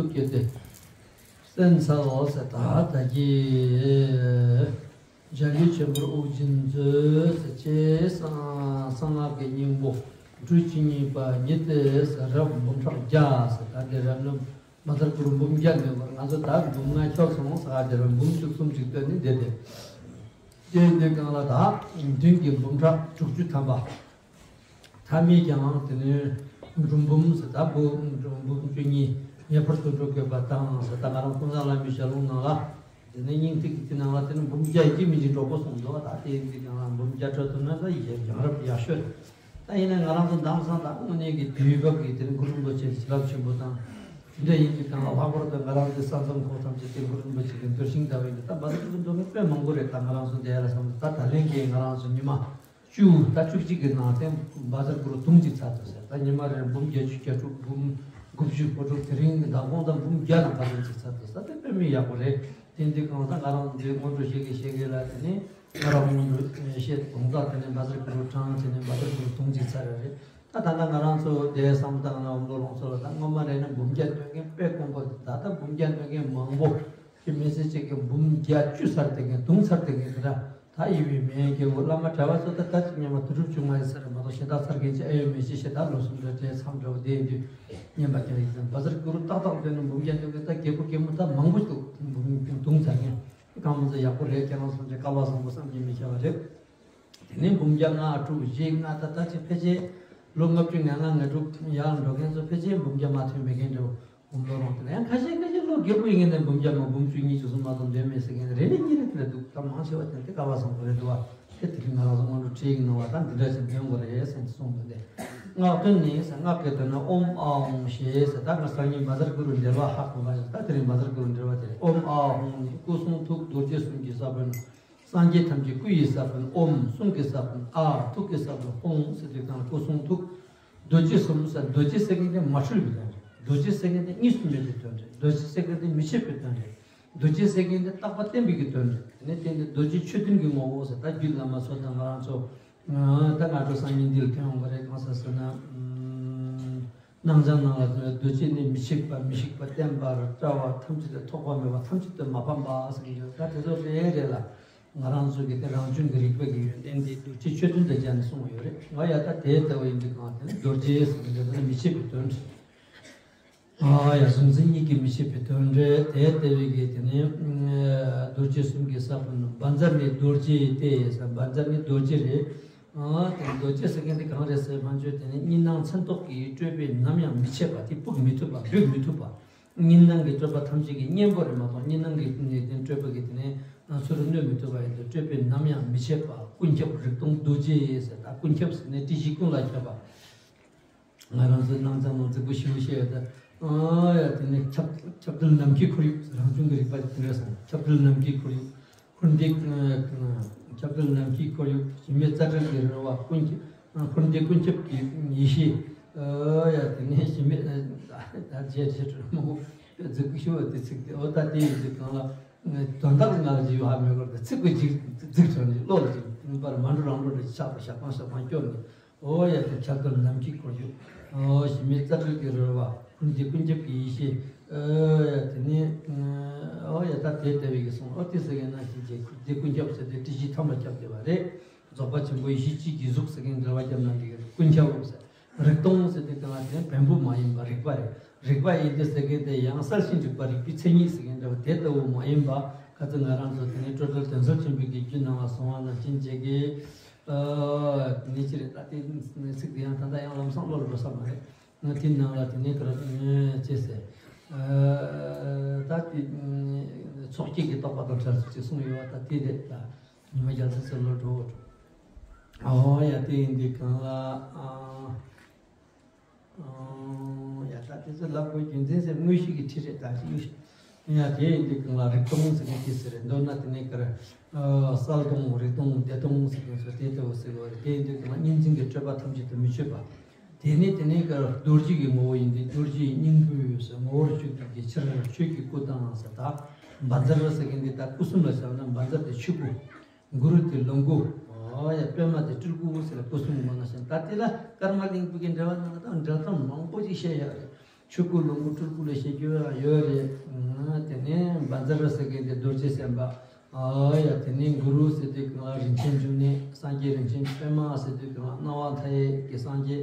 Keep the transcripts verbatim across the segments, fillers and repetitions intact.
སྐྱེས་ཏེ། སེམས་ཚ་བ་ཟེར་ད་ད་ཀྱི། འཇའ་ལུས་ཆེན་པོར་དབུགས་འབྱིན་མཛོད་ཟེར་ཅེས་གསང་གསང་སྔགས་ཀྱི་སྙིང་པོ་འབྲུ་བཅུ་གཉིས་པ་ཉིད་དེ་ཟེར། རབ་འབུམ་ཕྲག་བརྒྱ་ཟེར་ད་དེ་རབ་རྣམས་མ་དར་གུ་རུ་འབུམ་བརྒྱ་ནོད་པར་ང་ཚོ་ད་འབུམ་ལྔ་ཁྱོག་སོང་ཟེར་ག་དེ་རབ་འབུམ་བཅུ་གསུམ་ཅིག་བཏོན་ནས་བསྡད་དེ། དེ་འདི་གང་ལ་ད་མདུན་གྱི་འབུམ་ཕྲག་དྲུག་ཅུ་ཐམ་པ། ཐ་མའི་ཀྱང་དེ་ནས་འབྲུ་འབུམ་ཟེར་ད་འབུམ་འབྲུ་འབུམ་བཅུ་གཉིས་ངེས་པར་དུ་འགྲོ་དགོས་པ་དང་ཟེར་ད་ང་རང་ཀུན་བཟང་བླ་མའི་ཞལ་ལུང་ནང་ལ། དེ་ནས་སྙིང་ཐིག་གི་དེ་ནང་ལ་དེ་ནས་འབུམ་བརྒྱ་ཡི་གེ་མི་འཇིག་གྲོགས་པོ་གསུངས་འདུག་ད་དེ་ཡིན་དུས་ཀྱང་ལ་འབུམ་བརྒྱ་འཕྲོད་ཐུབ་ན་ད་ཡི་གེ་ཡང་རབ་ཡག་ཤོས་རེད། ད་ཡིན་ན་ང་རང་ཚོ་མདང་སང་ད་དངོས་གནས་ཀྱི་དུས་བབ་ཀྱི་དེ་ནས་གུ་རུ་རིན་པོ་ཆེ་བྱིན་རླབས་ཆེན་པོ་དང་། དེ་འདྲ་ཡིན་དུས་ཀྱང་ལ་ལྷག་པར་དུ་ང་རང་ཚོའི་ས་མཚམས་ཁོག་ཐམས་ཅད་དེ་གུ་རུ་རིན་པོ་ཆེ་གི་འདུལ་ཞིང་དར་བའི་འདི་ད་བཛྲ་གུ་རུ་འདུལ་མཁན་དཔེ་མང་པོ་རེད། ད་ང་རང་ཚོ་འདི་ལ་བསམ་ད་ད་ལན་གྱི་ང་རང་ཚོ་ཉི་མ་བཅུ་ད་བཅུ་གཅིག་གི་ནང་བསྟན་བཛྲ་གུ་རུ་དུང་གཅིག་ཚར་ཐུབ་ཟེར། ད་ཉི་མ་རེར་འབུམ་བརྒྱད་ཅུ་གྱ་དྲུག་འབུམ་དགུ་བཅུ་གོ་དྲུག་དེ་རིང་གི་ཟླ་གོང་ད་འབུམ་བརྒྱ་དང་ཁ་ཚོན་ཅིག་ཚར་ཐུབ་ཟེར། དེ་དཔེ་མི་ཡག་པོ་རེད། དེ་འདི་གང་ཟག་ང་རང་འདི་སྔོན་འགྲོ་ཞིག་གི་ཞིག་གི་ལ་དེ་ནས་ང་རང་སྔོན་འགྲོ་བཤད་དོང་ཙག་དེ་ནས་བཛྲ་གུ་རུ་གྲངས་དེ་ནས་བཛྲ་གུ་རུ་དུང་གཅིག་ཚར་རེད། ད་ད་ལྟ་ང་རང་ཚོ་དེ་བསམ་བཏང་ན་འོམ་ལོ་ལོང་ཚོ་ལ་ད་སྔོན་མ་རེད་ན་འབུམ་བརྒྱ་འདོན་མཁན་དཔེ་དཀོན་པོ་ད་ལྟ་འབུམ་བརྒྱ་འདོན་མཁན་མང་པོ་ཀྱི་མི་ཚེ་གཅིག་གི་འབུམ་བརྒྱ་བཅུ་ཚར་དེ་མཁན་དུང་ཚར་དེ་མཁན་དེ་འདྲ་ད་ཡིན་པའི་མེད་ཀྱི་འོ་བླ་མ་གྲྭ་བ་ཚོ་ད་ད་ཅིག་ཉམས་པ་དུ་གྲུབ་བྱུང་མ་ཡིན་ས་རེད་མ་གཏོགས་གཞན་དག་ཚར་མཁན་ཅིག་ཨེ་ཡོད་མེད་ཅིག་ཞེ་དྲག་ལོ་གསུམ་འདྲ་བྲལ་མཚམས་འདྲ་བོ་དེ་ཡིན་དུས་སྙན་པ་ཀྱང་ཡིན་ཙང་བཛྲ་གུ་རུ་ཏག་ཏག་འདོན་ནས་འབུམ་བརྒྱ་འདོན་མཁན་ད་རྒད་པོ་རྒད་མོ་ད་མང་པོ་འདུག་འབུམ་དུང་ཚར་མཁན་གང་མང་ཚོ་ཡག་པོ་རེད། ཁྱེད་རང་ཚོ་ཀྱི་སྐལ་བ་བཟང་པོ་བསམ་གྱིས་མི་ཁྱབ་པ་རེད། དེ་ནས་འབུམ་བརྒྱ་ལྔ་དྲུག་བཞི་ལྔ་ད་ལྟ་ཅིག་ཕལ་ཆེར་ལོ་ལྔ་བཅུ་ང་ལྔ་ང་དྲུག་ཡར་འགྲོ་མཁན་ཚོ་ཕལ་ཆེར་འབུམ་བརྒྱ་མ་ཐོན་མེད་མཁན་འདྲ་བོ་འབུམ་ལོ་རང་དེ་ལ་ཡང་ཁ་ཤས་ཁ་ཤས་ལོ་རྒད་པོ་ཡིན་མཁན་དེ་འབུམ་བརྒྱ་མ་འབུམ་བཅུ་གཉིས་བཅུ་གསུམ་མ་གཏོགས་འདོན་མེད་ཟེར་མཁན་རེ་རེ་གཉིས་རེ་དེ་འདྲ་འདུག་ད་མང་ཆེ་བ་དེ་དེ་སྐལ་བ་བཟང་པོ་རེད་འདུག་བ། དེ་དེ་རིང་ང་རང་ཚོ་སྔོན་འགྲོ་ཁྲིད་ཀྱི་གནང་བ་དང་འདི་འདྲ་ཞིག་འདོན་དགོས་རེད་ཟེར་ནས་གསུངས་འདུག་སྟེ། སྔགས་དོན་ནི་ཟེར་སྔགས་ཀྱི་དོན་ནི་ཨོཾ་ཨཱཿཧཱུྃ་ཞེས་ཟེར་ད་ང་སང་ཉིན་བཛྲ་གུ་རུ་འགྲེལ་བ་ཧ་གོ་བ་ཞིག་ད་དེ་རིང་བཛྲ་གུ་རུ་འགྲེལ་བ་དེ་རེད། ཨོཾ་ཨཱཿཧཱུྃ་ནི་སྐུ་གསུང་ཐུགས་རྡོ་རྗེ་གསུམ་གྱི་ས་བོན། སངས་རྒྱས་ཐམས་ཅད་སྐུ་ཡི་ས་བོན་ཨོཾ། གསུང་གི་ས་བོན་ཨཱཿ། ཐུགས་ཀྱི་ས་བོན་ཧཱུྃ་ཟེར་དུས་དང་སྐུ་གསུང་ཐུགས། རྡོ་རྗེ་གསུམ་ཟེར་རྡོ་རྗེ་ཟེར་མཁན་དེ་མ་འཁྲུལ་བའི་དོན་རེད། རྡོ་རྗེ་ཟེར་མཁན་དེ་གཉིས་སུ་མེད་པའི་དོན་རེད། རྡོ་རྗེ་ཟེར་མཁན་དེ་མི་ཕྱེད་པའི་དོན་རེད། རྡོ་རྗེ་ཟེར་མཁན་དེ་རྟག་པ་བརྟན་པའི་གི་དོན་རེད། དེ་ནས་དེ་ནི་རྡོ་རྗེ་ཆོས་མཐུན་གྱི་ངོ་བོ་ཟེར་ད་རྒྱུད་བླ་མ་ཚོ་དང་ང་རང་ཚོ་ད་སྔ་དྲོ་སང་ཉིན་འདིར་ཐོན་འོང་གི་རེད། གང་ཟེར་ཟེར་ན། སྣང་བྱང་ནང་ལ་རྡོ་རྗེ་ནི་མི་ཕྱེད་པ་མི་ཤིགས་པ་བརྟན་པ་བཀྲ་བ་ཐམས་ཅད་དུ་ཐོགས་པ་མེད་པ་ཐམས་ཅད་དུ་མ་ཕམ་པ་ཟེར་གྱི་ཡོད། ད་དེ་ཚོ་རེད་རེད་ལ། ང་རང་ཚོ་གི་དེ་རང་བྱུང་གི་རིག་པ་གི་ཡོན་ཏན་དེ་རྡོ་རྗེ་ཆོས་མཐུན་དུ་སྦྱར་ནས་གསུངས་ཡོད་རེད། ང་ཡ་ད་དེ་ལྟ་བུ་ཡིན་དུས་གང་དེ་ནི་རྡོ་རྗེ་ཟེར་གྱི་འདི་ནི་མི་ཕྱེད་པའི་དོན་རེད། ཨ་ཡ་གཟུང་འཛིན་གཉིས་ཀྱི་མི་ཕྱེད་པའི་དོན་རེད། དེ་ལྟ་བུའི་གི་དེ་ནི་རྡོ་རྗེ་གསུམ་གྱི་ས་བོན་བཛྲ་ནི་རྡོ་རྗེ་སྟེ་ཟེར། བཛྲ་ནི་རྡོ་རྗེ་རེད། ཨ་དེ་རྡོ་རྗེ་ཟེར་མཁན་དེ་གང་རེད་ཟེར་ན་ཆོས་དེ་ནི་གཉིས་སྣང་མཚན་རྟོག་གི་སྤྲོས་པས་ནམ་ཡང་མི་ཕྱེད་པ་དེ་སྤུབས་མི་ཐུབ་པ་འབུད་མི་ཐུབ་པ། གཉིས་སྣང་གི་སྤྲོས་པ་ཐམས་ཅད་ཀྱི་གཉེན་པོ་རེད་མ་གཏོགས་གཉིས་སྣང་གི་ནི་དེ་སྤྲོས་པ་གི་དེ་ནི་ཚུར་གནོད་མི་ཐུབ་པ་ཡིན་དུས་སྤྲོས་པས་ནམ་ཡང་མི་ཕྱེད་པ་ཀུན་ཁྱབ་རིག་སྟོང་རྡོ་རྗེ་ཟེར། ད་ཀུན་ཁྱབ་ཟེར་ནས་སྲིད་ཞི་ཀུན་ལ་ཁྱབ་པ། ང་རང་ཚོའི་སྣང་བྱང་ནང་རྫིག་པོ་ཞེ་པོ་བཤད་ཡོད་ད། ཨ་ཡ་དེ་ནི་ཁྱབ་ཁྱབ་བརྡལ་ནམ་མཁའི་ཁོར་ཡུག་རང་བྱུང་གི་རིག་པ་དེ་འདྲ་སོང་། ཁྱབ་བརྡལ་ནམ་མཁའི་ཁོར་ཡུག་འཁོར་འདས་ཁྱབ་བརྡལ་ནམ་མཁའི་ཁོར་ཡུག་གཞི་མེད་རྩ་བྲལ་གྱི་རོལ་བ་ཀུན་གྱི་འཁོར་འདས་ཀུན་ཁྱབ་ཀྱི་ཡེ་ཤེས། ཨ་ཡ་དེ་ནི་གཞི་མེད་ད་རྗེས་རྗེས་གྲོལ་མང་པོ་རྫིག་པོ་ཞུ་བ་དེ་ཚིག་དེ་ཨོ་ད་དེ་ཡིན་དུས་གང་ལ་དོན་དག་ང་ལ་ཇི་ཡོད་ཧ་མི་གོ་ད་ཚིག་པོ་ཅིག་རྫིག་གྲོལ་ནས་བློ་ལ་ཅིག་པར་མ་འགྲོ་རང་འགྲོ་རེ་ཆགས་པ་ཞག་པང་ཞག་པང་སྐྱོར་ནས། ཨོ་ཡ་དེ་ཁྱབ་བརྡལ་ནམ་མཁའི་ཁོར་ཡུག་ཨོ་གཞི་མེད་རྩ་བྲལ་གྱི་རོལ་བ། འཁོར་འདས་ཀུན་ཁྱབ་ཀྱི་ཡེ་ཤེས། ཨོ་ཡ་དེ་ནི། ཨོ་ཡ་ད་དེ་ལྟ་བུའི་གི་གསུང་ཨོ་དེ་ཟེར་མཁན་ནང་བཞིན་གྱི་འཁོར་འདས་ཀུན་ཁྱབ་ཟེར་ཏེ་སྲིད་ཞི་ཐམས་ལ་ཁྱབ་བསྡད་པ་རེད། རྫོགས་པ་ཆེན་པོ་ཡེ་ཤེས་གཅིག་གི་གཟུགས་ཟེར་མཁན་འགྲེལ་བ་རྒྱབ་ན་འགྲིག་གི་རེད། ཀུན་ཁྱབ་ཟེར་ཏེ་དེ་ལ་དེ་བེམ་པོ་མ་ཡིན་པ་རིག་པ་རེད། རིག་པ་ཡིན་ཏེ་ཟེར་མཁན་དེ་ཡང་གསལ་ཞིང་རིག་པ་རིག་པའི་མཚན་ཉིད་ཟེར་མཁན་འདྲ་བ་དེ་ལྟ་བུ་མ་ཡིན་པ་ག་ཚོད་ང་རང་ཚོ་དེ་ནི་སྤྲོས་བྲལ་དོན་གསལ་ཆེན་པོའི་གི་རྒྱུད་ནང་ལ་གསུངས་པ་ནང་བཞིན་བྱེད་ཀྱི། ཨ་ནི་ཅི་རེད་ད་དེ་ཚིག་དེ་ཡང་ད་ལྟ་ཡང་ལམ་སང་བློ་ལ་འགྲོ་ས་མ་རེད། ང་དེ་ནང་ལ་དེ་ནས་ག་རེ་ཅེས་ཟེར། ཨ་ད་དེ་ཚོགས་ཀྱི་གི་རྟོགས་པ་དང་བྲལ་ཚུལ་ཅིག་གསུངས་ཡོད་པ་ད་དེ་རེད་ད། ཉི་མ་རྒྱལ་ཚ་ཚེ་ལོ་འགྲོ་འོ་ཡ་དེ་ཡིན་དུས་གང་ལ་ཨ། ཡ་ད་དེ་ཚོ་ལབ་དགོས་རྒྱུ་མཚན་ཟེར་དངོས་གཞི་གི་ཁྲིད་རེད་ད་ཅི། ཡ་དེ་ཡིན་དུས་གང་ལ་རིག་སྟོང་ཟེར་མཁན་དེ་ཟེར་རེད། མདོར་ན་དེ་ནས་ག་རེ། གསལ་སྟོང་རིག་སྟོང་བདེ་སྟོང་ཟེར་མཁན་ཚོ་དེ་ལྟ་བུ་ཟེར་བ་རེད། དེ་ཡིན་དུས་གང་ལ་གཉིས་འཛིན་གྱི་སྤྲོས་པ་ཐམས་ཅད་དུ་མི་ཆོད་པ། དེ་ནས་དེ་ནས་ག་རེ་རྡོ་རྗེ་གི་ངོ་བོ་ཡིན་དུས་རྡོ་རྗེའི་སྙིང་པོའི་ཟེར་ངོ་བོར་བཅུག་པའི་ཕྱིར་ཆོས་ཀྱི་སྐུ་དང་ཟེར་ད། བཛྲ་ཟེར་མཁན་དེ་ད་སྐུ་གསུམ་ལ་བཞག་ན་བཛྲ་དེ་ཆོས་སྐུ། གུ་རུ་དེ་ལོངས་སྐུ། ཨོ་ཡ་པདྨ་དེ་སྤྲུལ་སྐུ་ཟེར་ལ་སྐུ་གསུམ་མང་ང་ཞིང་ད་དེ་ལ་ཀརྨ་གླིང་པོ་གི་འགྲེལ་བ་ནང་ད་འགྲེལ་སྟངས་མང་པོ་ཅིག་བཤད་ཡོད་རེད། ཆོས་སྐུ་ལོངས་སྐུ་སྤྲུལ་སྐུ་ལ་བཤད་རྒྱུ་ཡང་ཡོད་རེད། ཨ། དེ་ནས་བཛྲ་ཟེར་མཁན་དེ་རྡོ་རྗེ་སེམས་དཔའ། ཨ་ཡ། དེ་ནས་གུ་རུ་ཟེར་དུས་སྒང་ལ་རིན་ཆེན་འབྱུང་གནས། སངས་རྒྱས་རིན་ཆེན་པདྨ་ཟེར་དུས་སྒང་ལ་སྣང་བ་མཐའ་ཡས་ཀྱི་སངས་རྒྱས།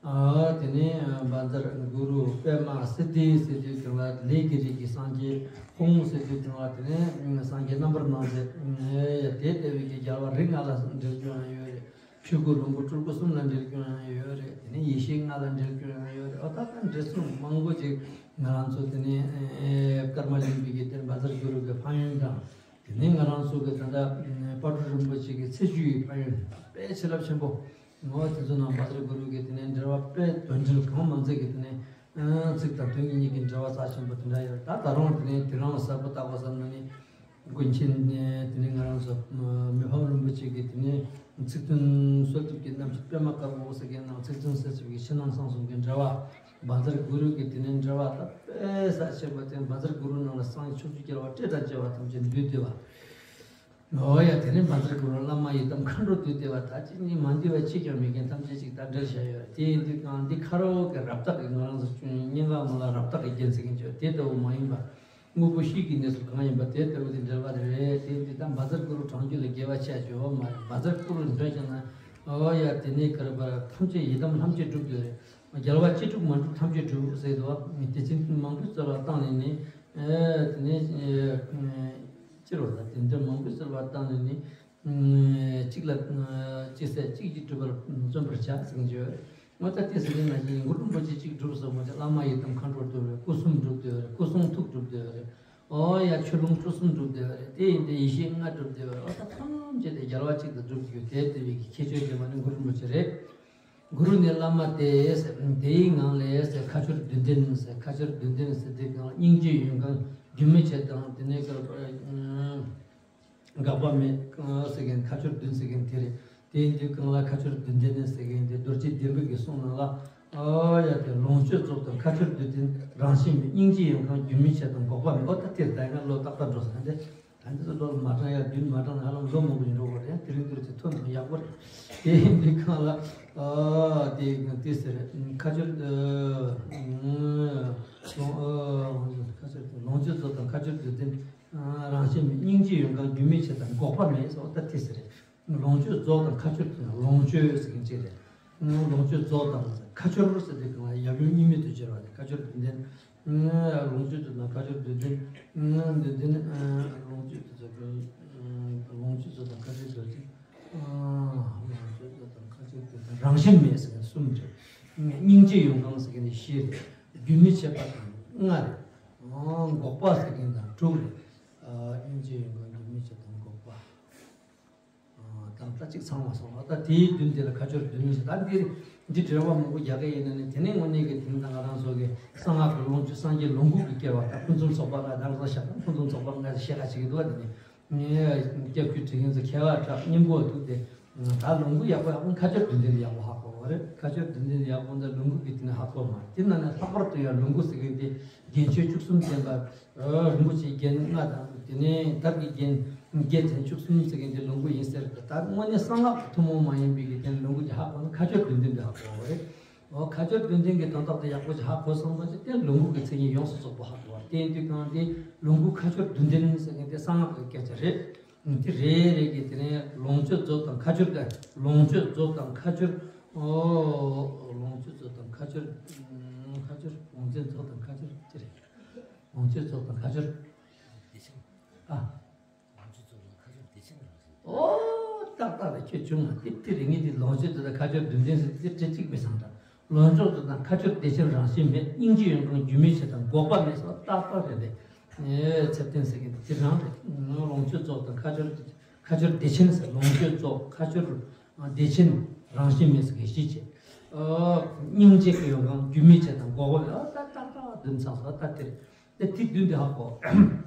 ཨ། དེ་ནས་བཛྲ་གུ་རུ་པདྨ་སིདྡྷི་ཟེར་དུས་སྒང་ལ་ལས་ཀྱི་རིགས་ཀྱི་སངས་རྒྱས། ཧཱུྃ་ཟེར་དུས་སྒང་ལ་དེ་ནས་སངས་རྒྱས་རྣམ་པར་སྣང་མཛད། ཨ་ཡ། དེ་ལྟ་བུའི་གི་རྒྱལ་བ་རིགས་ལྔ་ལ་འབྲེལ་རྒྱུ་ཡང་ཡོད་རེད། ཆོས་སྐུ་ལོངས་སྐུ་སྤྲུལ་སྐུ་གསུམ་ལ་འབྲེལ་རྒྱུ་ཡང་ཡོད་རེད། དེ་ནས་ཡེ་ཤེས་ལྔ་ལ་འབྲེལ་རྒྱུ་ཡང་ཡོད་རེད། ཨོ་ད་ལྟ་འབྲེལ་ཟུང་མང་པོ་ཅིག་ང་རང་ཚོ་དེ་ནས་ཀརྨ་གླིང་པའི་གི་དེ་བཛྲ་གུ་རུ་གི་ཕན་ཡོན་དང་། དེ་ནས་ང་རང་ཚོ་གི་ད་ལྟ་དཔལ་སྤྲུལ་རིན་པོ་ཆེ་གི་ཚེ་བཅུའི་ཕན་ཡོན་དཔེ་བྱིན་རླབས་ཆེན་པོ། ཨོ་དེ་ཚོ་ནང་བཛྲ་གུ་རུ་གི་དེ་ནས་འགྲེལ་པ་དཔེ་དོན་འགྲེལ་གང་མང་ཚད་ཀྱི་དེ་ནས་ཚིག་དང་དོན་གཉིས་ཀྱི་འགྲེལ་པ་རྩ་ཆེན་པོ་དེ་འདྲ་ཡོད་རེད། ད་ད་རུང་དེ་ནས་དེ་རང་ལ་གསལ་པོ་བཏགས་པ་བསམ་ན་ནི། ཀུན་མཁྱེན་ནས་དེ་ནས་ང་རང་ཚོ་མི་ཕམ་རིན་པོ་ཆེ་གིས་དེ་ནས་ཚིག་བདུན་གསོལ་འདེབས་ཀྱི་རྣམ་བཤད་པད་མ་དཀར་པོ་ཟེར་མཁན་ནང་ཚིག་བདུན་གསལ་བྱེད་ཀྱི་ཕྱི་ནང་གསང་གསུམ་གྱི་འགྲེལ་པ། བཛྲ་གུ་རུ་གི་དེ་ནས་འགྲེལ་པ་ད་དཔེ་རྩ་ཆེན་པོ་དེ། བཛྲ་གུ་རུ་ནང་ལ་སངས་རྒྱས་ཕྱོགས་བཅུའི་རྒྱལ་བ་སྲས་དང་བཅས་པ་ཐམས་ཅད་འདུས་སྡོད་པ། ཨོ་ཡ། དེ་ནས་བཛྲ་གུ་རུ་བླ་མ་ཡི་དམ་མཁའ་འགྲོ་འདུས་སྡོད་པ། ད་ཅི་ནས་མ་འདུས་པ་གཅིག་ཀྱང་མེད་མཁན་ཐམས་ཅད་ཅིག་ད་འགྲེལ་བྱས་ཡོད་རེད། དེ་ཡིན་དུས་གང་འདི་ཁ་རོག་གི་རབ་རྟོག་གི་ང་རང་ཚོ་སྙན་ངག་ནང་ལ་རབ་རྟོག་གི་རྒྱན་ཟེར་མཁན་ཅིག་ཡོད། དེ་ལྟ་བུ་མ་ཡིན་པ། དངོས་པོ་གཤིས་ཀྱི་གནས་ཚུལ་གང་ཡིན་པ་དེ་ལྟ་བུ་དེ་འགྲེལ་པ་དེ་རེད། དེ་འདི་ད་བཛྲ་གུ་རུ་བགྲང་རྒྱུ་ལ་དགེ་བ་ཆེ་ཆེ་ཡོད་མ་རེད། བཛྲ་གུ་རུ་འདོན་བྱས་ན། ཨོ་ཡ། དེ་ནས་ག་རེ་བ་ཐམས་ཅད་ཡི་དམ་ཐམས་ཅད་འགྲུབ་འདོད་རེད། རྒྱལ་བ་གཅིག་གྲུབ་མ་གྲུབ་ཐམས་ཅད་གྲུབ་ཟེར་དུས། དེ་ཕྱིར་མང་པོས་རྩོལ་བ་བཏང་ནས་ནི། ཨེ། དེ་ནས་ཨེ། ཅི་རོ་ད་དེ་འདྲ་མང་པོས་རྩོལ་བ་བཏང་ནས་ནི། གཅིག་ལ་གཅིག་ཟེར་གཅིག་གིས་གྲུབ་པར་བརྩོན་པར་བྱ་ཟེར་གྱི་ཡོད། ང་ད་ལྟའི་ཟེར་ན་ཡིན། གུ་རུ་རིན་པོ་ཆེ་གཅིག་གྲུབ་ཟེར་མ་ཚད་བླ་མ་ཡི་དམ་མཁའ་འགྲོ་འདུས་པ་རེད། སྐུ་གསུམ་གྲུབ་འདུས་པ་རེད། སྐུ་གསུང་ཐུགས་གྲུབ་འདུས་པ་རེད། ཨོ་ཡ། ཆོས་ལུང་ཁྲོད་གསུམ་གྲུབ་འདུས་པ་རེད། དེ་ཡིན་དུས་ཡེ་ཤེས་ལྔ་གྲུབ་འདུས་པ་རེད། ཨོ་ད་ཐམས་ཅད་དེ་རྒྱལ་བ་གཅིག་ཏུ་གྲུབ་ཀྱི་ཡོད། དེ་ལྟ་བུའི་གི་ཁྱད་ཆོས་ལྡན་པ་ནི་གུ་རུ་རིན་པོ་ཆེ་རེད། གུ་རུ་ནི་བླ་མ་སྟེ། དེ་ཡི་ངང་ལས་ཁ་སྦྱོར་བདུན་ལྡན་ཟེར། ཁ་སྦྱོར་བདུན་ལྡན་ཟེར་དུས་སྒང་ལ་སྙིང་རྗེ་ཡོད་མཁན་རྒྱུན་མི་འཆད་དང་། དེ་ནས་ཀར་འགག་པ་མེད་ཟེར་མཁན་ཁ་སྦྱོར་བདུན་ཟེར་མཁན་དེ་རེད། དེ་ཡིན་དུས་སྒང་ལ་ཁ་སྦྱོར་བདུན་ལྡན་ཟེར་མཁན་དེ་རྡོ་རྗེ་ལྡན་པའི་གི་གསུང་ནང་ལ། ཨོ་ཡ། དེ་ལོངས་སྤྱོད་རྫོགས་དང་ཁ་སྦྱོར་བདུན་ལྡན། རང་བཞིན་མེད་སྙིང་རྗེ་ཡོད་མཁན་རྒྱུན་མི་འཆད་དང་འགོག་པ་མེད། ཨོ་ད་དེར་ད་ཡང་བློ་ཏག་ཏག་འགྲོ་ས་དེ། ད་འདི་ཚོ་བློ་ལ་མ་དྲངས་ཡ། རྒྱུན་མ་དྲངས་ན་ཧ་ལམ་ལོ་མང་པོ་ཞིག་འགྲོ་དགོས་རེད། དེ་རིང་འདིར་ཚེ་ཐོན་ཐང་ཡག་པོ་རེད། དེ་ཡིན་དུས་སྒང་ལ། ཨ། དེ་དེ་ཟེར། ཁ་སྦྱོར། ལོངས། ཁ་སྦྱོར། ལོངས་སྤྱོད་རྫོགས་དང་ཁ་སྦྱོར་བདུན་ལྡན། རང་བཞིན་མེད་སྙིང་རྗེ་ཡོད་མཁན་རྒྱུན་མི་འཆད་དང་འགོག་པ་མེད་ཟེར་བ་ད་དེ་ཟེར། ལོངས་སྤྱོད་རྫོགས་དང་ཁ་སྦྱོར་བདུན། ལོངས་སྤྱོད་ཟེར་མཁན་གཅིག་རེད། ལོངས་སྤྱོད་རྫོགས་དང་ཁ་སྦྱོར་ཟེར་དུས་སྒང་ལ་ཡབ་ཡུམ་གཉིས་མེད་དུ་གྱུར་པ་དེ་ཁ་སྦྱོར་བདུན་ལྡན། ལོངས་སྤྱོད་རྫོགས་དང་ཁ་སྦྱོར་བདུན་ལྡན། བདུན་ལྡན། ལོངས་སྤྱོད་རྫོགས་དང་། ལོངས་སྤྱོད་རྫོགས་དང་ཁ་སྦྱོར་བདུན་ལྡན། ལོངས་སྤྱོད་རྫོགས་དང་ཁ་སྦྱོར་བདུན་ལྡན། རང་བཞིན་མེད་ཟེར་མཁན་གསུམ་རེད། སྙིང་རྗེ་ཡོད་མཁན་ཟེར་མཁན་བཞི་རེད། རྒྱུན་མི་འཆད་པ་དང་ལྔ་རེད། འགོག་པ་ཟེར་མཁན་དང་དྲུག་རེད། སྙིང་རྗེ་ཡོད་མཁན་རྒྱུན་མི་འཆད་དང་འགོག་པ། ད་ལྟ་གཅིག་ཚང་བ་སོང་། ད་དེའི་བདུན་དེ་ལ་ཁ་སྦྱོར་བདུན་ཟེར། ད་འདིར་འདི་འགྲེལ་པ་མང་པོ་རྒྱག་གི་ཡིན་ན་ནི། དེ་ནས་དངོས་གནས་ཀྱི་དེ་ནི་ད་ང་རང་ཚོ་གི་གསང་སྔགས་ཀྱི་ལོངས་སྤྱོད་སངས་རྒྱས་ལོངས་སྐུ་གི་སྐྱེ་བ། ད་ཕུན་སུམ་ཚོགས་པ་ལྔ་ད་ང་ཚོ་བཤད་ན་ཕུན་སུམ་ཚོགས་པ་ལྔ་ཞེས་བཤད་ཁ་ཅིག་གི་འདུག་བ། དེ་ནི་ངས་སྐྱབས་ཀྱི་དྲི་ངན་ཚོ་ཁྱད་པར་དྲག་སྙིང་པོ་འདུག་སྟེ། ད་ལོངས་སྐུ་ཡག་པོ་ཡག་པོ་ཁ་སྦྱོར་བདུན་ལྡན་དེ་ཡག་པོ་ཧ་གོ་བ་རེད། ཁ་སྦྱོར་བདུན་ལྡན་དེ་ཡག་པོ་འདི་ལོངས་སྐུ་གི་དེ་ནི་ཧ་གོ་མ་རེད། དེ་ན་ནི་ལྷག་པར་དུ་ཡང་ལོངས་སྐུ་ཟེར་མཁན་དེ་རྒྱན་ཆོས་བཅུ་གསུམ་ལྡན་པ། རིན་པོ་ཆེའི་རྒྱན་ལྔ་དང་། དེ་ནས་དར་གྱི་རྒྱན་བརྒྱད་དང་བཅུ་གསུམ་ཟེར་མཁན་དེ་ལོངས་སྐུ་ཡིན་ཟེར། ད་དངོས་གནས་གསང་སྔགས་ཀྱི་ཐུན་མོང་མ་ཡིན་པའི་གི་དེ་ལོངས་སྐུ་གི་ཧ་གོ་ན་ཁ་སྦྱོར་བདུན་ལྡན་དེ་ཧ་གོ་བ་རེད། འོ། ཁ་སྦྱོར་བདུན་ལྡན་གྱི་དོན་དག་དེ་ཡག་པོ་ཞིག་ཧ་གོ་སོང་བ་ཞིག་དེ་ལོངས་སྐུ་གི་མཚན་ཉིད་ཡོངས་སུ་རྫོགས་པ་ཧ་གོ་བ། དེ་ཡིན་དུས་གང་དེ་ལོངས་སྐུ་ཁ་སྦྱོར་བདུན་ལྡན་ཟེར་མཁན་དེ་གསང་སྔགས་ཀྱི་སྐད་ཆ་རེད། དེ་རེ་རེ་གི་དེ་ནས་ལོངས་སྤྱོད་རྫོགས་དང་ཁ་སྦྱོར་དང་། ལོངས་སྤྱོད་རྫོགས་དང་ཁ་སྦྱོར། ཨོ། ལོངས་སྤྱོད་རྫོགས་དང་ཁ་སྦྱོར། ཁ་སྦྱོར། ལོངས་སྤྱོད་རྫོགས་དང་ཁ་སྦྱོར་དེ་རེད། ལོངས་སྤྱོད་རྫོགས་དང་ཁ་སྦྱོར། ཨ། ལོངས་སྤྱོད་རྫོགས་དང་ཁ་སྦྱོར་བདེ་ཆེན་རང་བཞིན། ཨོ། ཏག་ཏག་རེད། ཁྱོད་བྱུང་ང་། དེ་དེ་རེད། ངས་དེ་ལོངས་སྤྱོད་རྫོགས་དང་ཁ་སྦྱོར་བདུན་ལྡན་ཟེར་དེ་དྲི་གཅིག་མི་སང་འདྲ། ལོངས་སྤྱོད་རྫོགས་དང་ཁ་སྦྱོར་བདེ་ཆེན་རང་བཞིན་མེད། སྙིང་རྗེ་ཡོད་མཁན་རྒྱུན་མི་འཆད་དང་འགོག་པ་མེད་ཟེར་བ་ཏག་ཏག་རེད་དེ། ཨེ། ཚེ་བརྟན་ཟེར་གི་དེ་རང་རེད། ལོངས་སྤྱོད་རྫོགས་དང་ཁ་སྦྱོར། ཁ་སྦྱོར་བདེ་ཆེན་ཟེར། ལོངས་སྤྱོད་རྫོགས། ཁ་སྦྱོར་བདེ་ཆེན། རང་བཞིན་མེད་ཟེར་གི་གཞི་བྱས། ཨོ། སྙིང་རྗེ་ཡོད་མཁན་རྒྱུན་མི་འཆད་དང་འགོག་པ་མེད། ཨོ་ད་ཏག་ཏག་བདུན་ཚང་སོང་། ད་དེ་རེད། དེ་དེ་བདུན་དེ་ཧ་གོ།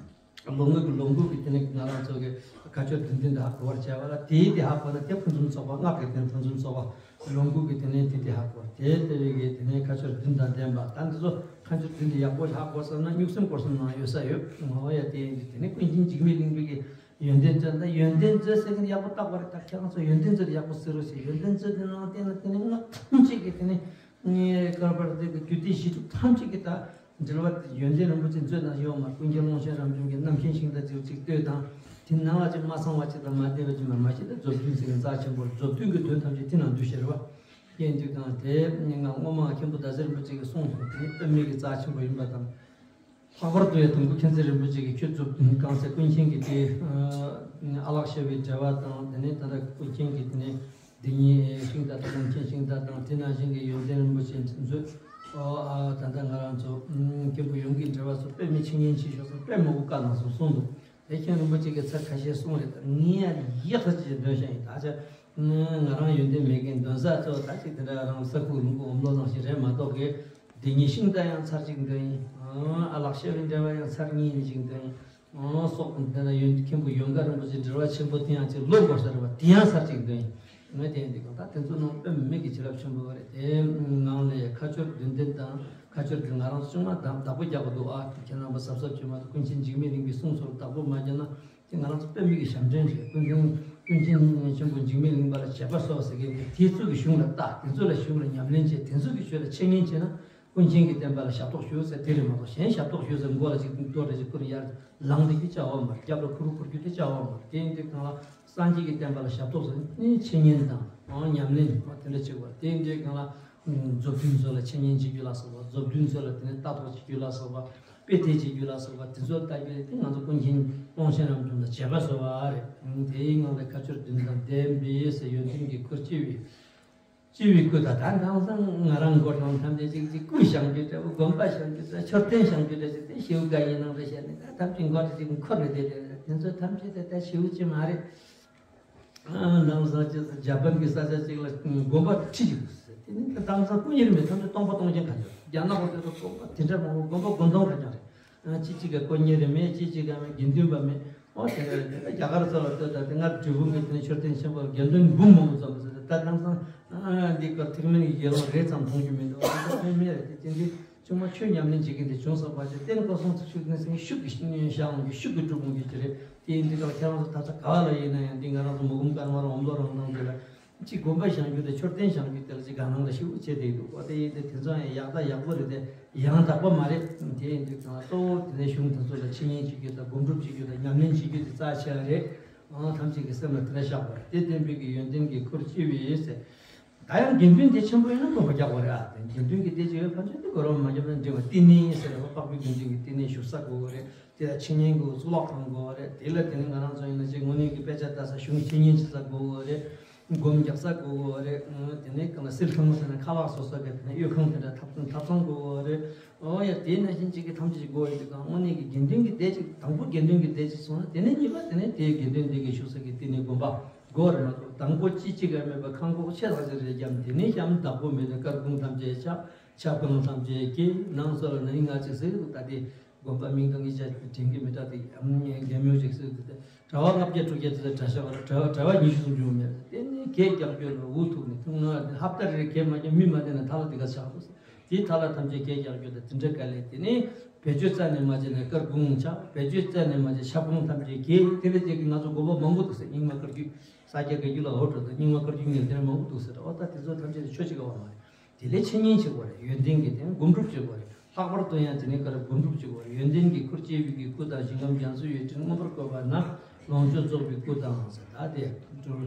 ལོངས་སྐུ་གི་ལོངས་སྐུ་གི་དེ་ནས་ང་རང་ཚོ་གི་ཁ་སྦྱོར་བདུན་ལྡན་དེ་ཧ་གོ་བར་བྱ་བ་ལ། དེའི་དེ་ཧ་གོ་ན་དེ་ཕུན་སུམ་ཚོགས་པ། སྔགས་ཀྱི་དེ་ཕུན་སུམ་ཚོགས་པ། ལོངས་སྐུ་གི་དེ་ནས་དེ་དེ་ཧ་གོ། དེ་ལྟ་བུའི་གི་དེ་ནས་ཁ་སྦྱོར་བདུན་དང་ལྡན་པ། ད་འདི་ཚོ་ཁ་སྦྱོར་བདུན་དེ་ཡག་པོ་ཧ་གོ་སོང་ན་གཉུག་སེམས་སྐོར་གསུམ་ནང་ཡོད་ས་ཡོད། ཨོ་ཡ། དེ་ཡིན་དུས་དེ་ནས་ཀུན་མཁྱེན་འཇིགས་མེད་གླིང་པའི་གི་ཡོན་ཏན་མཛོད། ད་ཡོན་ཏན་མཛོད་ཟེར་མཁན་ཡག་པོ་བརྟག་པ་རེད། ད་ཁྱེད་རང་ཚོ་ཡོན་ཏན་མཛོད་ཡག་པོ་གཟིགས་རོགས་ཞེས། ཡོན་ཏན་མཛོད་དེ་ནང་བལྟས་ན་དེ་ནས་སྔགས་ཐམས་ཅད་ཀྱི་དེ་ནས། ངའི་བཀའ་བར་དེ་གི་རྒྱུད་སྡེ་བཞི་སྒྲུབ་ཐམས་ཅད་ཀྱི་ད་འགྲེལ་པ་ཡོན་ཏན་རིན་པོ་ཆེ་མཛོད་ནང་ཡོད་མ། ཀུན་མཁྱེན་ཀློང་ཆེན་རབ་འབྱམས་ཀྱི་རྣམ་མཁྱེན་ཤིང་རྟ་ཟེར་བ་ཅིག་ལྟོས་དང་། དེ་ནང་ལ་ཅིག་མ་ཚང་བ་ཅིག་དང་མ་བདེ་བ་ཅིག་མ་མ་ཤེས་ད་མཛོད་བདུན་ཟེར་མཁན་རྩ་ཆེན་པོ་རེད། མཛོད་བདུན་གྱི་དོན་ཐམས་ཅད་དེ་ནང་འདུས་ཤེས་རེད་བ། ཡིན་དུས་གང་དེ་ང་སྔོན་མ་མཁན་པོ་ཟླ་ཟེར་རིན་པོ་ཆེ་གིས་གསུངས་སོང་། དེ་ནི་དཔེ་མེད་ཀྱི་རྩ་ཆེན་པོ་ཡིན་པ་དང་། ལྷག་པར་དུ་ཡང་དང་པོ་མཁྱེན་བརྩེ་རིན་པོ་ཆེ་གིས་ཁྱོད་མཛོད་བདུན་གང་ཟེར་ཀུན་མཁྱེན་གྱི་དེ་ཨ་ལགས་བཤད་པའི་འགྲེལ་པ་དང་། དེ་ནས་ད་ལྟ་ཀུན་མཁྱེན་གྱི་དེ་ནས་འདི་ཉིད་ཤིང་རྟ་དང་ཀུན་མཁྱེན་ཤིང་རྟ་དང་། དེ་ནང་བཞིན་གྱི་ཡོན་ཏན་རིན་པོ་ཆེ་མཛོད། ཨོ་ཨ་ད་ལྟ་ང་རང་ཚོ་མཁན་པོ་ཡོངས་ཀྱི་འགྲེལ་པ་སོགས་དཔེ་མི་ཆེ་ཉན་ཆེ་ཤོས་སོགས་དཔེ་མང་པོ་བཀའ་གནང་སོང་གསུངས་འདུག་དེ་མཁན་རིན་པོ་ཆེ་གིས་ཚར་ཁ་ཤས་གསུངས་རེད། ད་ངས་ཡང་ཡག་ཐག་ཆོད་འདོན་བཞིན་ཡིན། ད་ཆ་ང་རང་ཡོན་ཏན་མེད་མཁན་འདོན་ས་ཚོ་ད་ཅིག་དེ་འདྲ་རང་ས་ཁུག་ལུང་ཁུག་འོམ་ལོ་ནང་བཞིན་རེད་མ་གཏོགས་གི། འདི་ཉིད་ཤིང་རྟ་ཡང་ཚར་གཅིག་འདོན་ཡིན། ཨ་ལགས་བཤད་པའི་འགྲེལ་པ་ཡང་ཚར་གཉིས་ནས་གཅིག་འདོན་ཡིན། ཨ་སོགས་དེ་ན་ཡོན་མཁན་པོ་ཡོངས་དགའ་རིན་པོ་ཆེ་འགྲེལ་པ་ཆེན་པོ་དེ་ཡང་ཅིག་ལོ་འགོར་ས་རེད་པ། དེ་ཡང་ཚར་གཅིག་འདོན་ཡིན། ངས་དེ་ཡིན་དུས་གང་ལྟར་དེ་ཚོ་ནང་དཔེ་མེད་ཀྱི་བྱིན་རླབས་ཆེན་པོ་རེད། དེ་ངང་ལས་ཁ་སྦྱོར་བདུན་ལྡན་དང་། ཁ་སྦྱོར་དེ་ང་རང་ཚོ་ཆུང་མ་དང་བདག་པོ་རྒྱག་པ་འདུག་ཨ་ཁྱེད་རྣམ་པ་གཟབ་གཟབ་བྱེད་མ་གཏོགས་ཀུན་མཁྱེན་འཇིགས་མེད་གླིང་པའི་གསུང་ཚོར་བདག་པོ་མ་བརྒྱབ་ན། དེ་ང་རང་ཚོ་དཔེ་མེད་ཀྱི་ཞབས་འདྲེན་རེད། ཀུན་མཁྱེན་ཀུན་མཁྱེན་ཆེན་པོ་འཇིགས་མེད་གླིང་པ་ལ་བྱེད་པ་གསོ་བ་ཟེར་མཁན་དེ་དེ་ཚོ་གི་གཞུང་ལ་ལྟ། དེ་ཚོ་ལ་གཞུང་ལ་ཉམས་ལེན་བྱེད། དེ་ཚོ་གི་ཆོས་ལ་འཆད་ཉན་བྱེད་ན་ཀུན་མཁྱེན་གྱི་བསྟན་པ་ལ་ཞབས་ཏོག་ཞུ་ཟེར་དེ་རེད་མ་གཏོགས་གཞན་ཞབས་ཏོག་ཞུ་ཟེར་མགོ་ལ་ཅིག་རྡོ་འདྲ་ཅིག་ཁུར་ཡར་ལངས་བསྡད་རྒྱུ་བྱ་བ་མ་རེད། རྒྱབ་ལ་ཁུར་ཁུར་རྒྱུ་དེ་བྱ་བ་མ་རེད། དེ་ཡིན་དུས་གང་ལ་སངས་རྒྱས་ཀྱི་བསྟན་པ་ལ་ཞབས་ཏོག་ཟེར་ནི་འཆད་ཉན་དང་ཉམས་ལེན་དེ་འདྲ་བྱེད་དགོས་རེད། དེ་ཡིན་དུས་གང་ལ་མཛོད་བདུན་ཚོ་ལ་འཆད་ཉན་བྱེད་རྒྱུ་ལ་སོགས་པ། མཛོད་བདུན་ཚོ་ལ་དེ་ནས་ལྟ་རྟོག་བྱེད་རྒྱུ་ལ་སོགས་པ། དཔེ་དེབ་བྱེད་རྒྱུ་ལ་སོགས་པ་དེ་ཚོ་ལྟ་རྒྱུ་དེ་ང་ཚོ་ཀུན་མཁྱེན་ཀློང་ཆེན་རབ་འབྱམས་དང་བྱེད་པ་བཟོ་བ་རེད། དེའི་ངང་ལ་ཁ་སྦྱོར་བདུན་དང་ལྡན་པའི་ཟེར་ཡོན་ཏན་གྱི་ཁུར་ལྕི་བའི་ལྕི་བའི་སྐུ་དང་། ད་དེང་སང་ང་རང་མགོ་གྲོང་ཐམས་ཅད་ཅིག་ཅིག་སྐུ་བཞེངས་རྒྱུ་འདྲ་བོ། དགོན་པ་བཞེངས་རྒྱུ་འདྲ། མཆོད་རྟེན་བཞེངས་རྒྱུ་འདྲ་ཅིག་དེ་ཞེའུ་དགའ་ཡིན་ནང་རེ་བཤད་ནས་ད་ཐམས་ཅད་མགོ་དེ་ཅིག་འཁོར་རེ་བསྡད་རེད། དེ་ཚོ་ཐམས་ཅད་དེ་ད་ཞེའུ་ཅི་མ་རེད། ཨ་དེང་སང་ཅི་ཟེར་ཇ་པན་གྱི་ས་ཆ་ཅིག་ལ་དགོན་པ་ཁྲི་ཅིག་འདུག་ཟེར། དེ་ནི་དེང་སང་སྐུ་གཉེར་མེད། ཐམས་ཅད་སྟོང་པ་སྟོང་རྐྱང་ག་ཅིག་རྒྱ་ནག་པ་དེ་ཚོ་སྟོང་པ་དེ་འདྲ་མང་པོ་དགོན་པ་དགོན་སྟོང་ག་རྐྱང་རེད། ཨ་ཅི་ཅིག་ག་སྐུ་གཉེར་མེད། ཅི་ཅིག་ག་མེད། དགེ་འདུན་པ་མེད། ཨོ་དེ་འདྲ་རེད། དེ་རྒྱ་གར་ཚོ་ལ་ལྟོས་དང་དེ་སྔར་འབྲས་སྤུངས་ཀྱི་དེ་ནི་མཆོད་རྟེན་ཆེན་པོ་ལ་དགེ་འདུན་འབུམ་མང་པོ་འཛོམས་ཟེར། ད་དེང་སང་ཨ་འདི་སྐབས་ཐེག་དམན་གྱི་དགེ་སློང་རེ་ཙམ་མཐོང་རྒྱུ་མི་འདུག་ཨ་ད་ཐེག་དམན་རེད་དེ་དེ་འདྲའི། ཆུང་མ་ཆོས་ཉམས་ལེན་བྱེད་མཁན་དེ་བྱུང་སོང་བ་ཅིག་བསྟན་སྐོར་སོང་ཚུལ་ཤུགས་ནས་ཟིན་ཤུགས་ཀྱིས་ཤུགས་ཀྱིས་ཤུགས་ཀྱིས་སྒྲུབ་དགོས་ཀྱི་ཅི་རེད། དེ་ཡིན་དུས་ཀྱང་ཁྱེད་རང་ཚོ་ད་ཆ་ག་བ་ལ་ཡིན་ན་ཡང་འདི་ང་རང་ཚོ་མུ་གུམ་དཀར་དམར་འོམ་ལོ་རང་ནང་དེ་ལ་ཅིག་དགོན་པ་བཞེངས་རྒྱུ་དེ་མཆོད་རྟེན་བཞེངས་རྒྱུ་དེ་ལ་ཅིག་དགའ་སྣང་ལ་ཤུགས་ཆེ་བསྡད་འདུག་ཨོ་དེ་ཡིན་དུས་དེ་ཚོ་ཡང་ཡག་ད་ཡག་པོ་རེད་དེ་ཡང་དག་པ་མ་རེད། དེ་ཡིན་དུས་ཀྱང་གཙོ་བོ་དེ་ནས་གཞུང་དེ་ཚོ་ལ་འཆད་ཉན་བྱེད་རྒྱུ་དང་སྒོམ་སྒྲུབ་བྱེད་རྒྱུ་དང་ཉམས་ལེན་བྱེད་རྒྱུ་དེ་རྩ་ཆེ་བ་རེད། ཨང་ཐམས་ཅད་ཀྱི་སེམས་ལ་དེ་འདྲ་བཞག་པ་རེད། དེ་བསྟན་པའི་གི་ཡོན་ཏན་གྱི་ཁུར་ལྕི་བའི་ཟེར། ད་ཡང་དགེ་འདུན་སྡེ་ཆེན་པོ་ཡིན་ན་དགོན་པ་རྒྱག་དགོས་རེད། ཨ་དེ་དགེ་འདུན་གྱི་སྡེ་ཅིག་ཡོད་ཕན་ཚུན་དེ་དགོན་པ་མ་བརྒྱབ་ན་འགྲིག་པ། བསྟི་གནས་ཟེར་བ་འཕགས་པའི་དགེ་འདུན་གྱི་བསྟི་གནས་བཞུགས་ས་དགོས་དགོས་རེད། དེ་ལ་འཆད་ཉན་གྱི་གཙུག་ལག་ཁང་དགོས་པ་རེད། དེ་ལ་དེ་ནས་ང་རང་ཚོ་ཡིན་ན་ཅིག་དངོས་གནས་ཀྱི་དཔེ་ཆ་ལྟ་ས་གཞུང་འཆད་ཉན་བྱེད་ས་དགོས་དགོས་རེད། སྒོམ་རྒྱག་ས་དགོས་དགོས་རེད། དེ་ནས་གང་ལ་གསེར་ཁང་ཟེར་ན་ཁ་ལག་སོ་སོ་གི་དེ་ནས་གཡོས་ཁང་དེ་འདྲ་ཐབ་ཚང་ཐབ་ཚང་དགོས་དགོས་རེད། ཨོ་ཡ་དེ་ནང་བཞིན་ཅིག་གི་ཐམས་ཅད་ཅིག་དགོས་ཡོད་དུས་གང་དངོས་གནས་ཀྱི་དགེ་འདུན་གྱི་སྡེ་ཅིག་དང་པོ་དགེ་འདུན་གྱི་སྡེ་ཅིག་སོང་ན་དེ་ནས་གཉིས་པ་དེ་ནས་དེའི་དགེ་འདུན་སྡེ་གི་བཞུགས་ས་གི་བསྟི་གནས་དགོན་པ། སྒོ་རེད་མ་གཏོགས་དང་པོ་ཅི་གཅིག་ག་མེད་པ་ཁང་ཁོག་ཆེ་ལྷག་ཅིག་རེ་བརྒྱབ། དེ་ནས་གཤམ་བདག་པོ་མེད་པའི་སྐར་ཁུང་ཐམས་ཅད་ཆག་ཆབ་ཁང་ཐམས་ཅད་སྐྱེས། ནང་སོ་ལ་ན་ཡིན་ང་གཅིག་ཟེར་གི་འདུག་ད་དེ་དགོན་པ་མིང་དང་ཡིག་ཆ་དྲན་གི་མི་འདྲ་དེ་རྒན་མོ་ཅིག་ཟེར་གི་འདུག་གྲྭ་པ་ལྔ་བརྒྱ་དྲུག་བརྒྱ་དེ་ཚོ་གྲྭ་ཤག་གྲྭ་པ་གྲྭ་པ་ཉི་ཤུ་སུམ་ཅུ་མེད། དེ་ནས་གད་རྒྱག་རྒྱུ་ལ་འུ་ཐུག་ནས་ཐུག་ན་ཧབ་ཏ་རེ་གད་མ་རྒྱག་མི་མ་བསྡད་ན་ཐ་ལ་དེ་ག་ཆག་འདུག་ཟེར། དེའི་ཐ་ལ་ཐམས་ཅད་གད་རྒྱག་རྒྱུ་དང་དེ་འདྲ་ག་ལས། དེ་ནས་བེད་སྤྱོད་རྩ་ནས་མ་བྱས་ན་སྐར་ཁུང་ཆག་བེད་སྤྱོད་རྩ་ནས་མ་བྱས་ཆབ་ཁང་ཐམས་ཅད་གས། དེ་འདྲ་བྱས་ཀྱི་ང་ཚོ་དགོན་པ་མང་པོ་འདུག་ཟེར། རྙིང་མ་བཀའ་བརྒྱུད་ས་སྐྱ་བཀའ་བརྒྱུད་ལ་འོ་འགྲོ་དང་རྙིང་མ་བཀའ་བརྒྱུད་ངེས་དེ་འདྲ་མང་པོ་འདུག་ཟེར། འོ་ད་དེ་ཚོ་ཐམས་ཅད་ཆོས་བྱེད་དགོས་པ་མ་རེད། དེ་ལས་འཆད་ཉན་བྱེད་དགོས་རེད། ཡོན་ཏན་གྱི་དེ་སྒོམ་སྒྲུབ་བྱེད་དགོས་རེད། ལྷག་པར་དུ་ཡང་དེ་ནས་ག་རེ་སྒོམ་སྒྲུབ་བྱེད་དགོས་རེད། ཡོན་ཏན་གྱི་ཁུར་ལྕི་བའི་གི་སྐུ་དང་ཞིང་ཁམས་རྒྱ་མཚོའི་ཡུལ་ཕྲན་མངོན་པར་བཀོད་པ་ན་ལོངས་སྤྱོད་རྫོགས་པའི་སྐུ་དང་ཟེར། ད་དེ་སྤྲུལ་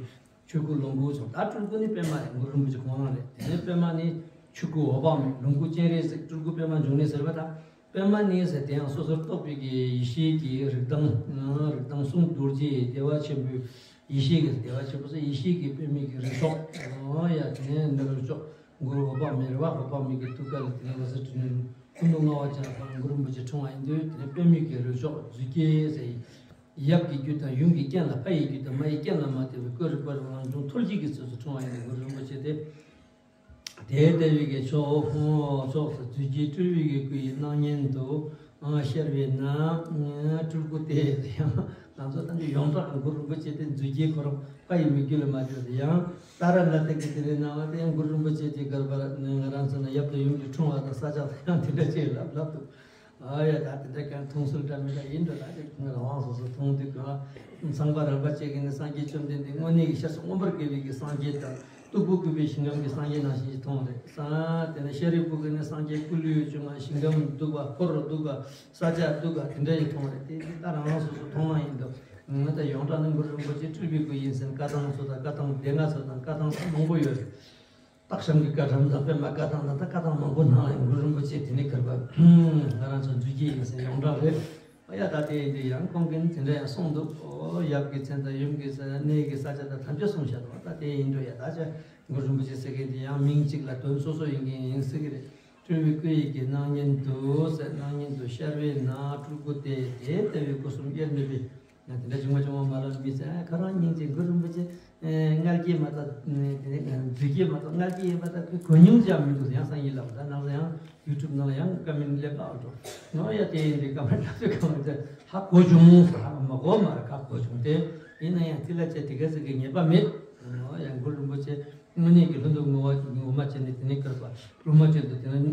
ཆོས་སྐུ་ལོངས་སྐུ་སོགས། ད་སྤྲུལ་སྐུ་ནི་པདྨ་རེད། གུ་རུ་རིན་པོ་ཆེ་ཁོང་རང་རེད། དེ་ནས་པདྨ་ནི་ཆོས་སྐུ་འོད་དཔག་མེད། ལོངས་སྐུ་སྤྱན་རས་གཟིགས། སྤྲུལ་སྐུ་པདྨ་འབྱུང་གནས་ཟེར་བ་དང་། པདྨ་ནི་ཟེར་དེ་ཡང་སོ་སོར་རྟོག་པའི་གི་ཡེ་ཤེས་ཀྱི་རིགས་དྭངས། རིགས་དྭངས་གསུང་རྡོ་རྗེ་བདེ་བ་ཆེན་པོའི་ཡེ་ཤེས་ཀྱི་བདེ་བ་ཆེན་པོ་ཟེར། ཡེ་ཤེས་ཀྱི་པདྨའི་གི་རིགས་མཆོག་ཡ་དེ་ནས་འདི་རིགས་མཆོག་གུ་རུ་འོད་དཔག་མེད་རེད་བ། འོད་དཔག་མེད་ཀྱི་ཐུགས་ཀ་ལ་དེ་ནས་འོད་ཟེར་སྤྲིན་ནས་ཀུན་ཏུ་མངའ་བ་ཅན་ལ་གུ་རུ་རིན་པོ་ཆེ་འཁྲུངས་པ་ཡིན་དུས། དེ་ནས་པདྨའི་གི་རིགས་མཆོག་རྫུས་སྐྱེས་ཟེར། ཡབ་ཀྱི་རྒྱུད་དང་ཡུམ་གྱི་རྐྱེན་ལ་ཕ་ཡི་རྒྱུད་དང་མ་ཡི་རྐྱེན་ལ་མ་ལྟོས་པའི་སྐུ་རིག་པ་རང་བྱུང་ཐོལ་སྐྱེས་ཀྱི་ཚུལ་དུ་འཁྲུངས་པ་ཡིན་ཏེ། གུ་རུ་རིན་པོ་ཆེ་དེ་དེ་ལྟ་བུའི་གི་མཆོག་མཆོག་ཏུ་རྫུས་སྐྱེས་སྤྲུལ་པའི་གི་སྐུ་ཡི་སྣང་བརྙན་དུ་ཤར་བས་ན། སྤྲུལ་སྐུ་དེ་ཡང་ང་ཚོ་ད་ནི་ཡོངས་གྲགས་གུ་རུ་རིན་པོ་ཆེ་དེ་རྫུས་སྐྱེས་ཁོ་རང་ཕ་ཡི་མི་རྒྱུད་ལ་མ་ལྟོས་ཏེ། ཡང་ཏཱ་ར་ནཱ་ཐ་གི་དེ་རིང་ནང་ལ་དེ་ཡང་གུ་རུ་རིན་པོ་ཆེ་དེ་གར་བར་ང་རང་ཚོ་ན་ཡབ་དང་ཡུམ་གྱི་འཁྲུངས་པ་དང་ས་ཆ་དང་ཡང་དེ་འདྲ་ཅིག་ལབ་ལབ་འདུག་ཨ་ཡ། ད་དེ་འདྲ་གང་མཐོང་ཚུལ་འདྲ་མི་འདྲ་ཡིན་འགྲོ། ད་ཅིག་ང་རང་དབང་སོ་སོ་མཐོང་དུས་གང་ཚངས་པ་རིན་པོ་ཆེ་གི་ནི་སངས་རྒྱས་བཅོམ་ལྡན་འདས་དངོས་གནས་ཀྱི་ཤར་ཕྱོགས་མངོན་པར་དགའ་བའི་གི་སངས་རྒྱས་དང་ སྟུག་པོ་བཀོད་པའི་ཞིང་ཁམས་ཀྱི་སངས་རྒྱས་ནང་བཞིན་ཞིག་མཐོང་བ་རེད། ས་དེ་ནས་ཤཱ་རིའི་བུ་གིས་ནི་སངས་རྒྱས་སྐུ་ལུས་བྱུང་བ་ཞིང་ཁམས་སྟུག་པ་འཁོར་སྟུག་པ་ས་ཆ་སྟུག་པ་དེ་འདྲ་ཞིག་མཐོང་བ་རེད། དེ་དེ་ད་རང་རང་སོ་སོ་མཐོང་སྣང་ཡིན་འདུག་ང་ད་ཡོངས་གྲགས་ནི་གུ་རུ་རིན་པོ་ཆེ་སྤྲུལ་པའི་སྐུ་ཡིན་ཟེར་བཀའ་ཐང་ཚོ་དང་བཀའ་ཐང་སྡེ་ལྔ་ཚོ་དང་བཀའ་ཐང་མང་པོ་ཡོད་རེད། སྟག་ཤམ་གྱི་བཀའ་ཐང་དང་པདྨ་བཀའ་ཐང་དང་ད་བཀའ་ཐང་མང་པོ་ནང་ལ་གུ་རུ་རིན་པོ་ཆེ་དེ་ནས་གར་པ་ང་རང་ཚོ་མཛོད་ཀྱི་ཡིན་ཟེར་ཡོངས་གྲགས་རེད། ཨ་ཡ་ད་དེ་ཡིན་དུས་ཡང་ཁོང་གིས་དེ་འདྲ་ཡང་གསུངས་འདུག་ཨོ་ཡབ་ཀྱི་མཚན་དང་ཡུམ་གྱི་མཚན་གནས་ཀྱི་ས་ཆ་དང་ཐམས་ཅད་གསུངས་བཞག་འདུག་ད་དེ་ཡིན་དུས་ཡ་ད་ཆ་གུ་རུ་རིན་པོ་ཆེ་ཟེར་མཁན་དེ་ཡང་མིང་གཅིག་ལ་དོན་སོ་སོ་ཡིན་མཁན་ཡིན་ཟེར་གྱི་རེད། སྤྲུལ་པའི་སྐུ་ཡི་གི་སྣང་བརྙན་དུ་ཟེར། སྣང་བརྙན་དུ་ཤར་བའི་ནང་སྤྲུལ་སྐུ་སྟེ། དེ་ལྟ་བུའི་སྐུ་གསུམ་དབྱེར་མེད་པའི། ཡང་དེ་འདྲ་བྱུང་བ་བྱུང་བ་མ་ལབ་མི་ཚེ་ཁ་རང་སྙིང་རྗེ་གུ་རུ་རིན་པོ་ཆེ་མངལ་སྐྱེས་མ་གཏོགས་དེ་ནས་མཛེ་སྐྱེས་མ་གཏོགས་མངལ་སྐྱེས་ཡིན་པ་ལྟ་བུའི་གོ་མྱོང་ཅང་མི་འདུག་ཡང་སང་ཉིན་ལབ་ད་ནང་ལ་ཡང་ཡུ་ཊུབ་ནང་ལ་ཡང་ཀ་མེན་ཊི་སླེབས་པ་ཨ་འགྲོ་ནོ་ཡ་དེ་ཡིན་དེ་ཀ་མེན་ཊི་ལབ་དུས་ཀ་མེན་ཊི་ཧ་གོ་བྱུང་ཟེར་ཧ་མ་གོ་མ་རེད་ཁ་གོ་བྱུང་སྟེ་ཡིན་ན་ཡང་དེ་ལ་བྱས་དེ་ག་ཟེར་གི་ངེས་པ་མེད་ནོ་ཡང་གུ་རུ་རིན་པོ་ཆེ་དངོས་གནས་ཀྱི་ལྷུན་གྲུབ་ངོ་བོ་ངོ་མ་བྱས་ནས་དེ་ནས་བསྐུར་བ་སློབ་མ་བྱས་འདུག་དེ་ནས།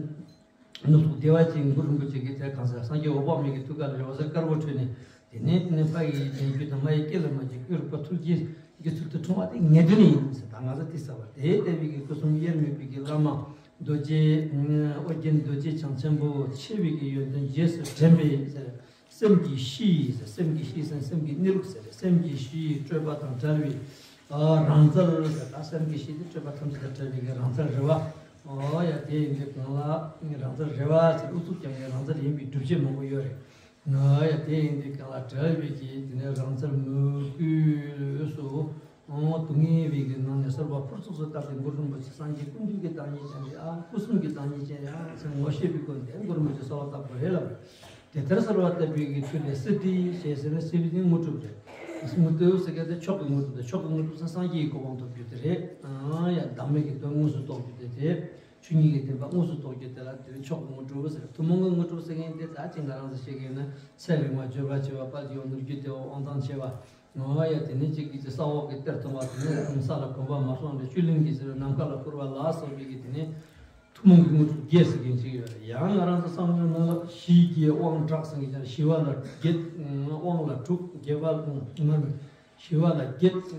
ནུབ་ཕྱོགས་བདེ་བ་ཅན་གུ་རུ་རིན་པོ་ཆེ་གིས་དེར་གང་ཟག་སངས་རྒྱས་འོད་དཔག་མེད་ཀྱི་ཐུགས་ཀ་ལ་རེ་བ་ཟེར་དཀར་པོ་འཕྲོས་ནས། དེ་ནས་དེ་ནས་ཕ་ཡི་རྒྱན་རྒྱུད་དང་མ་ཡི་སྐད་ལ་མ་གྱུར་སྐུ་རུ་པ་ཐུགས་རྗེ་གི་ཚུལ་དུ་འཁྲུངས་པ་དེ་ངེས་དོན་ཡིན་ཟེར་ད་ང་ཚོ་དེ་ཟེར་བ་དེ་ལྟ་བུའི་གི་སྐུ་གསུམ་དབྱེར་མེད་པའི་གི་བླ་མ་རྡོ་རྗེ་ཨོ་རྒྱན་རྡོ་རྗེ་འཆང་ཆེན་པོ་ཆེ་བའི་གི་ཡོན་ཏན་རྗེས་སུ་དྲན་པའི་ཟེར། སེམས་ཀྱི་གཤིས་ཟེར་སེམས་ཀྱི་གཤིས་ཟེར་སེམས་ཀྱི་གནས་ལུགས་ཟེར་སེམས་ཀྱི་གཤིས་སྤྲོས་པ་དང་བྲལ་བའི་རང་རྩལ་ཟེར་ད་སེམས་ཀྱི་གཤིས་དེ་སྤྲོས་པ་ཐམས་ཅད་དང་བྲལ་བའི་གི་རང་རྩལ་རེད་བ། ཨོ་ཡ་དེ་ཡིན་དུས་གང་ལ་རང་རྩལ་རེད་བ་ཟེར་ཨུ་ཚུགས་ཀྱང་ཡང་རང་རྩལ་ཡིན་པའི་སྒྲུབ་བྱེད་མང་པོ་ཡོད་རེད། ཨོ་ཡ་དེ་ཡིན་དུས་གང་ལ་བྲལ་བའི་གི་དེ་ནས་རང་རྩལ་མོས་གུས་སུ། ཨོ་སྡུག་བསྔལ་བའི་གི་ནང་ནས་གསོལ་བ་ཕུར་ཚུགས་སུ་བཏབ་སྟེ་གུ་རུ་རིན་པོ་ཆེ་སངས་རྒྱས་ཀུན་འདུས་ཀྱི་བདག་ཉིད་ཅན་རེད་ཨ་སྐུ་གསུམ་གྱི་བདག་ཉིད་ཅན་རེད་ཨ་ཟེར་ངོ་ཤེས་པའི་སྒོ་ནས་གུ་རུ་རིན་པོ་ཆེ་གསོལ་བ་བཏབ་དགོས་རེད་ལབ་རེད། དེ་ལྟར་གསོལ་བ་བཏབ་པའི་གི་ཚུལ་ལས་སིདྡྷི་ཞེས་ཟེར་ན་སིདྡྷི་དངོས་གྲུབ་རེད། དངོས་གྲུབ་ཟེར་མཁན་དེ་མཆོག་གི་དངོས་གྲུབ་དང་མཆོག་གི་དངོས་གྲུབ་ཟེར་སངས་རྒྱས་ཀྱི་གོ་འཕང་ཐོབ་རྒྱུ་དེ་རེད། ཨང་ཡ་བདག་མེད་ཀྱི་དོན་དངོས་སུ་རྟོགས་རྒྱུ་དེ་རེད། ཆོས་ཉིད་ཀྱི་བདེན་པ་དངོས་སུ་རྟོགས་རྒྱུ་དེ་ལ་དེ་མཆོག་གི་དངོས་གྲུབ་ཟེར། ཐུན་མོང་གི་དངོས་གྲུབ་ཟེར་མཁན་དེ་ད་ཅིག་ང་རང་ཚོ་བཤད་མཁན་ནི་ཚེ་རིང་བ་འབྱོར་བ་ཆེ་བ་དཔལ་གྱི་ཡོན་ཏན་རྒྱུ་དེ་དབང་ཐང་ཆེ་བ། ཨང་ཡ་དེ་ནས་གཅིག་གིས་ཀྱི་ས་འོག་གི་གཏེར་མཐོང་བ་དེ་ནས་ས་ལ་གོམ་པ་མ་སོང་བའི་བཅུད་ལེན་གྱི་ཟེར་ནམ་མཁའ་ལ་འཕུར་བ་ལ་སོགས་པའི་གི་དེ་ནས། ཐུན་མོང་གི་དངོས་གྲུབ་བརྒྱད་ཟེར་མཁན་ཅིག་ཡོད་རེད། ཡང་ང་རང་ཚོ་བསམ་བློའི་ནང་ལ་ཞི་རྒྱས་དབང་དྲག་ཟེར་མཁན་ཅིག་ཞི་བ་ལ་བརྒྱད། དབང་ལ་དྲུག་རྒྱས་པ་ལ་ཞི་བ་ལ་བརྒྱད།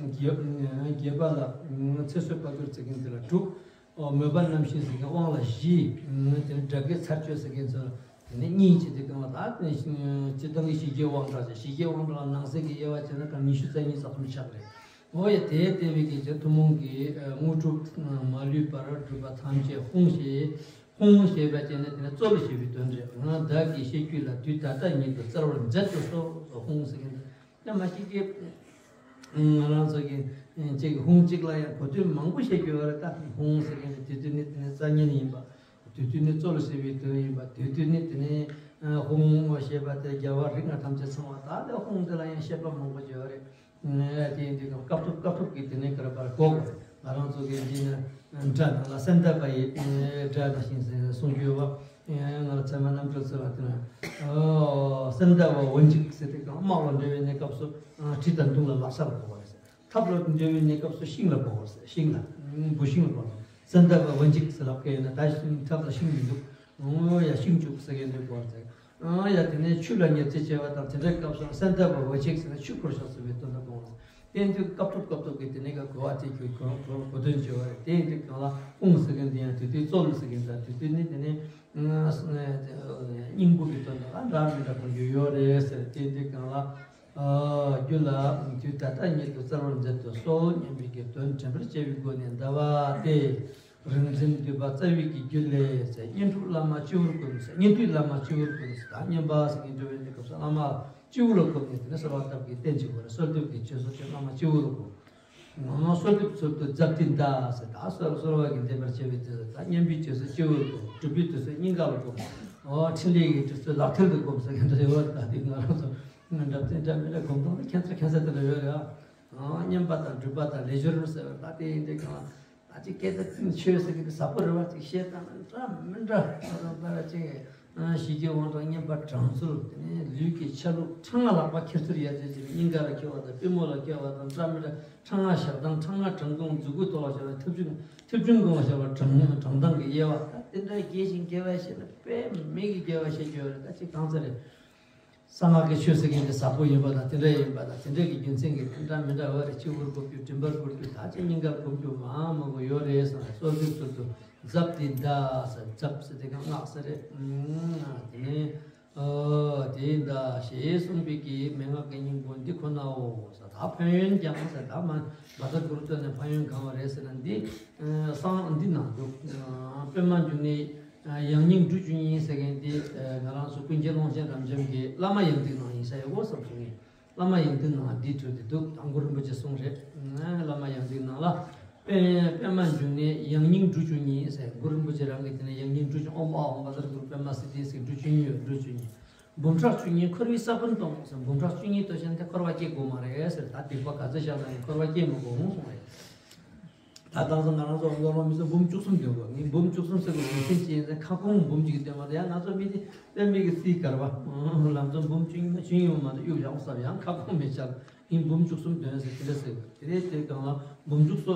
རྒྱས་པ་ལ་ཚེ་བསོད་དཔལ་འབྱོར་ཟེར་མཁན་དེ་ལ་དྲུག་མོས་པ་རྣམ་བཞི་ཟེར་མཁན་དབང་ལ་བཞི། དེ་ནས་དགྲ་བགེགས་ཚར་གཅོད་ཟེར་མཁན་ཚོ་དེ་ནས་གཉིས་བྱས་ཏེ་གང་ལ་ད་སྤྱིར་བཏང་གི་ཞི་རྒྱས་དབང་དྲག་ཅིག་ཞི་རྒྱས་དབང་དྲག་ནང་གསེས་ཀྱི་དབྱེ་བ་བྱས་ན་གང་ཉི་ཤུ་རྩ་གཉིས་ཙམ་ཆགས་རེད། འོ་ཡ་དེ་ལྟ་བུའི་གི་ཅན་ཐུན་མོང་གི་དངོས་གྲུབ་མ་ལུས་པར་སྒྲུབ་པ་ཐམས་ཅད་ཧཱུྃ་ཞེས་ཧཱུྃ་ཞེས་པ་ཅན་ནི་དེ་ནི་གཙོ་ལ་བྱེད་པའི་དོན་རེད། ང་བདག་གིས་བཤད་རྒྱུད་ལ་དུས་ད་ལྟ་ཉིད་དུ་བཙལ་བར་མཛད་དུ་གསོལ། ཧཱུྃ་ཟེར་མཁན་དེ་མ་ཤེས་ཀྱི། ང་རང་ཚོ་གི་ཅིག་ཧཱུྃ་གཅིག་ལ་ཡང་གོ་དོན་མང་པོ་བཤད་རྒྱུ་ཡོད་རེད། ད་ཧཱུྃ་ཟེར་མཁན་དེ་དུས་དུས་ནི་དེ་ནི་རྩ་བརྙན་ཡིན་པ། དུས་དུས་ནི་གཙོ་ལ་བྱེད་པའི་དོན་ཡིན་པ། དུས་དུས་ནི་དེ་ནི་ཧཱུྃ་ཞེས་པ་དེ་རྒྱལ་བ་རིགས་ལྔ་ཐམས་ཅད་ཚང་བ་ད་དེ་ཧཱུྃ་དེ་ལ་ཡང་བཤད་པ་མང་པོ་ཡོད་རེད། དེ་ཡིན་དུས་སྐབས་ཐོབ་སྐབས་ཐོབ་ཀྱི་དེ་ནས་ག་རེ་བར་གོ་དགོས། ང་རང་ཚོ་གི་འདི་ནི་སྒྲ་ནང་ལ་སན་དརྦ་ཡི་སྒྲ་ནང་བཞིན་གསུང་རྒྱུ་ཡོད་པ། ང་ལ་ཚད་མ་རྣམ་གྲོལ་ཟེར་བ་དེ་ན་སན་དརྦ་འོ་འཇིགས་ཟེར་ཏེ་གང་དམག་ལ་འབྲེལ་བའི་གནས་སྐབས་སུ་གྲི་དང་མདུང་ལ་ལག་ཆ་ལ་གོ་བ་རེད། ཐབ་ལ་འབྲེལ་བའི་གནས་སྐབས་སུ་ཤིང་ལ་གོ་བ་རེད། ཤིང་ལ་འབུ་ཤིང་ལ་གོ་བ་རེད། སན་དརྦ་འོ་འཇིགས་ཟེར་ལབ་མཁན་ཡིན་ན་ད་ཤིང་ཐབ་ལ་ཤིང་མི་འདུག་འོ་ཡ་ཤིང་བཅུག་ཟེར་མཁན་འདུག་གོ་བ་རེད། ཨང་ཡ་དེ་ནས་ཆུ་ལ་ཉེར་འཚེ་བྱས་པ་དང་དེ་འདྲའི་སྐབས་སུ་སན་དརྦ་འོ་འཇིགས་ཟེར་ན་ཆུ་འཁོར་ཤོག་ཟེར་བའི་དོན་དུ་གོ་བ་རེད། དེ་ཡིན་དུས་སྐབས་ཐོབ་སྐབས་ཐོབ་ཀྱི་དེ་ནས་ཀ་གོ་བ་དེ་ཁྱོད་གོ་གོ་གོ་དོན་བྱེད་པ་རེད། དེ་ཡིན་དུས་གང་ལ་ཧཱུྃ་ཟེར་མཁན་དེ་ཡང་དེ་དུས་གཙོ་ལ་ཟེར་མཁན་དང་དེ་དུས་ནི་དེ་ནས་སྙིང་པོ་གི་དོན་དག་ལ་འདྲ་མི་འདྲ་གང་ཡོད་ཡོད་རེད་ཟེར། དེ་ཡིན་དུས་གང་ལ་རྒྱུད་ལ་དུས་ད་ལྟ་ཉིད་དུ་བཙལ་བར་མཛད་དུ་གསོལ་སྙམ་པའི་གི་དོན་དྲན་པར་བྱ་བའི་སྒོ་ནས་འདའ་བ་སྟེ། རིག་འཛིན་འདུས་པ་རྩ་བའི་གི་རྒྱུད་ལས་ཟེར། བསྙེན་སྒྲུབ་བླ་མ་སྤྱི་བོར་བསྐུམ་ཟེར། བསྙེན་སྒྲུབ་བླ་མ་སྤྱི་བོར་བསྐུམ་ཟེར། ད་བསྙེན་པ་ཟེར་མཁན་འགྲོ་བའི་གནས་སྐབས་སུ་བླ་མ་སྤྱི་བོ་ལ་བསྐུམ་ནས་དེ་ནས་གསོལ་བ་བཏབ་ཀྱི་རྟེན་གཅིག་པ་རེད། གསོལ་འདེབས་ཀྱི་རྗེས་སུ་དེ་བླ་མ་སྤྱི་བོ་ལ་བསྐུམ། ང་གསོལ་འདེབས་ཚུལ་དུ་ཛབ་ཏི་ཏ་ཟེར། ད་གསོལ་གསོལ་བ་གི་འདེབས་པར་བྱ་བའི་དུས་སུ་ད་བསྙེན་པའི་རྗེས་སུ་སྤྱི་བོར་བསྐུམ། སྒྲུབ་པའི་དུས་སུ་སྙིང་ག་ལ་བསྐུམ། འོ་ཕྲིན་ལས་ཀྱི་དུས་སུ་ལག་མཐིལ་དུ་བསྐུམ་ཟེར་མཁན་འདྲ་ཡོད་རེད། ད་དེ་ང་རང་ཚོ་འདྲ་བཙན་འདྲ་མི་འདྲ་སྒོམ་སྟངས་དེ་ཁྱད་མཚར་ཁྱད་མཚར་དེ་འདྲ་ཡོད་རེད་ཨ། བསྙེན་པ་དང་སྒྲུབ་པ་དང་ལས་སྦྱོར་ཟེར་བ་ད་དེ་ཡིན་དུས་གང་ལ། ད་ཅིག་སྐད་ཆ་ཆོས་ཟེར་གི་དེ་ཟབ་པོ་རེད་བ། ཅིག་བཤད་སྟངས་འདྲ་མི་འདྲ་ད་དང་ད་ར་ཅིག་ཞི་རྒྱས་དབང་དྲག་བསྙེན་པ་དྲང་ཚུལ་དེ་ནས་ལུས་ཀྱི་ཆ་ལུགས་ཕྲེང་ང་ལག་པ་ཁྱེར་ཚུལ་ཡ་ཅེ་ཅེ་སྙིང་ག་ལ་འཁྱེར་བ་དང་པུས་མོ་ལ་འཁྱེར་བ་དང་འདྲ་མི་འདྲ་ཕྲེང་ང་བཞག་སྟངས་ཕྲེང་ང་དྲང་དགོངས་མཛུག་གུ་ཐོག་ལ་བཞག་པ་ཐེབས་ཆུང་ཐེབས་ཆུང་དགོངས་ལ་བཞག་པ་དྲང་དྲང་སྟངས་ཀྱི་དབྱེ་བ་ད་དེ་འདྲ་རྒྱས་ཤིང་རྒྱས་པ་བཤད་ན་དཔེ་མེད་ཀྱི་རྒྱས་པ་བཤད་རྒྱུ་ཡོད་རེད། ད་ཅིག་གང་ཚ་རེད། གསང་སྔགས་ཀྱི་ཆོས་ཟེར་མཁན་དེ་ཟབ་པོ་ཡིན་པ་དང་དེ་འདྲ་ཡིན་པ་དང་དེ་འདྲ་གི་རྒྱུ་མཚན་གྱིས་དེ་འདྲ་མི་འདྲ་བ་རེ་སྤྱི་བོར་བཀུར་རྒྱུ་མགྲིན་པར་བཀུར་རྒྱུ་ད་ཅི་སྙིང་གར་བཀུར་རྒྱུ་མང་མང་པོ་ཡོད་རེད་བསམ་ནས་སོ་སོའི་ཚུལ་དུ་ཛབ་ཏི་ད་ཟེར་ཛབ་ཟེར་དེ་གང་སྔགས་ཟེར་རེད། དེ་ནས་ཨ་དེ་ད་ཞེས་གསུངས་པའི་གི་མན་ངག་གི་སྙིང་པོ་འདི་ཁོ་ནའོ་ཟེར། ད་ཕན་ཡོན་ཀྱང་ཟེར། ད་མ་བཛྲ་གུ་རུ་བསྟོད་ནས་ཕན་ཡོན་གང་བ་རེད་ཟེར་ན་འདི་གསང་འདི་ནང་འདུག་པདྨ་འབྱུང་གནས། ཡང་སྙིང་འབྲུ་བཅུ་གཉིས་ཟེར་མཁན་དེ་ང་རང་ཚོ་ཀུན་མཁྱེན་ཀློང་ཆེན་རབ་འབྱམས་ཀྱི་བླ་མ་ཡང་ཏིག་ནང་ཡིན་ས་ཡོད་གོ་བསམ་བྱུང་ངས། བླ་མ་ཡང་ཏིག་ནང་འདི་བྲིས་ཏེ་འདུག་ད་གུ་རུ་རིན་པོ་ཆེ་གསུངས་རེད། བླ་མ་ཡང་ཏིག་ནང་ལ་པདྨ་འབྱུང་གནས་ཡང་སྙིང་འབྲུ་བཅུ་གཉིས་ཟེར། གུ་རུ་རིན་པོ་ཆེ་རང་གི་དེ་ནས་ཡང་སྙིང་འབྲུ་བཅུ་ཨོཾ་ཨཱཿཧཱུྃ་བཛྲ་གུ་རུ་པདྨ་སིདྡྷི་ཟེར་འབྲུ་བཅུ་གཉིས་ཡོད། འབྲུ་བཅུ་གཉིས། འབུམ་ཕྲག་བཅུ་གཉིས་འཁོར་བའི་ས་བོན་སྟོང་ཟེར། འབུམ་ཕྲག་བཅུ་གཉིས་བསྟོད་བྱས་ན་དེ་འཁོར་བ་སྐྱེ་དགོས་མ་རེད་ཟེར། ད་སྡིག་པ་ག་ཚོད་བཤགས་ན་ཡང་འཁོར་བ་སྐྱེ་མི་དགོས་གསུངས་རེད། ད་དེང་སང་ང་རང་ཚོ་སློབ་མ་མི་ཚོ་འབུམ་བཅུ་གསུམ་འདོན་དགོས། ངས་འབུམ་བཅུ་གསུམ་ཟེར་དགོས་དོན་ཚན་ཅི་ཡིན་ཟེར་ན་ཁ་སྐོང་འབུམ་གཅིག་འདོན་མ་གཏོགས། ཡང་ང་ཚོ་མི་དེ་དཔེ་མི་གི་སྲིད་གར་བ་ལམ་འཛོམས་འབུམ་བཅུ་གཉིས་ཡོང་མ་གཏོགས་གཡུག་ཡང་བསམ་ཡང་ཁ་སྐོང་མི་བྱ། ངས་འབུམ་བཅུ་གསུམ་འདོན་ཟེར་དེ་འདྲ་ཟེར་དགོས། དེ་ནས་དེ་སྒང་ལ་འབུམ་བཅུ་སོ་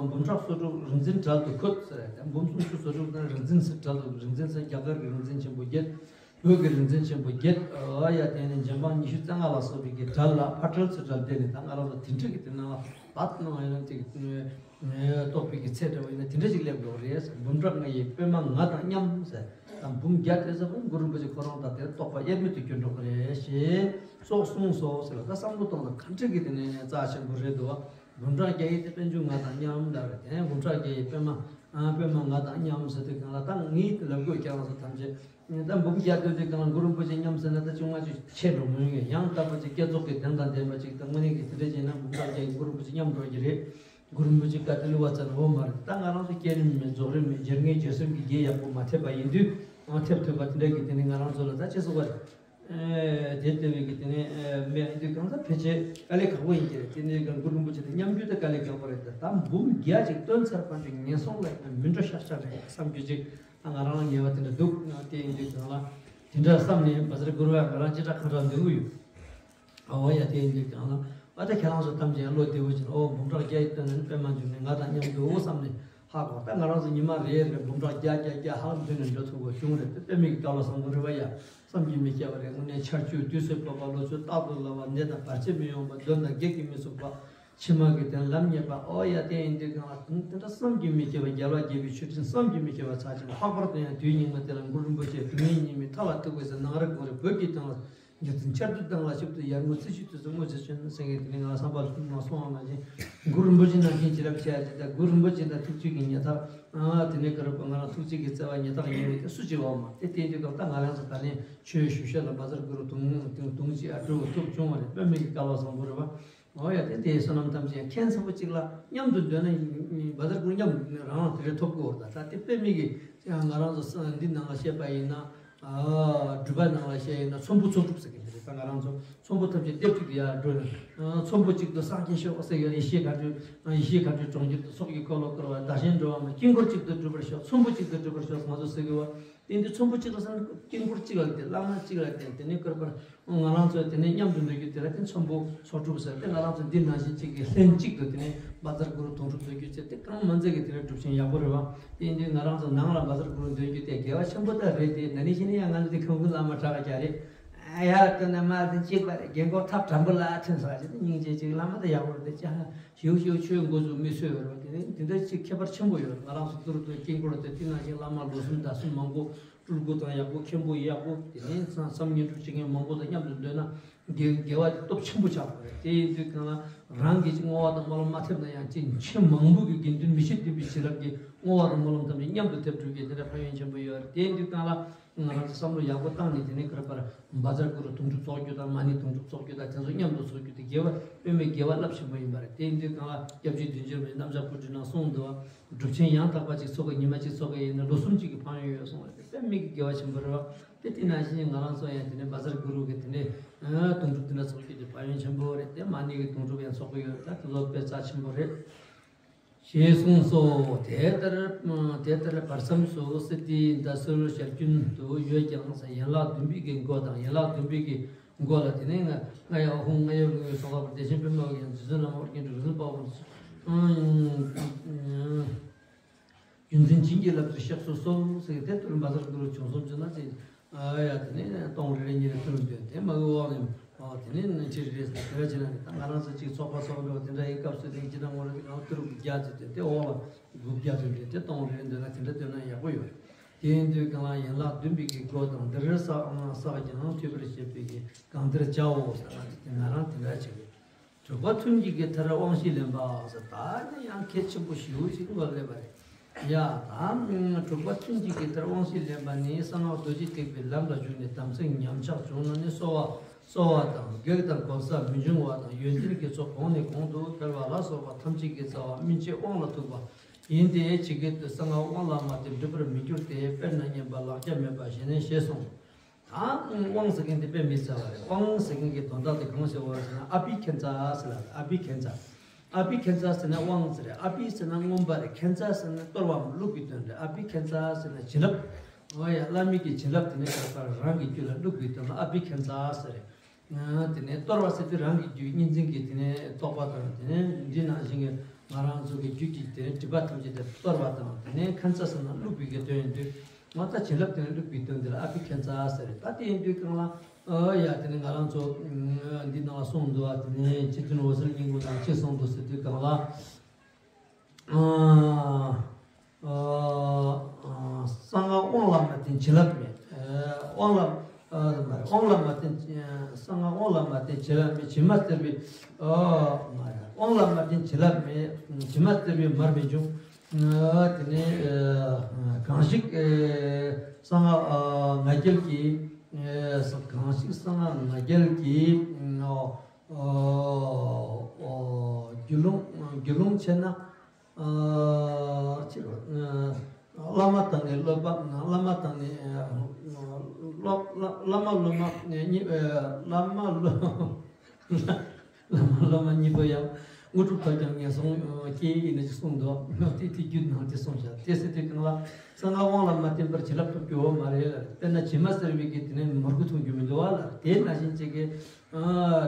འབུམ་ཕྲག་སོ་དྲུག་རིག་འཛིན་གྲལ་དུ་འཁོད་ཟེར། ཡང་འབུམ་གསུམ་བཅུ་སོ་དྲུག་དང་རིག་འཛིན་ཚུལ་གྲལ་དུ། རིག་འཛིན་ཚུལ་རྒྱ་གར་གྱི་རིག་འཛིན་ཆེན་པོ་བརྒྱད། བོད་ཀྱི་རིག་འཛིན་ཆེན་པོ་བརྒྱད། ཨ་ཡ་དེ་ནས་འཇམ་དབྱངས་ཉི་ཤུ་རྩ་ལྔ་ལ་སོགས་པའི་གི་གྲལ་ལ་ཕར་གྲལ་ཚུར་གྲལ་བསྡད་ནས་ད་ང་རང་ཚོ་དེ་འདྲ་གི་དེ་ནང་ལ་བབ་ནང་ཡང་ཅིག་རྟོགས་པའི་གི་ཚད་འདྲ་བ་ཡིན་ན་དེ་འདྲ་ཅིག་སླེབས་འགྲོ་གི་རེད། འབུམ་ཕྲག་ལྔ་ཡི་པདྨ་ང་དང་མཉམ་ཟེར། ད་འབུམ་བརྒྱ་དེ་ཚོ་གུ་རུ་རིན་པོ་ཆེ་ཁོ་རང་དང་དེར་རྟོགས་པ་དབྱེར་མེད་དུ་གྱུར་འགྲོ་གི་རེད་ཞེས་སོགས་གསུངས་སོ་ཟེར་ལ། ད་བསམ་བློ་གཏོང་ན་ག་འདྲ་གི་དེ་ནས་རྩ་ཆེན་པོ་རེད་འདུག་བ། འབུམ་ཕྲག་བརྒྱ་ཡི་དེ་པད་འབྱུང་ང་དང་མཉམ་ལ་རེད། དེ་ནས་འབུམ་ཕྲག་བརྒྱ་ཡི་པདྨ་ཨ་པདྨ་ང་དང་མཉམ་ཟེར་དུས་སྒང་ལ་ད་ངས་ལབ་དགོས་ཀྱང་སོ་ཐམས་ཅད། ད་འབུམ་བརྒྱ་སྟོན་དུས་སྒང་ལ་གུ་རུ་རིན་པོ་ཆེ་མཉམ་ཟེར་ན་ད་ཅུང་མ་ཅིག་ཆེ་འགྲོ་མོད། ངས་ཡང་དག་པ་ཅིག་བསྐྱེད་རྫོགས་ཀྱི་གདེང་དང་ལྡན་པ་ཅིག་ད་དངོས་གནས་ཀྱི་དེ་འདྲ་བྱས་ན་འབུམ་ཕྲག་བརྒྱ་ཡི་གུ་རུ་རིན་པོ་ཆེ་མཉམ་འགྲོ་གི་རེད། གུ་རུ་རིན་པོ་ཆེ་བཀའ་དེ་བསླུ་བ་རྩ་ནས་འོང་མ་རེད། ད་ང་རང་ཚོ་བསྐྱེད་རིམ་མེད་རྫོགས་རིམ་མེད་རྗེ་ངའི་རྗེ་སེམས་ཀྱི་རྒྱན་ཡག་པོ་མ་ཐེབས་པ་ཡིན་དུས་ཨང་ཐེབས་ཐུབ་པ་དེ་འདྲ་གི་དེ་ནི་ང་རང་ཚོ་ལ་ད་ཅི་ཟེར་བ་རེད། དེ་ལྟ་བུའི་གི་དེ་ནས་མེད་ཡིན་དུས་གང་ས་ཕལ་ཆེར་དཀའ་ལས་ཁག་པོ་ཡིན་གྱི་རེད། དེ་ནས་གང་གུ་རུ་རིན་པོ་ཆེ་དང་མཉམ་རྒྱུ་དེ་དཀའ་ལས་ཁག་པོ་རེད། ད་འབུམ་བརྒྱ་ཅིག་བཏོན་ཚར་བ་ཅིག་ངན་སོང་ལ་ཡང་མི་འགྲོ་ཤག་ཤག་རེད་བསམ་རྒྱུ་ཅིག་ད་ང་རང་ལ་ངེས་པ་དེ་འདྲ་འདུག་དེ་ཡིན་དུས་གང་ལ་དེ་འདྲ་བསམ་ནས་བཛྲ་གུ་རུ་བ་ང་རང་ཅི་འདྲ་གང་འདྲ་འདོད་གི་ཡོད། ཨོ་ཡ་དེ་ཡིན་དུས་གང་ལ་ཨ་ད་ཁྱེད་རང་ཚོ་ཐམས་ཅད་བློ་བདེ་བོ་བྱས་ནས་ཨོ་འབུམ་ཕྲག་བརྒྱ་ཡི་སྟེང་ནས་པདྨ་འབྱུང་གནས་ང་དང་མཉམ་དུ་བསམ་ནས། ཧ་གོ། ད་ང་རང་ཚོ་ཉི་མ་རེ་རེ་འབུམ་ཕྲག་བརྒྱ་བརྒྱ་བརྒྱ་ཧ་ལམ་ཐོན་ནས་འགྲོ་ཐུབ་པ་བྱུང་རེད། དེ་དཔེ་མེད་ཀྱི་སྐལ་བ་བཟང་པོ་རེད་བ་ཡ། བསམ་གྱིས་མི་ཁྱབ་པ་རེད། དངོས་གནས་ཆར་ཆུ་དུས་སུ་བབ་པ། ལོ་ཕྱུགས་རྟག་ཏུ་ལོ་བ། ནད་དང་བར་ཆད་མི་ཡོང་བ། གདོན་དང་བགེགས་ཀྱིས་མི་ཚུགས་པ། ཕྱི་མ་གི་དོན་ལམ་རྙེད་པ། ཨོ་ཡ་དེ་ཡིན་དུས་གང་ལ་དེ་འདྲ་བསམ་གྱིས་མི་ཁྱབ་པ་རྒྱལ་བ་དགྱེས་པའི་མཆོད་སྤྲིན་བསམ་གྱིས་མི་ཁྱབ་པ་ཚར་ཅིག་ལྷག་པར་དུ་ཡང་དུས་སྙིགས་མ་དེ་ལ་གུ་རུ་རིན་པོ་ཆེ་སྒྲོན་མེ་བརྙེས་མའི་མཐའ་ལ་ཐུག་པའི་ཚེ་ནང་རེ་དགོང་རེ་བོད་ཀྱི་དོན་ལ། རྒྱུ་མཚན་ཆར་དུས་དང་ལ་ཞིབ་ཏུ་ཡར་ངོའི་རྩི་ཤུལ་དུས་སུ་སྔོ་ཚལ་ཆོད་ཟེར་མཁན་དེ་ནི་ང་བསམ་པ་ལ་ཐུག་མ་སོང་བ་ནང་བཞིན་གུ་རུ་རིན་པོ་ཆེ་ནང་བཞིན་བྱིན་རླབས་ཆེ་བ་ཅིག་དང་གུ་རུ་རིན་པོ་ཆེ་དང་ཐུགས་རྗེ་གི་ཉེ་ཐག་ཨ་དེ་ནས་ག་རེ་ང་རང་ཐུགས་རྗེ་གི་བརྩེ་བ་ཉེ་ཐག་ཉེ་བའི་དེ་སུ་གཅིག་འོང་མ་དེ་བསྟན་དུས་སྐབས་ད་ང་རང་ཚོ་ད་ནི་ཆོས་ཞུ་ཤེས་ལ་བཛྲ་གུ་རུ་དུང་དུང་དུང་གཅིག་ཨ་སྤྲོ་བ་ཐུགས་བྱུང་བ་རེད། དཔེ་མེད་ཀྱི་སྐལ་བ་བཟང་པོ་རེད་བ། འོ་ཡ་དེ་དེའི་བསོད་ནམས་ཐམས་ཅད་ཁྱེད་ཚ་པོ་གཅིག་ལ་མཉམ་དུ་འདོན་ན་བཛྲ་གུ་རུ་མཉམ་དུ་རང་རང་དེ་རེ་ཐོབ་ཀྱི་འོ། ད་ད་དེ་དཔེ་མེད་ཀྱི་ང་རང་ཚོ་འདི་ནང་ལ་བཤད་པ་ཡིན་ན། སྒྲུབ་པ་ནང་ལ་བཤད་ཡིན་ན་ཚོམ་བུ་ཚོགས་སྒྲུབ་ཟེར་གྱི་འདུག་ད་ང་རང་ཚོ་ཚོམ་བུ་ཐམས་ཅད་ལྡེབ་གཅིག་ཏུ་ཡར་འགྲོ་ནས་ཚོམ་བུ་གཅིག་ཏུ་སངས་རྒྱས་ཤོག་ཟེར་ཡོད། ཡེ་ཤེས་མཁའ་འགྲོའི་ཡེ་ཤེས་མཁའ་འགྲོའི་གྲོང་ཁྱེར་དུ་ཚོགས་ཀྱི་འཁོར་ལོ་བསྐོར་བ། བདག་གཞན་འགྲོ་བ་མ་དཀྱིལ་འཁོར་གཅིག་ཏུ་སྒྲུབ་པར་ཤོག་ཚོམ་བུ་གཅིག་ཏུ་སྒྲུབ་པར་ཤོག་ང་ཚོ་ཟེར་གི་བ། དེ་འདི་ཚོམ་བུ་གཅིག་ལ་ཟེར་ན་དཀྱིལ་འཁོར་གཅིག་ལ་བརྟེན། བླ་མ་གཅིག་ལ་བརྟེན། དེ་ནས་བསྐོར་པར་ང་རང་ཚོས་དེ་ནས་མཉམ་དུ་འདོན་རྒྱུ་དེ་ལ་བརྟེན་ཚོམ་བུ་ཚོགས་སྒྲུབ་ཟེར་ཏེ་ང་རང་ཚོ་འདི་ནང་བཞིན་གཅིག་གིས་ལྷན་གཅིག་ཏུ་དེ་ནས་བཛྲ་གུ་རུ་དུང་སྒྲུབ་འདོན་རྒྱུ་ཟེར་ཏེ་གང་མ་མཛད་ཀྱི་དེ་ནས་སྒྲུབ་ཆེན་ཡག་པོ་རེད་བ། དེ་ཡིན་དུས་ང་རང་ཚོ་ནང་ལ་བཛྲ་གུ་རུ་འདོན་རྒྱུ་དེ་དགེ་བ་ཆེན་པོ་ད་རེད་དེ། ན་ནིང་ཕྱི་ནས་ཡང་ང་ཚོ་དེ་ཁམས་ཁུལ་བླ་མ་གྲགས་ཀྱ་རེད། ཡར་བསྟན་ན་མར་བསྟན་གཅིག་པ་རེད། རྒན་གོག་ཐབས་དྲང་པོ་ལ་ཐོན་ས་ཞིག་སྙིང་རྗེ་གཅིག་བླ་མ་དང་ཡག་པོ་རེད་དེ་ཅི་ཧ། ཞིའུ་ཞིའུ་ཆོས་འགོ་ཚུགས་མི་སོས་བར་བ་དེ་ནི་དེ་འདྲ་ཅིག་ཁྱད་པར་ཆེན་པོ་ཡོད། ང་རང་ཚོ་ཏུ་རུ་ཏུ་དཀྱིལ་འཁོར་དེ་དེ་ནང་བཞིན་བླ་མ་ལོ་གསུམ་ཟླ་གསུམ་མང་པོ་སྤྲུལ་སྐུ་དང་ཡག་པོ་མཁན་པོ་ཡག་པོ་དེ་ནི་བསམ་བསམ་ཉན་སྤྲུལ་བྱེད་མཁན་མང་པོ་དང་མཉམ་དུ་སྡོད་ན་དགེ་དགེ་བ་སྟོབས་ཆེན་པོ་ཆགས་པ་རེད། དེ་ཡིན་དུས་གང་ལ་རང་གིས་ཅིག་བསྔོ་བ་དང་སྨོན་ལམ་མ་ཐེབས་ན་ཡང་ཅིག་མཆེད་མང་པོ་གི་དགེ་འདུན་མི་ཤེས་ལྡན་པའི་བྱིན་རླབས་ཀྱིས་བསྔོ་བ་དང་སྨོན་ལམ་ཐམས་ཅད་མཉམ་དུ་ཐེབས་འགྲོ་གི་དེ་འདྲ་ཕན་ཡོན་ཆེན་པོ་ཡོད་རེད། དེ་ཡིན་དུས་གང་ལ། ང་རང་ཚོ་བསམ་བློ་ཡག་པོ་བཏང་ནས་དེ་ནས་ག་རེ་བར་བཛྲ་གུ་རུ་དུང་སྒྲུབ་ཚོགས་རྒྱུ་དང་མ་ཎི་དུང་སྒྲུབ་ཚོགས་རྒྱུ་དང་དེ་ཚོ་མཉམ་དུ་ཚོགས་རྒྱུ་དེ་དགེ་བ་དཔེ་མེད་དགེ་བ་རླབས་ཆེན་པོ་ཡིན་པ་རེད། དེ་ཡིན་དུས་གང་ལ་སྐྱབས་རྗེ་བདུད་འཇོམས་པའི་རྣམ་གཞག་པོ་ཏི་ནང་གསུངས་འདུག་བ། སྒྲུབ་ཆེན་ཡང་དག་པ་ཅིག་ཚོགས་ཀྱི་ཉི་མ་གཅིག་ཚོགས་ཀྱི་ཡིན་ན་ལོ་གསུམ་གཅིག་གི་ཕན་ཡོན་ཡོད་གསུངས་པ་རེད། དཔེ་མེད་ཀྱི་དགེ་བ་ཆེན་པོ་རེད་བ། དེ་དེ་ནང་བཞིན་ང་རང་ཚོ་ཡང་དེ་ནས་བཛྲ་གུ་རུ་གི་དེ་ནས་དུང་སྒྲུབ་དེ་འདྲ་ཚོགས་རྒྱུ་དེ་ཕན་ཡོན་ཆེན་པོ་རེད། དེ་མ་ཎི་གི་དུང་སྒྲུབ་ཡང་ཚོགས་ཀྱི་ཡོད་རེད། ད་དེ་ཚོ་དཔེ་རྩ་ཆེན་པོ་རེད། ཞེས་གསུངས་སོ། དེ་ལྟར་དེ་ལྟར་བར་མཚམས་སུ་སིདྡྷི་ཟླ་གསོལ་ཞལ་རྒྱུན་དུ་ཡོད་ཀྱང་ཡན་ལག་བདུན་པའི་གི་མགོ་དང་། ཡན་ལག་བདུན་པའི་གི་མགོ་ལ་དེ་ནས་རྔ་རྔ་ཡབ་ཧཱུྃ། རྔ་ཡབ་ཀྱི་སོ་ཁ་པར་བདེ་ཆེན་པདྨ་འོད་ཀྱི་རྗེ་བཙུན་བླ་མ་ཨོ་རྒྱན་དྲུག་གི་པ་པོ་ཡོངས་འཛིན་བྱིན་གྱིས་བརླབ་ཏུ་གཤེགས་སུ་གསོལ་ཟེར་གི་དེ་ལྟར་བཛྲ་གུ་རུ་བྱུང་སོང་བྱུང་ན་ཅིག་ཨ་ཡ་དེ་ནས་སྟོང་རེ་རེ་གཉིས་རེ་ཐུར་འདོན་དེ་མ་གི་འོག་ནས་ཨ་དེ་ནས་ནི་ཁྲི་རེ་རེ་ཟེར་དེ་འདྲ་བྱས་ན་ནི་ད་ང་རང་ཚོ་གཅིག་ཚོགས་པ་ཚོགས་འགྲོ་དེ་འདྲ་ཡི་སྐབས་སུ་དེ་ཅི་ན་ངོ་རེ་ང་ཐུར་དགུ་བརྒྱ་ཚོད་དེ་དེ་འོག་ལ་དགུ་བརྒྱ་ཚོད་འདོན་དེ་སྟོང་རེ་རེ་འདོན་ན་དེ་འདྲ་འདོན་ན་ཡག་པོ་ཡོད་རེད། དེ་ཡིན་དུས་གང་ལ་ཡན་ལག་བདུན་པའི་གི་སྒོ་དང་འདིར་བསགས་ཨང་བསགས་ཀྱང་ཐོས་པར་བྱེད་པའི་གི་གང་འདིར་བྱའོ་ཟེར་ན་དེ་ང་རང་དེ་འདྲ་བྱེད་གི། དྲུག་པ་ཐུན་གཅིག་གི་མཐར་དབང་བཞི་ལེན་པ་ཟེར་ད་ནི་ཡང་གལ་ཆེན་པོ་ཞེ་པོ་ཞིག་འགོར་སླེབས་པ་རེད། ཡ་ད་དྲུག་པ་ཐུན་གཅིག་གི་མཐར་དབང་བཞི་ལེན་པ་ནི་གསང་སྔགས་རྡོ་རྗེ་ཐེག་པའི་ལམ་ལ་ཞུགས་ནས་དམ་ཚིག་ཉམས་ཆག་བྱུང་ན་ནི་གསོ་བ་གསོ་བ་དང་གེགས་དང་གོལ་ས་མི་འབྱུང་བ་དང་ཡོན་ཏན་གྱི་ཚོགས་གོང་ནས་གོང་དུ་འཕེལ་བ་ལ་སོགས་པ་ཐམས་ཅད་ཀྱི་རྩ་བ་སྨིན་བྱེད་དབང་ལ་ཐུག་པ་ཡིན་ཏེ། ཇི་སྐད་དུ་གསང་སྔགས་དབང་བླ་མ་སྟེ་འགྲུབ་པར་མི་འགྱུར་ཏེ། དཔེར་ན་སྙན་པ་ལག་སྐྱེས་མེད་པ་ཞེས་ནས་ཞེས་གསུངས། ད་དབང་ཟེར་མཁན་དེ་དཔེ་མི་སྲིད་པ་རེད། དབང་ཟེར་མཁན་གྱི་དོན་དག་དེ་གང་ཞིག་བར་ཟེར་ན་ཨ་པི་ཁན་ཙ་ཟེར་ལ་ཨ་པི་ཁན་ཙ། ཨ་པི་ཁན་ཙ་ཟེར་ན་དབང་ཟེར་རེད། ཨ་པི་ཟེར་ན་མངོན་པ་རེད། ཁན་ཙ་ཟེར་ན་གཏོར་བའམ་བླུགས་པའི་དོན་རེད། ཨ་པི་ཁན་ཙ་ཟེར་ན་བྱིན་རླབས། འོ་ཡ་བླ་མའི་གི་བྱིན་རླབས་དེ་ནི་ཁ་པར་རང་གི་རྒྱུད་ལ་བླུགས་པའི་དོན་ལ་ཨ་པི་ཁན་ཙ་ཟེར་རེད། དེ་ནས་གཏོར་བ་ཟེར་དུས་རང་གི་རྒྱུད་གཉིས་འཛིན་གྱི་དེ་ནས་རྟོག་པ་དང་དེ་ནས་འདི་ནང་བཞིན་གྱི་ང་རང་ཚོ་གི་རྒྱུད་ཀྱི་དེ་ནས་སྒྲིབ་པ་ཐམས་ཅད་དེ་གཏོར་བ་དང་དེ་ནས་ཁན་ཙ་ཟེར་ན་བླུགས་པའི་གི་དོན་ཡིན་དུས། ང་ད་བྱིན་རླབས་དེ་ནས་བླུགས་པའི་དོན་དེ་ལ་ཨ་པི་ཁན་ཙ་ཟེར་རེད། ད་དེ་ཡིན་དུས་གང་ལ་ཨ་ཡ་དེ་ནས་ང་རང་ཚོ་འདི་ནང་ལ་གསུངས་འདུག་བ། དེ་ནས་སྤྱི་མཐུན་འོད་གསལ་སྙིང་པོ་ནང་ཅི་གསུངས་འདུག་ཟེར་དུས་གང་ལ། ཨ་ཨ་གསང་སྔགས་དབང་བླ་མ་སྟེ་བྱིན་རླབས་མེད། ཨ་དབང་བླ་ཨ་དབང་བླ་མ་སྟེ་གསང་སྔགས་དབང་བླ་མ་སྟེ་བྱིན་རླབས་མེད། བྱིན་མ་སྟེར་བའི་ཨ་མ་རེད། དབང་བླ་མ་སྟེ་བྱིན་རླབས་མེད། བྱིན་མ་སྟེར་བའི་མར་མི་འབྱུང་། ཨ་དེ་ནས་ཨ་གང་ཞིག་ཨ་གསང་སྔགས་ཨ་ང་རྒྱལ་གྱིས་ཨ་གང་ཞིག་གསང་སྔགས་ང་རྒྱལ་གྱིས་ཨ་ཨ་ཨ་རྒྱུད་ལུང་རྒྱུད་ལུང་ཆེ་ན། ཨ་ཅི་རེད། ཨ་བླ་མ་དང་ནི་སློབ་པ། བླ་མ་དང་ནི་ཨ་སློབ་བླ་བླ་མ་སློབ་མ་གཉིས། ཨ་བླ་མ་སློབ་བླ་མ་སློབ་མ་གཉིས་པོ་ཡང་དངོས་གྲུབ་ཐོབ་ཀྱང་ངན་སོང་སྐྱེ་ཡི་ཡིན་ན་ཅིག་གསུངས་འདུག་དེ་དེ་རྒྱུད་ནང་དེ་གསུངས་བཞག་དེ་ཟེར་དུས་གང་ལ་གསང་སྔགས་དབང་བླ་མ་བསྟེན་པར་བྱིན་རླབས་ཐོབ་རྒྱུ་བོ་མ་རེད་ལ། དཔེར་ན་བྱིན་མ་ཟེར་བའི་གི་དེ་ནས་མར་ཁུ་འཐུང་རྒྱུ་མི་འདུག་བ་ལ། དེ་ནང་བཞིན་ཅིག་གི་ཨ་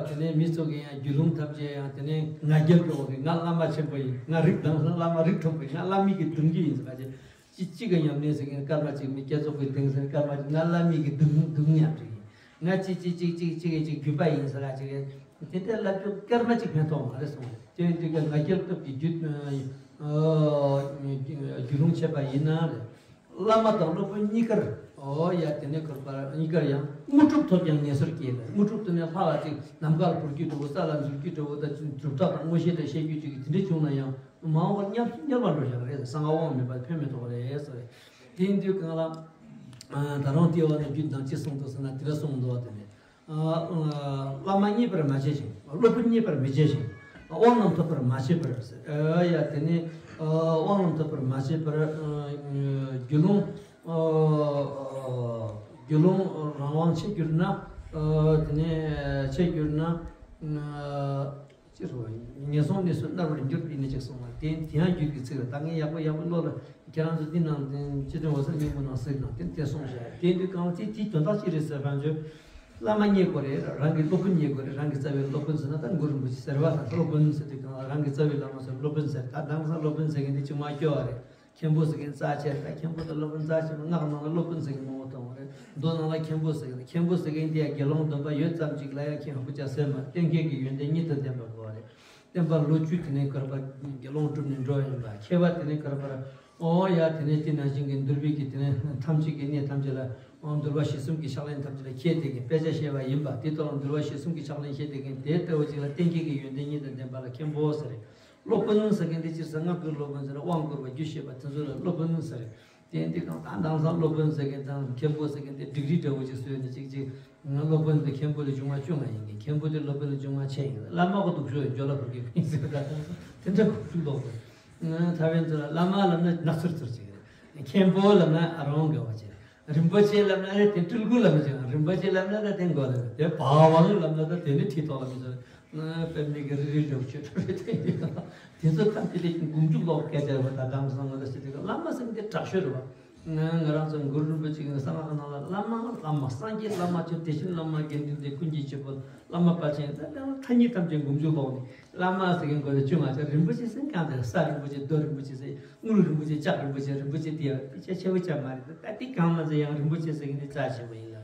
དེ་ནས་མི་ཚོ་གི་ཡང་རྒྱུད་ལུང་ཐམས་ཅད་ཡང་དེ་ནས་ང་རྒྱལ་འགྲོ་བ་གི་ང་བླ་མ་ཆེན་པོ་ཡིན། ང་རིགས་དྭངས་སང་བླ་མ་རིགས་མཐོན་པོ་ཡིན། ང་བླ་མའི་གི་གདུང་རྒྱུད་ཡིན་ཟེར་བ་ཅིག་ཅི་གཅིག་གི་ཉམས་ལེན་ཟེར་མཁན་སྐར་མ་གཅིག་མི་བསྐྱེད་རྫོགས་ཀྱི་གདེང་ཟེར་སྐར་མ་གཅིག་ང་བླ་མའི་གི་གདུང་གདུང་ཉམས་ཀྱི་ཡིན། ང་གཅིག་གཅིག་གཅིག་གཅིག་གཅིག་གི་གཅིག་རྒྱུད་པ་ཡིན་ཟེར་ལ་ཅིག་དེ་འདྲ་ལབ་རྒྱུ་སྐར་མ་གཅིག་ཕན་ཐོགས་མ་རེད་གསུངས། དེ་ཡིན་དུས་ཀྱང་ང་རྒྱལ་སྟོབས་ཀྱི་རྒྱུད་ཨ་རྒྱུད་ལུང་ཆད་པ་ཡིན་ན་རེད། བླ་མ་དང་སློབ་དཔོན་གཉིས་ཀར། ཨོ་ཡ་དེ་ནས་གར་པར་གཉིས་ཀར་ཡང་དངོས་གྲུབ་ཐོབ་ཀྱང་ངན་སོང་སྐྱེ་ལ། དངོས་གྲུབ་དེ་ནས་ལྷ་ལ་ཅིག་ནམ་མཁའ་ལ་འཕུར་རྒྱུ་འགྲོ་བོ་ས་ལ་འཛུལ་རྒྱུ་འགྲོ་བོ་ད་གྲུབ་རྟགས་དང་མངོན་ཤེས་དང་བཤད་རྒྱུ་ཅིག་གི་དེ་འདྲ་བྱུང་ན་ཡང་མ་འོངས་པར་ཉམས་སུ་མྱོང་བར་འགྲོ་བཞག་རེད། གསང་སྔགས་དབང་མེད་པར་ཕན་མི་ཐོགས་རེད་ཟེར། དེ་ཡིན་དུས་གང་ལ་ད་རུང་དེའི་འོག་ནས་རྒྱུད་དང་ཅི་གསུངས་འདུག་ཟེར་ན་དེ་འདྲ་གསུངས་འདུག་བ། དེ་ནས། ཨ་བླ་མ་མཉེས་པར་མ་བྱས་ཤིང་། སློབ་དཔོན་མཉེས་པར་མི་བྱས་ཤིང་། དབང་རྣམས་ཐོབ་པར་མ་བྱས་པར་ཟེར། ཨ་ཡ་དེ་ནི་ཨ་དབང་རྣམས་ཐོབ་པར་མ་བྱས་པར། ཨ་རྒྱུད་ལུང་ཨ་རྒྱུད་ལུང་རང་དབང་ཆད་གྱུར་ན། ཨ་དེ་ནི་ཆད་གྱུར་ན། ཨ་ཅི་རུ་ངན་སོང་གནས་སུ་མནར་བར་འགྱུར་ཡིན་ནི་ཅིག་གསུངས་པ་དེ་དེ་ཡང་རྒྱུད་ཀྱི་ཚིག་རེད། ད་ངས་ཡག་པོ་ཡག་པོ་ཀློག་ལ། ཁྱེད་རང་ཚོ་འདི་ནང་དེ་སྤྱི་དོན་འོད་གསལ་སྙིང་པོ་ནང་གཟིགས་དང་དེ་དེ་གསུངས་བཞག་དེ་དུས་གང་དེ་དེའི་དོན་དག་ཅི་རེད་ཟེར་བ་ཚོས། བླ་མ་མཉེས་དགོས་རེད། རང་གི་སློབ་དཔོན་མཉེས་དགོས་རེད། རང་གི་རྩ་བའི་སློབ་དཔོན་ཟེར་ན་ད་གུ་རུ་རིན་པོ་ཆེ་ཟེར་བ་དང་། སློབ་དཔོན་ཟེར་དུས་གང་ལ་རང་གི་རྩ་བའི་བླ་མ་ཟེར་སློབ་དཔོན་ཟེར། ད་དེང་སང་སློབ་དཔོན་ཟེར་མཁན་དེ་ཅུང་མ་སྐྱོ་བ་རེད། མཁན་པོ་ཟེར་མཁན་རྩ་ཆེ་རེད། ད་མཁན་པོ་དང་སློབ་དཔོན་རྩ་ཆེ་མ། སྔགས་ནང་ལ་སློབ་དཔོན་ཟེར་མཁན་མང་པོ་མཐོང་བ་རེད། མདོ་ནང་ལ་མཁན་པོ་ཟེར་མཁན། མཁན་པོ་ཟེར་མཁན་དེ་ཡང་དགེ་སློང་སྡོམ་པ་ཡོད་ཙམ་ཅིག་ལ་ཡང་མཁན་ཧ་གོ་ཅག་ཟེར་མ་རེད། གཏན་འཁེལ་གྱི་ཡོན་ཏན་གཉིས་དང་ལྡན་པ་དགོས་པ་རེད། བསྟན་པ་ལོ་བཅུ་དེ་ནས་གར་པར་དགེ་སློང་བསྒྲུབས་ནས་འགྲོ་ཡིན་པ། མཁས་པ་དེ་ནས་གར་པར་ཨོ་ཡ་དེ་ནས་དེ་ནང་བཞིན་གྱི་འདུལ་བའི་གི་དེ་ནས་ཐམས་ཅད་ཀྱི་གནས་ཐམས་ཅད་ལ་ཨོ་འདུལ་བ་གཞི་གསུམ་གྱི་ཕྱག་ལེན་ཐམས་ཅད་ལ་མཁས་བསྡད་མཁན། དཔེ་ཆ་བཤད་པ་ཡིན་པ་དེ་ལྟ་བུ་འདུལ་བ་གཞི་གསུམ་གྱི་ཕྱག་ལེན་བཤད་བསྡད་མཁན་དེ་ལྟ་བུ་ཅིག་ལ་གཏན་འཁེལ་གྱི་ཡོན་ཏན་གཉིས་དང་ལྡན་པ་ལ་མཁན་པོ་ཟེར་རེད། སློབ་དཔོན་ཟེར་མཁན་དེ་སྤྱིར་བཏང་སྔགས་ཀྱི་སློབ་དཔོན་ཟེར་ན་དབང་བསྐུར་བ་རྒྱུད་བཤད་པ་དེ་ཚོ་ལ་སློབ་དཔོན་ཟེར་རེད། དེ་འདི་གང་ལྟར་དེང་སང་སློབ་དཔོན་ཟེར་མཁན་དང་མཁན་པོ་ཟེར་མཁན་དེ་ཌིག་རི་འདྲ་བོ་ཅིག་བཟོས་ནས་ཅིག་ཅིག་ང་སློབ་དཔོན་དེ་མཁན་པོ་ལས་བྱུང་བ་བཅོ་ལྔ་ཡིན་གྱི། མཁན་པོ་དེ་སློབ་དཔོན་ལས་བྱུང་བ་ཕྱེད་ཡིན། བླ་མ་གོ་སྡུག་ཤོས་ཡིན། ཇོ་ལ་ཕུར་གི་ཡིན་ཟེར་ད་དེ་འདྲ་ཁུག་ཁུག་ལོག་གི། ད་བན་ཚོ་ལ་བླ་མ་ལབ་ན་ནག་ཚུར་ཚུར་ཅིག་རེད། མཁན་པོ་ལབ་ན་ཨ་རོང་དགའ་བ་ཅིག་རེད། རིན་པོ་ཆེ་ལབ་ན་རེད་དེ་སྤྲུལ་སྐུ་ལབ་ན་ཅིག་རིན་པོ་ཆེ་ལབ་ན་རེད་དེ་མགོ་ལ་རེད། དེ་བ་བང་ལབ་ན་ད་དེ་ནི་ཁྲི་ཐོག་ལ་མི་ཚོ་རེད། དཔེ་མི་གི་རི་རི་འདྲ་བོ་ཆོས་འདྲ་བོ་དེ་དེ་ཚོ་ཐམས་ཅད་ལས་དགུང་མཇུག་ལོག་སྐད་ཆ་རེད་པ། ད་དེང་སང་ང་ལ་ཟེར་དུས་བླ་མ་ཟེར་མཁན་དེ་དྲག་ཤོས་རེད་པ། ང་ང་རང་ཚོ་གུ་རུ་རིན་པོ་ཆེ་གི་གསང་སྔགས་ནང་ལ་བླ་མ་བླ་མ་སངས་རྒྱས་བླ་མ་མཆོག་དེ་བཞིན་བླ་མ་དགེ་འདུན་ཏེ་ཀུན་གྱི་བྱེད་པོ་བླ་མ་དཔལ་ཆེན་ད་ལྟ་མཐའ་གཉིས་ཐམས་ཅད་མགོ་མཇུག་ལོག་ནས་བླ་མ་ཟེར་མཁན་གོ་ད་ཅུང་ང་ཚོ་རིན་པོ་ཆེ་ཟེར་གང་དེ་ས་རིན་པོ་ཆེ་རྡོ་རིན་པོ་ཆེ་ཟེར་དངུལ་རིན་པོ་ཆེ་ལྕགས་རིན་པོ་ཆེ་རིན་པོ་ཆེ་དེ་ཡང་དཔེ་ཆ་ཆེ་བོ་ཆགས་མ་རེད། ད་དེ་གང་མ་ཚད་ཡང་རིན་པོ་ཆེ་ཟེར་མཁན་དེ་རྩ་ཆེ་བོ་ཡིན་ལ་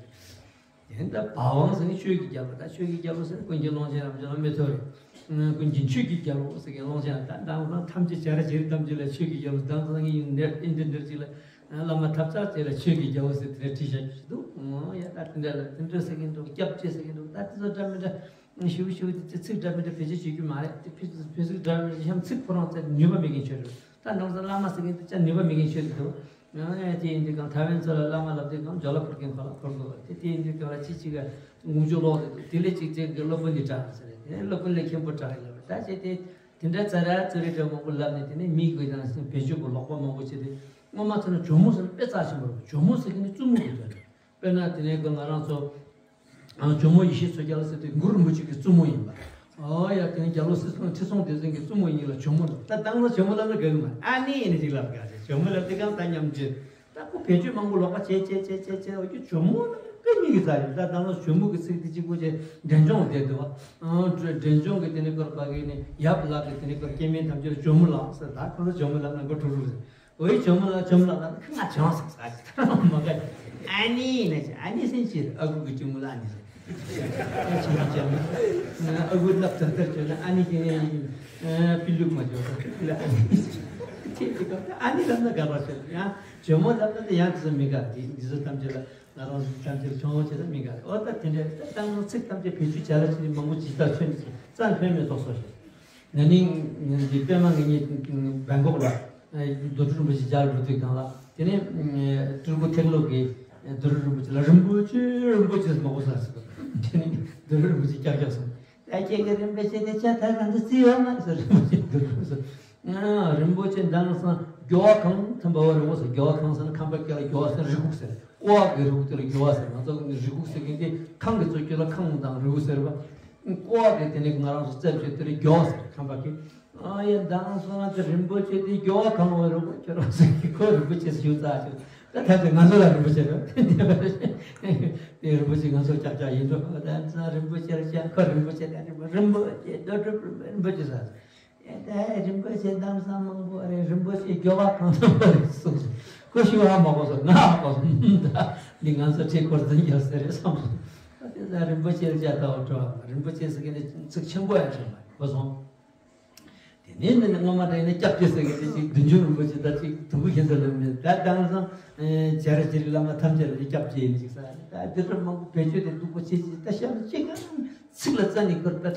རེད། དེ་ལྟ་བ་དབང་ཟེར་ནི་ཆོས་ཀྱི་རྒྱལ་པོ། ད་ཆོས་ཀྱི་རྒྱལ་པོ་ཟེར་ནི་ཀུན་མཁྱེན་ཀློང་ཆེན་རབ་འབྱམས་ལ་མི་ཐོགས་རེད། ཀུན་མཁྱེན་ཆོས་ཀྱི་རྒྱལ་པོ་ཟེར་མཁན་ཀློང་ཆེན་ད་དང་སང་ཐམས་ཅད་བྱ་ར་བྱེ་རིགས་ཐམས་ཅད་ལ་ཆོས་ཀྱི་རྒྱལ་པོ། དང་སང་ཡིན་འདིར་ཨིན་འདི་འདིར་ཅིག་ལ་བླ་མ་ཐབས་ཆག་ཅིག་ལ་ཆོས་ཀྱི་རྒྱལ་པོ་ཟེར་དེ་འདྲ་བྲིས་བཞག་རྒྱུ་ཞིག་འདུག་ཨོ་ཡ་ད་དེ་འདྲ་ལ་དེ་འདྲ་ཟེར་མཁན་འདུག་སྐྱབས་རྗེ་ཟེར་མཁན་འདུག་ད་དེ་ཚོ་འདྲ་མི་འདྲ་ཞུ་ཞུ་དེ་ཚིག་འདྲ་མི་འདྲ་བེད་སྤྱོད་བྱེད་རྒྱུ་མ་རེད། དེ་བེད་བེད་སྤྱོད་འདྲ་མི་འདྲ་བྱེད་ཡང་ཚིག་ཁོ་རང་ཚོ་ནུས་པ་མེད་མཁན་ཆོས་རེད། ད་ནང་སོ་བླ་མ་ཟེར་མཁན་དེ་ཅང་ནུས་པ་མེད་མཁན་ཆོས་རེད་འདུག་ཡང་ཡང་དེ་ཡིན་དུས་གང་ཐ་ཝན་ཚོ་ལ་བླ་མ་ལབ་དུས་གང་ཇོ་ལ་ཕུར་མཁན་ཁོ་ལ་ཕུར་དགོས་པ་དེ་དེ་ཡིན་དུས་གང་ལ་ཅི་ཅི་ག་ངུ་ཅོ་ལོག་དེ་འདུག་དེ་ལས་ཅིག་ཅིག་གི་སློབ་དཔོན་འདི་དྲག་ཟེར་རེད། དེ་ནས་སློབ་དཔོན་ལས་མཁན་པོ་དྲག་ཡིན་ལབ་རེད། ད་ཅེ་དེ་དེ་འདྲ་ཙ་ར་ཙི་རི་འདྲ་མང་པོ་ལབ་ནས་དེ་ནས་མིའི་གོས་དང་བེད་སྤྱོད་པོ་ལོག་པ་མང་པོ་བྱེད་དུས་སྔོན་མ་ཚོ་ན་ཇོ་མོ་ཟེར་ན་དཔེ་རྩ་ཆེན་པོ་རེད། ཇོ་མོ་ཟེར་མཁན་ནི་བཙུན་མོ་གི་དོན་རེད། དཔེར་ན་དེ་ནས་ང་རང་ཚོ་ཇོ་མོ་ཡེ་ཤེས་མཚོ་རྒྱལ་ཟེར་དུས་གུ་རུ་རིན་པོ་ཆེ་གི་བཙུན་མོ་ཡིན་པ། ཨོ་ཡ་དེ་ནས་རྒྱལ་པོ་སྲིད་སྐྱོང་ཁྲི་སྲོང་ལྡེ་བཙན་གྱི་བཙུན་མོ་ཡིན་ལ་ཇོ་མོ་ལ་ད་དང་ལ་ཇོ་མོ་ལབ་ན་དགའ་གི་མ་ཨ་ནི་ཡིན་ནི་ཅིག་ལབ་དགའ་ཟེར། ཇོ་མོ་ལབ་དེ་གང་ད་ཉམས་ཅི་ད་ཁོ་བེད་སྤྱོད་མང་པོ་ལོག་པ་བྱེད་བྱེད་བྱེད་བྱེད་བྱེད་འོ་ཀྱི་ཇོ་མོ་ལབ་ན་དཔེ་མི་གི་རྩ་རེད། ད་དང་ལ་ཇོ་མོ་གི་ཚིག་དེ་གཅིག་པོ་བྱས་འབྲས་ལྗོངས་བསྡད་འདུག་བ། འབྲས་ལྗོངས་གི་དེ་ནས་སྐོར་པ་གི་ནི་ཡབ་ལགས་ཀྱི་དེ་ནས་སྐོར་སྐྱེ་དམན་ཐམས་ཅད་ལ་ཇོ་མོ་ལགས་ཟེར། ད་ཁོ་ལ་ཇོ་མོ་ལབ་ན་མགོ་འཁྲུག་འཁྲུག་ཟེར། འོ་ཡི་ཇོ་མོ་ལ་ཇོ་མོ་ལ་ལ་ཁ་ང་ཇོ་ཟེར་ཟ་ཅི་ད་མ་ག་ཨ་ནི་ན་ཅི་ཨ་ནི་སེན་ཅི་ཨ་ཁུ་གི་ཇོ་མོ་ལ་ཨ་ནི་ཟེར། ཨ་ཁུ་ལབ་ད་ད་ཇོ་ལ་ཨ་ནི་ཀྱི་པི་ལུག་མ་ཇོ་ལ་ཨ་ནི་ཟེར། ཨ་ནི་ལབ་ན་དགའ་བ་ཟེར། ཡང་ཇོ་མོ་ལབ་ན་ཡང་དེ་ཚོ་མི་དགའ། དེ་འདི་ཚོ་ཐམས་ཅད་ལ་ང་རང་ཚོ་ཐམས་ཅད་ལ་ཆུང་བོ་བྱེད་ས་མི་དགའ། འོ་ད་དེ་འདྲ་ད་ད་ང་ཚིག་ཐམས་ཅད་བེད་སྤྱོད་བྱ་ལ་ཅི་མང་པོ་ཇི་ལྟར་མཚོན་ཅི་རྩ་མཚོན་མེད་དོགས་སོ་ཞེས། ན་ནིང་འདི་པད་མ་ངེད་གཉིས་བེང་ཀོག་ལ་རྡོ་གྲུབ་རིན་པོ་ཆེ་མཇལ་འགྲོ་དུས་སྒང་ལ། དེ་ནས་སྤྲུལ་སྐུ་ཐེག་ལོ་གིས་རྡོ་གྲུབ་རིན་པོ་ཆེ་ལ་རིན་པོ་ཆེ་རིན་པོ་ཆེ་ཟེར་མ་གོ་ས་ཟེར། དེ་ནས་རྡོ་གྲུབ་རིན་པོ་ཆེ་ཀྱག་ཀྱག་སོང་། ད་ཁྱེད་ཀྱི་རིན་པོ་ཆེ་དེ་ཆ་ཐག་གང་དུ་བརྩིས་ཡོད་ན་ཟེར། རིན་པོ་ཆེ་རྡོ་གྲུབ་ཟེར། རིན་པོ་ཆེ་མདང་སང་རྒྱོ་བ་གང་ཐུན་པ་བ་རི་བོ་ཟེར། རྒྱོ་བ་གང་ཟེར་ན་ཁང་པ་སྐེ་ལ་རྒྱོ་བ་ཟེར་རི་ཁུག་ཟེར། ཀོ་བ་གི་རི་ཁུག་དེ་ལ་རྒྱོ་བ་ཟེར། ང་ཚོ་གི་རི་ཁུག་ཟེར་མཁན་དེ་ཁང་གི་གཙོ་ཆེ་ལ་ཁང་དང་རི་ཁུག་ཟེར་བ། ཀོ་བ་གི་དེ་ནས་ང་རང་ཚོ་རྩེབ་ཆེ་དེ་ལ་རྒྱོ་བ་ཟེར་ཁང་པ་གི། ཨ་ཡ་མདང་སང་དེ་རིན་པོ་ཆེ་དེ་རྒྱོ་བ་གང་བ་རི་བོ་ཁྱོད་རང་ཟེར་གི་ཁོ་རིན་པོ་ཆེ་ཞུ་ཚ་ཆོ། ད་ཐ་དེ་ང་ཚོ་ལ་རིན་པོ་ཆེ་རེད། དེ་རིན་པོ་ཆེ་ང་ཚོ་ཀྱག་ཀྱག་ཡིན་འགྲོ། ད་ཚང་རིན་པོ་ཆེ་རེད་ཀྱང་ཁོ་རིན་པོ་ཆེ་ད་རིན་པོ་རིན་པོ་ཆེ་རྡོ་གྲུབ་རིན་པོ་ཆེ་ཟེར། ཨེ་ད་རིན་པོ་ཆེ་མདང་སང་མང་པོ་རེད། རིན་པོ་ཆེ་རྒྱོ་བ་གང་ཐུབ་པ་རེད་གསུངས་སོང་། ཁོ་ཞུ་བ་མ་གོ་སོང་། ང་ཧ་གོ་སོང་། ད་འདི་ང་ཚོ་ཁྲེ་འཁོར་འཛིན་རྒྱག་ས་རེད་བསམ་སོང་། ད་དེ་ཚ་རིན་པོ་ཆེ་ལ་ཅག་ལྟ་བ་འགྲོ་བ། རིན་པོ་ཆེ་ཟེར་མཁན་དེ་ཚིག་ཆེན་པོ་ཡང་ཆེན་པོ་གོ་སོང་། དེ་ནས་འདི་ནི་སྔོན་མ་དྲན་ན་སྐྱབས་རྗེ་ཟེར་མཁན་དེ་ཅིག་བདུད་འཇོམས་རིན་པོ་ཆེ་ད་ཅིག་དུ་བུ་ཁྱེད་ཚོ་ལ་མེད། ད་དེང་སང་བྱ་ར་བྱེ་རིགས་བླ་མ་ཐམས་ཅད་ལ་སྐྱབས་རྗེ་ཡིན་ཅིག་ས། ད་འདི་ལྟར་མང་པོ་བེད་སྤྱོད་དེ་སྡུག་པོ་ཆེ་ཆེ། ད་ཤ་ན་ཅིག་གང་ཚིག་ལ་རྩ་ནས་ཁུར་ད་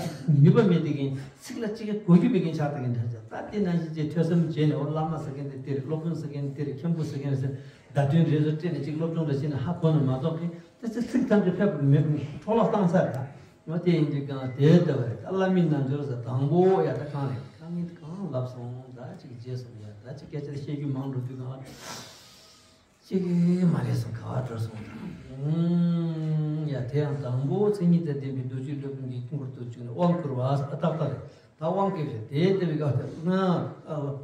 ནུས་པ་མེད་དེ་གིན་ཚིག་ལ་ཅིག་གོ་རྒྱུ་མེད་གིན་ཆགས་ད་གིན་འདྲ་ཅག་ད་དེ་ནང་བཞིན་ཅིག་ཐོས་བསམ་བྱས་ནས་འོ་བླ་མ་ཟེར་མཁན་དེ་དེ་རེད། སློབ་དཔོན་ཟེར་མཁན་དེ་རེད། མཁན་པོ་ཟེར་མཁན་རེད་ཟེར་བརྡ་དོན་རེ་ཟུང་སྤྲད་ནས་ཅིག་སློབ་སྦྱོང་འདྲ་བྱས་ནས་ཧ་གོ་ན་མ་གཏོགས་གིན་ད་ཅིག་ཚིག་ཐམས་ཅད་ཕེབས་མེད་འཕྲོ་བརླག་བཏང་ཚར་ད། འོ་དེ་ཡིན་དུས་གང་དེ་ལྟ་བ་རེད། ད་བླ་མའི་རྣལ་འབྱོར་ཟེར་དང་པོ་ཡ་ད་གང་རེད། ད་ངས་གང་ལབ་སོང་། ད་ཅིག་བརྗེད་སོང་། ཡ་ད་ཅིག་སྐད་ཆ་བཤད་རྒྱུ་མང་འགྲོ་དུས་གང་ལ་ཅིག་མ་རེད་སོང་། ག་བ་འགྲོ་སོང་། ད་ཡ་དེ་ཡང་དང་པོ་མཚན་ཉིད་དང་ལྡན་པའི་མདོ་རྒྱུད་སློབ་དཔོན་གྱི་སྐུ་མགུར་དུ་བཅུག་ནས་དབང་བསྐུར་བ་ཨ་ཏག་ཏག་རེད། ད་དབང་བསྐུར་བྱས་དེ་ལྟ་བུའི་སྐབས་དེར་ན་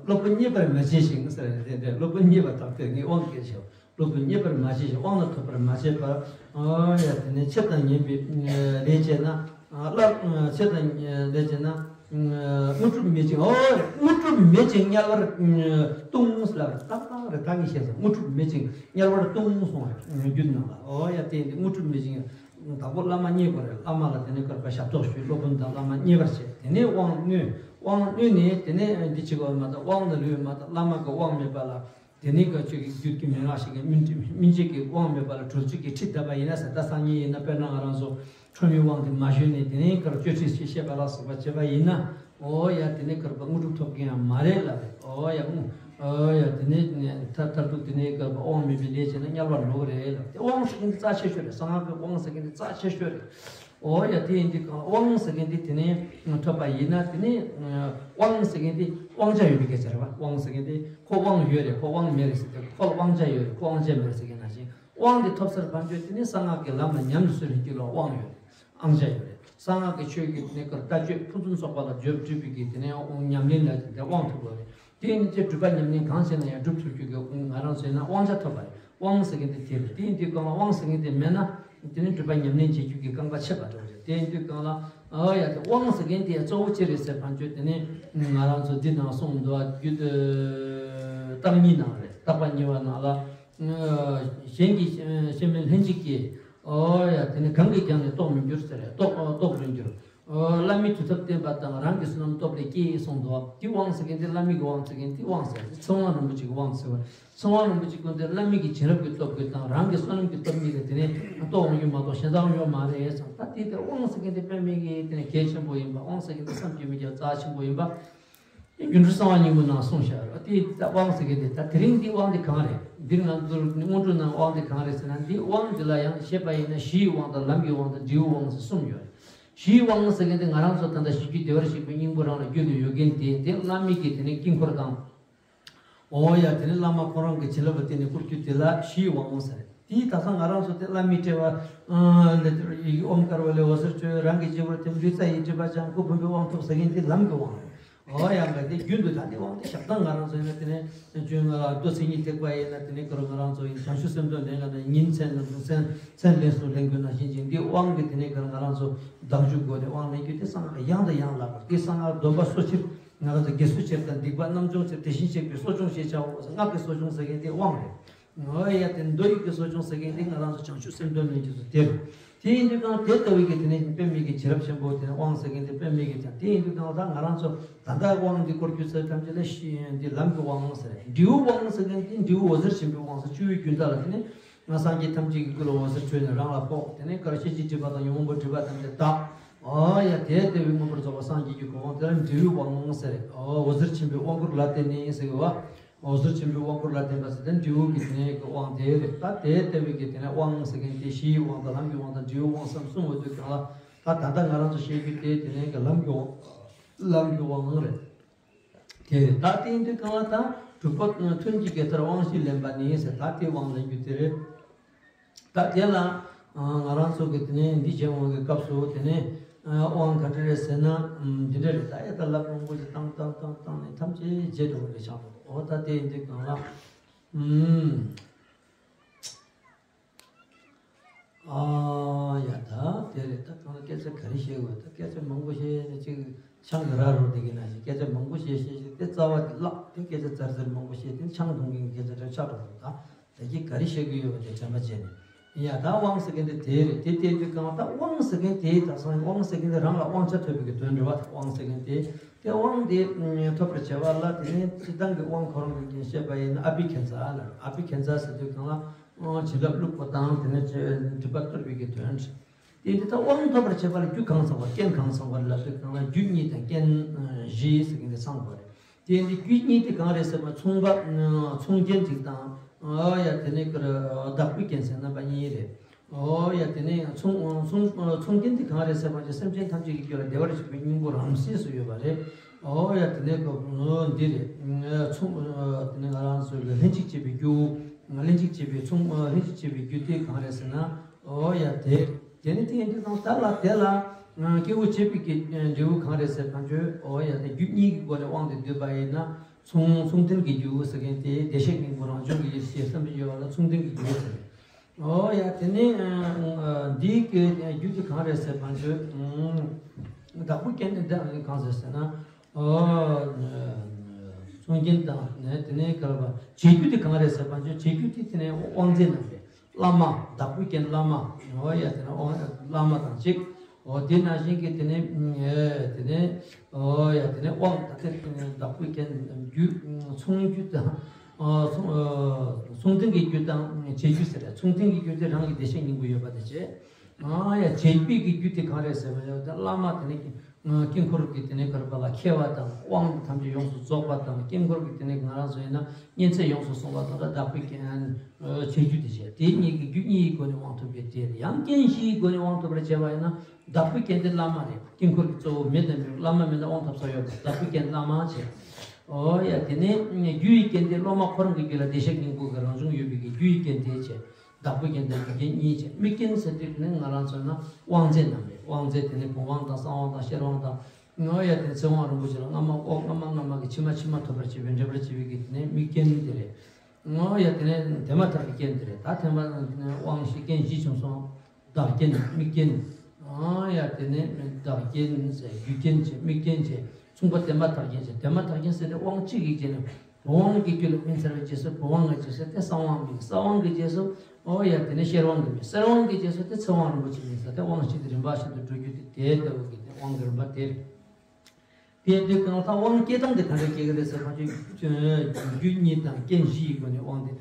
སློབ་དཔོན་མཉེས་པར་མ་བྱས་ཤིང་ཟེར་ནས་དེ་འདྲའི་སློབ་དཔོན་མཉེས་པ་དག་ཐེར་ངས་དབང་བསྐུར་བྱས། སློབ་དཔོན་མཉེས་པར་མ་བྱས་ཤིང་དབང་ལ་ཐོབ་པར་མ་བྱས་པར། ཨོ་ཡ་དེ་ནས་ཆེད་དང་ཉེ་བའི་ལས་བྱས་ན། སླར་ཆེད་དང་ལས་བྱས་ན། དངོས་གྲུབ་མེད་ཅིང་། ཨོ་དངོས་གྲུབ་མེད་ཅིང་དམྱལ་བར་ལྟུང་ལབ་རེད། ཏག་ཏག་རེད། ད་ངས་བཤད་སོང་། དངོས་གྲུབ་མེད་ཅིང་དམྱལ་བར་ལྟུང་གསུངས་རེད་རྒྱུད་ནང་ལ། ཨོ་ཡ་དེ་ཡིན་དུས་དངོས་གྲུབ་མེད་ཅིང་དང་པོ་བླ་མ་མཉེས་དགོས་རེད། བླ་མ་ལ་དེ་ནས་བསྐུར་བ་ཞབས་ཏོག་ཞུས། སློབ་དཔོན་དང་བླ་མ་མཉེས་པར་བྱས། དེ་ནས་དབང་བསྣོན། དབང་བསྣོན་ནས་དེ་ནས་འདི་བྱེད་དགོས་མ་གཏོགས་དབང་ལ་ལུས་མ་གཏོགས་བླ་མ་གི་དབང་མེད་པ་ལ། དེ་ནས་ག་ཆོས་ཀྱི་རྒྱུད་ཀྱི་མན་ངག་ཞིག་གི་སྨིན་སྨིན་བྱེད་ཀྱི་དབང་མེད་པ་ལ་གྲོལ་ཚུལ་གྱི་ཁྲིད་བསྡད་པ་ཡིན་ན་ཟེར། ད་སང་ཉིན་ཡིན་ན་དཔེར་ན་ང་རང་ཚོ་ཁྲོ་མོའི་དབང་དེ་མ་ཞུས་ནས་དེ་ནས་གར་གཅོད་ཁྲིད་ཞིག་བཤད་པ་ལ་སོགས་པ་བྱས་པ་ཡིན་ན། ཨོ་ཡ་དེ་ནས་གར་པ་དངོས་གྲུབ་ཐོབ་མཁན་ཡང་མ་རེད་ལབ་རེད། ཨོ་ཡ་དངོས་ཨོ་ཡ་དེ་ནས་མཐར་མཐར་ཐུག་དེ་ནས་གར་པ་དབང་མེད་པའི་ལས་བྱས་ན་དམྱལ་བར་འགྲོ་གི་རེད་ལབ། དེ་དབང་ཟེར་མཁན་དེ་རྩ་ཆེ་ཤོས་རེད། གསང་སྔགས་ཀྱི་དབང་ཟེར་མཁན་དེ་རྩ་ཆེ་ཤོས་རེད། ཨོ་ཡ་དེ་ཡིན་དུས་གང་དབང་ཟེར་མཁན་དེ་དེ་ནས་ཐོབ་པ་ཡིན་ན། དེ་ནས་དབང་ཟེར་མཁན་དེ་དབང་ཆ་ཡོད་པའི་སྐད་ཆ་རེད་བ། དབང་ཟེར་མཁན་དེ་ཁོ་དབང་ཡོད་རེད། ཁོ་དབང་མེད་རེད་ཟེར་ཏེ་ཁོ་ལ་དབང་ཆ་ཡོད་རེད། ཁོ་དབང་ཆ་མེད་རེད་ཟེར་མཁན་ནང་བཞིན། དབང་དེ་ཐོབ་ཚར་བ་བརྗོད་དེ་ནས་གསང་སྔགས་ཀྱི་ལམ་ལ་ཉམས་སུ་སོན་རྒྱུ་ལ་དབང་ཡོད་རེད། དབང་ཆ་ཡོད་རེད། གསང་སྔགས་ཀྱི་ཆོས་ཀྱི་དེ་ནས་ཀར་ལྟ་སྤྱོད་ཕུན་སུམ་ཚོགས་པ་ལ་སྦྱོར་སྤྲུལ་པའི་གི་དེ་ནས་དབང་ཉམས་ལེན་ལ་དེ་དབང་ཐོབ་དགོས་རེད། དེ་ཡིན་ཚེ་སྒྲུབ་པ་ཉམས་ལེན་གང་བྱས་ན་ཡང་སྒྲུབ་ཐུབ་རྒྱུ་གི་ང་རང་ཚོས་ན་དབང་ཆ་ཐོབ་པ་རེད། དབང་ཟེར་མཁན་དེ་དེ་རེད། དེ་ཡིན་དུས་གང་ལ་དབང་ཟེར་མཁན་དེ་མེད་ན་དེ་ནི་སྒྲུབ་པ་ཉམས་ལེན་བྱེད་རྒྱུ་གི་རྐང་པ་ཆད་པ་འདྲ་བོ་རེད། དེ་ཡིན་དུས་གང་ལ་ཨ་ཡ་དེ་དབང་ཟེར་མཁན་དེ་གཙོ་བོ་ཅི་རེད་ཟེར་བ་ཅོས་དེ་ནི་ང་རང་ཚོ་འདི་ནང་གསུངས་འདུག་རྒྱུད་བརྟག་གཉིས་ནང་རེད། བརྟག་པ་གཉིས་པ་ནང་ལ་གཞན་གྱིས་ཤེས་མིན་ལྷན་ཅིག་སྐྱེས། ཨོ་ཡ་དེ་ནི་གང་གིས་ཀྱང་ནི་རྟོགས་མི་འགྱུར་ཟེར་རེད། རྟོགས་རྟོགས་རུ་འགྱུར། ཨོ་བླ་མའི་མཐུ་སྟོབས་བརྟན་པ་དང་རང་གི་བསོད་ནམས་སྟོབས་ལས་སྐྱེས་གསུངས་འདུག་དེ་དབང་ཟེར་མཁན་དེ་བླ་མའི་གི་དབང་ཟེར་མཁན་དེ་དབང་ཟེར། ཚེ་དབང་རིན་པོ་ཆེ་གི་དབང་ཟེར་བ། ཚེ་དབང་རིན་པོ་ཆེ་ཀུན་དེ་བླ་མའི་གི་བྱིན་རླབས་ཀྱི་སྟོབས་ཀྱིས་དང་རང་གི་བསོད་ནམས་ཀྱི་སྟོབས་གཉིས་ལས་དེ་ནས་རྟོགས་འོང་རྒྱུ་མ་གཏོགས་གཞན་དག་ཡོད་མ་རེད་ཟེར། ད་དེ་ལྟར་དབང་ཟེར་མཁན་དེ་དཔེ་མེད་ཀྱི་དེ་ནས་གལ་ཆེན་པོ་ཡིན་པ། དབང་ཟེར་མཁན་དེ་བསམ་གྱིས་མི་ཁྱབ་རྩ་ཆེན་པོ་ཡིན་པ། སྒྱུ་འཕྲུལ་གསང་བ་སྙིང་པོ་ནང་གསུངས་བཞག་རེད། དེ་ལྟར་དབང་ཟེར་མཁན་དེ་ད་དེ་རིང་འདི་དབང་དེ་གང་རེད། འདིར་ང་ཚོར་སྔོན་འགྲོ་ནང་དབང་དེ་གང་རེད་ཟེར་ན། འདི་དབང་འདི་ལ་ཡང་བཤད་པ་ཡིན་ན་གཞིའི་དབང་དང་ལམ་གྱི་དབང་དང་འབྲས་བུའི་དབང་ཟེར་གསུམ་ཡོད་རེད། གཞིའི་དབང་ཟེར་མཁན་དེ་ང་རང་ཚོ་ད་ལྟ་གཞི་རྒྱུད་བདེ་བར་གཤེགས་པའི་སྙིང་པོ་རང་ལ་རྒྱུད་ལ་ཡོད་མཁན་དེ། དེ་བླ་མའི་གི་དེ་ནས་དཀྱིལ་འཁོར་དང་། འོ་ཡ་དེ་ནི་བླ་མ་ཁོ་རང་གི་བྱིན་རླབས་ལ་བརྟེན་ནས་བསྐུར་རྒྱུ་དེ་ལ་གཞིའི་དབང་ཟེར། དེའི་དག་ས་ང་རང་ཚོ་དེ་བླ་མའི་སྤྲེལ་བ་ལས་ཨོཾ་དཀར་པོ་ལས་འོད་ཟེར་འཕྲོས། རང་གི་རྗེ་བོར་ཐིམ། ལུས་རྩ་ཡི་སྒྲིབ་པ་སྦྱང་། སྐུ་ཕུང་པོའི་དབང་ཐོབ་ཟེར་མཁན་དེ་ལམ་གྱི་དབང་རེད། འོ་ཡ་འགའ་དེ་རྒྱུན་དུ་ད་དེ་དབང་དེ་ཞག་དང་ང་རང་ཚོ་ཡིན་ན་དེ་ནས་ཆུང་ང་མདོ་མཚན་ཉིད་ཐེག་པ་ཡིན་ན་དེ་ནས་ཁོ་རང་ང་རང་ཚོ་ཡིན་བྱང་ཆུབ་སེམས་དོན་ལེན་ག་ན་ཉིན་མཚན་ལ་མཚན་མཚན་ལེན་སུ་ལེན་དགོས་ན་བཞིན་ཅིང་། འདི་དབང་གི་དེ་ནས་ཁོ་རང་ང་རང་ཚོ་བདག་འཇུག་སྒོ་ནས་དབང་ལེན་རྒྱུ་དེ་གསང་སྔགས་ཡང་དང་ཡང་ལགས་པར། དེ་གསང་སྔགས་སྡོམ་པ་གསོ་ཕྱིར་ང་རང་ཚོ་དགེ་གསོ་ཕྱིར་དང་སྡིག་པ་རྣམ་སྦྱོང་ཕྱིར་དེ་བཞིན་གཤེགས་པའི་གསོ་སྦྱོང་ཞེས་བྱའོ། སྔགས་ཀྱི་གསོ་སྦྱོང་ཟེར་མཁན་དེ་དབང་རེད། འོ་ཡ་དེ་མདོ་ཡི་གི་གསོ་སྦྱོང་ཟེར་མཁན་དེ་ང་རང་ཚོ་བྱང་ཆུབ་སེམས་དོན་ལེན་རྒྱུ་ཚོ་དེ་རེད། དེ་ཡིན་དུས་གང་དེ་ལྟ་བུའི་གི་དེ་ནས་དཔེ་མེད་ཀྱི་བྱིན་རླབས་ཆེན་པོ་དེ་ནས་དབང་ཟེར་མཁན་དེ་དཔེ་མེད་ཀྱི་ཀྱང་། དེ་ཡིན་དུས་གང་ད་ང་རང་ཚོ་ད་ལྟ་དབང་འདི་བསྐུར་རྒྱུ་ཚོ་ཐམས་ཅད་ལ་ཤི་འདི་ལམ་གྱི་དབང་ཟེར། འབྲས་བུ་དབང་ཟེར་མཁན་དེ་འབྲས་བུ་འོད་ཟེར་ཆེན་པོའི་དབང་ཟེར། བཅུ་པའི་རྒྱུན་དག་ལ་དེ་ནས་ང་སངས་རྒྱས་ཐམས་ཅད་ཀྱི་སྐུ་ལ་འོད་ཟེར་འཕྲོས་ནས་རང་ལ་ཕོག་དེ་ནས་ཀར་ཤེས་བྱའི་སྒྲིབ་པ་དང་ཉོན་མོངས་པའི་སྒྲིབ་པ་ཐམས་ཅད་དག་འོ་ཡ་དེ་ལྟ་བུའི་མངོན་པར་རྫོགས་པ་སངས་རྒྱས་ཀྱི་གོ་འཕང་དེ་ལ་འབྲས་བུའི་དབང་ཟེར། འོ་འོད་ཟེར་ཆེན་པོའི་དབང་བསྐུར་ལ་བརྟེན་ནས་ཟེར་གི་བ། འོད་ཟེར་ཆེན་པོའི་དབང་བསྐུར་ལ་བརྟེན་པ་ཟེར་ཏེ་འབྲས་བུ་གི་དེ་ནས་ཀྱི་དབང་དེ་རེད། ད་དེ་ལྟ་བུའི་གི་དེ་ནས་དབང་ཟེར་མཁན་དེ་གཞིའི་དབང་དང་ལམ་གྱི་དབང་དང་འབྲས་བུའི་དབང་བསམ་གསུམ་ཡོད་དུས་གང་ལ་ད་ད་ལྟ་ང་རང་ཚོ་བཤད་རྒྱུ་དེ་དེ་ནས་ཀྱི་ལམ་གྱི་དབང་ལམ་གྱི་དབང་རེད། དེ་རེད། ད་དེ་ཡིན་དུས་གང་ལ་ད་གྲུབ་པ་ཐུན་གྱི་དགེ་ཐར་དབང་བཞི་ལེན་པ་ནི་ཟེར། ད་དེ་དབང་ལེན་རྒྱུ་དེ་རེད། ད་དེ་ལ་ང་རང་ཚོ་གི་དེ་ནས་འདི་བྱེད་འོང་གི་སྐབས་སུ་དེ་ནས་དབང་ག་འདྲ་རེད་ཟེར་ན་འདི་འདྲ་རེད། ད་ཡ་ད་ལབ་རོང་པོ་ཞིག་བཏང་བཏང་བཏང་བཏང་ནས་ཐམས་ཅད་བརྗེད་འགྲོ་གི་རེད་ཆགས་འགྲོ། འོ་ད་དེ་ཡིན་དུས་གང་ལ་ཨ་ཡ་ད་དེ་རེད། ད་གང་ལ་སྐད་ཆ་ག་རེ་བཤད་དགོས། ད་སྐད་ཆ་མང་པོ་བཤད་ནས་ཅིག་ཆང་གི་ར་རོ་དེ་གི་ན་ཞིག་སྐད་ཆ་མང་པོ་བཤད་བཤད་བཤད་དེ་རྩ་བ་དེ་བརླག་དེ་སྐད་ཆ་ཙར་ཙར་མང་པོ་བཤད་དེ་ཆང་འཐུང་མཁན་གྱི་སྐད་ཆ་འདྲ་ཆགས་འགྲོ་འདུག་ད། ད་ཀྱི་ག་རེ་བཤད་ཀྱི་ཡོད་པ་དེ་དྲན་པ་བྱས་ནས། ཡ་ད་དབང་ཟེར་མཁན་དེ་དེ་རེད། དེ་བལྟས་དུས་གང་ལྟར་དབང་ཟེར་མཁན་དེ་དག་སང་དབང་ཟེར་མཁན་དེ་རང་ལ་དབང་ཆ་ཐོབ་པའི་གི་དོན་རེད་བ། དབང་ཟེར་མཁན་དེ་དེ་དབང་དེ་ཐོབ་པར་བྱ་བ་ལ་དེ་ནས་སྤྱི་བཏང་གི་དབང་ཁོ་རང་གི་བཤད་པ་ཡིན་ན་ཨ་བྷི་ཀྱཾ་ཛ་ལ། ཨ་བྷི་ཀྱཾ་ཛ་ཟེར་དུས་གང་ལ་བྱིན་རླབས་བླུགས་པ་དང་དེ་ནས་སྒྲིབ་པ་གཏོར་བའི་གི་དོན་རེད། དེ་དེ་ལྟར་དབང་ཐོབ་པར་བྱེད་པ་ལ་རྒྱུ་གང་ཚང་བ་རྐྱེན་གང་ཚང་བ་ལ་ཟེར་གང་ལ་རྒྱུ་གཉིས་དང་རྐྱེན་བཞི་ཟེར་མཁན་དེ་ཚང་བ་རེད། དེ་ནི་རྒྱུ་གཉིས་དེ་གང་རེད་ཟེར་བ་མཚུངས་པ་མཚུངས་རྐྱེན་གཅིག་དང་ཨ་ཡ་དེ་ནས་ཀར་བདག་པོའི་རྐྱེན་ཟེར་རྣམ་པ་གཉིས་རེད། ཨོ་ཡ་དེ་ནས་མཚུངས་མཚུངས་མཚུངས་རྐྱེན་དེ་གང་རེད་ཟེར་བ་ཅིག་སེམས་ཅན་ཐམས་ཅད་ཀྱི་རྒྱུད་ལ་བདེ་བར་གཤེགས་པའི་སྙིང་པོ་རང་གསལ་སུ་ཡོད་པ་རེད། ཨོ་ཡ་དེ་ནས་ཀར་འདི་རེད། མཚུངས་དེ་ནས་ང་རང་ཚོ་ལ་ལྷན་ཅིག་བྱེད་པའི་རྒྱུ་ལྷན་ཅིག་བྱེད་པའི་མཚུངས་ལྷན་ཅིག་བྱེད་པའི་རྒྱུ་དེ་གང་རེད་ཟེར་ན། ཨོ་ཡ་དེ། དེ་ནི་དེ་ཡིན་དུས་ཙང་ད་ལ་དེ་ལ་སྐྱེས་བུ་བྱེད་པའི་གི་འབྲས་བུ་གང་རེད་ཟེར་བ་ཅོས། ཨོ་ཡ་དེ་རྒྱུ་གཉིས་ཀྱི་སྒོ་ནས་དབང་དུ་བསྡུས་པ་ཡིན་ན་མཚུངས་མཚུངས་ལྡན་གྱི་རྒྱུ་ཟེར་མཁན་དེ་བདེ་གཤེགས་སྙིང་པོ་རང་བྱུང་གི་ཡེ་ཤེས་བསམ་པའི་ཡོད་པ་ལ་མཚུངས་ལྡན་གྱི་རྒྱུ་ཟེར། ཨོ་ཡ་དེ་ནི་འདིའི་གི་རྒྱུ་དེ་གང་རེད་ཟེར་བ་ཅོས། བདག་པོ་རྐྱེན་དེ་གང་ཟེར་ཟེར་ན། ཨོ། མཚུངས་རྐྱེན་དང་ནས་དེ་ནས་ག་རེ་བྱེད་རྒྱུ་དེ་གང་རེད་ཟེར་བ་ཅོས། བྱེད་རྒྱུ་དེ་དེ་ནས་དབང་རྫས་རྣམས་རེད། བླ་མ་བདག་པོའི་རྐྱེན་བླ་མ། ཨོ་ཡ་དེ་ནས་དབང་བླ་མ་དང་གཅིག་ཨོ་དེ་ནང་བཞིན་གྱི་དེ་ནས་དེ་ནས་ཨོ་ཡ་དེ་ནས་དབང་ད་ལྟ་དེ་ནས་བདག་པོའི་རྐྱེན་རྒྱུ་མཚུངས་རྒྱུ་དང་མཚུངས་མཚུངས་ལྡན་གྱི་རྒྱུ་དང་བྱེད་རྒྱུ་ཟེར། མཚུངས་ལྡན་གྱི་རྒྱུ་དེ་རང་གི་བདེ་གཤེགས་སྙིང་པོ་ཡོད་པ་དེ་བྱེད། ཨ་ཡ་བྱེད་པའི་གི་རྒྱུ་དེ་གང་རེད་ཟེར་བ་ཡོད་དེ་བླ་མ་དེ་ནས་དཀྱིལ་འཁོར་གྱི་དེ་ནས་ག་རེ་བ་ལ་ཁྱེར་བ་དང་དབང་ཐམས་ཅད་ཡོངས་སུ་རྫོགས་པ་དང་དཀྱིལ་འཁོར་གྱི་དེ་ནས་ང་རང་ཚོ་ཡིན་ན་གཉན་ཚད་ཡོངས་སུ་སྲུང་བ་དང་བདག་པོའི་རྐྱེན་བྱེད་རྒྱུ་དེ་བྱས། དེ་གཉིས་ཀྱི་རྒྱུ་གཉིས་ཀྱི་སྒོ་ནས་དབང་ཐོབ་པའི་དེ་ཡང་རྐྱེན་བཞིའི་སྒོ་ནས་དབང་ཐོབ་པར་བྱས་པ་ཡིན་ན་བདག་པོའི་རྐྱེན་དེ་བླ་མ་རེད། དཀྱིལ་འཁོར་གྱི་གཙོ་བོ་མི་དང་མི་བླ་མ་མེད་ན་དབང་ཐོབ་ས་ཡོད་པ་བདག་པོའི་རྐྱེན་བླ་མ་བྱས། ཨོ་ཡ་དེ་ནས་རྒྱུ་ཡི་རྐྱེན་དེ་སློབ་མ་ཁོ་རང་གི་རྒྱུད་ལ་བདེ་གཤེགས་སྙིང་པོ་གི་རང་བྱུང་ཡོད་པའི་གི་རྒྱུ་ཡི་རྐྱེན་དེ་བྱས། བདག་པོའི་རྐྱེན་དང་རྒྱུ་རྐྱེན་གཉིས་བྱས། དམིགས་རྐྱེན་ཟེར་དུས་དེ་ནི་ང་རང་ཚོ་ན་དབང་རྫས་རྣམས་རེད། དབང་རྫས་དེ་ནི་བུམ་དབང་དང་གསང་དབང་དང་ཤེར་དབང་དང་ ངོ་ཡ་དེ་ཚེ་དབང་རིན་པོ་ཆེ་ལ་སྔ་མ་ཨོ་སྔ་མ་སྔ་མ་གི་ཕྱི་མ་ཕྱི་མ་ཐོབ་པར་བྱེད་པའི་འགྲེལ་པར་བྱེད་པའི་གི་དེ་ནས་དམིགས་རྐྱེན་དེ་རེད། ངོ་ཡ་དེ་ནས་དེ་མ་ཐག་གི་རྐྱེན་དེ་རེད། ད་དེ་མ་དབང་བཞི་རྐྱེན་བཞི་བྱུང་སོང་། བདག་རྐྱེན་དམིགས་རྐྱེན། ཨང་ཡ་དེ་ནས་བདག་རྐྱེན་ཟེར་རྒྱུ་རྐྱེན་བྱས་དམིགས་རྐྱེན་བྱས་མཚུངས་པ་དེ་མ་ཐག་རྐྱེན་བྱས་དེ་མ་ཐག་རྐྱེན་ཟེར་ཏེ་དབང་གཅིག་གི་རྐྱེན་ནས། བུམ་དབང་གི་རྒྱུད་ལ་སྨིན་ཚར་བའི་རྗེས་སུ་བུམ་དབང་གི་རྗེས་སུ་དེ་གསང་དབང་སྨིན། གསང་དབང་གི་རྗེས་སུ་ཨོ་ཡ་དེ་ནས་ཤེར་དབང་གི་སྨིན། ཤེར་དབང་གི་རྗེས་སུ་དེ་ཚེ་དབང་རིན་པོ་ཆེ་སྨིན་ཟེར་ཏེ་དབང་བཞི་དེ་རིམ་པ་བཞིན་དུ་འགྲོ་རྒྱུ་དེ་དེ་ལྟ་བུ་གི་དེ་དབང་གི་རིམ་པ་དེ་རེད། དེ་དུས་གང་ལྟར་དབང་སྐྱེ་སྟངས་དེ་ག་འདྲ་སྐྱེ་གི་རེད་ཟེར་ན་ཁོང་ཚོས་རྒྱུ་གཉིས་དང་རྐྱེན་བཞི་ཡི་སྒོ་ནས་དབང་དེ་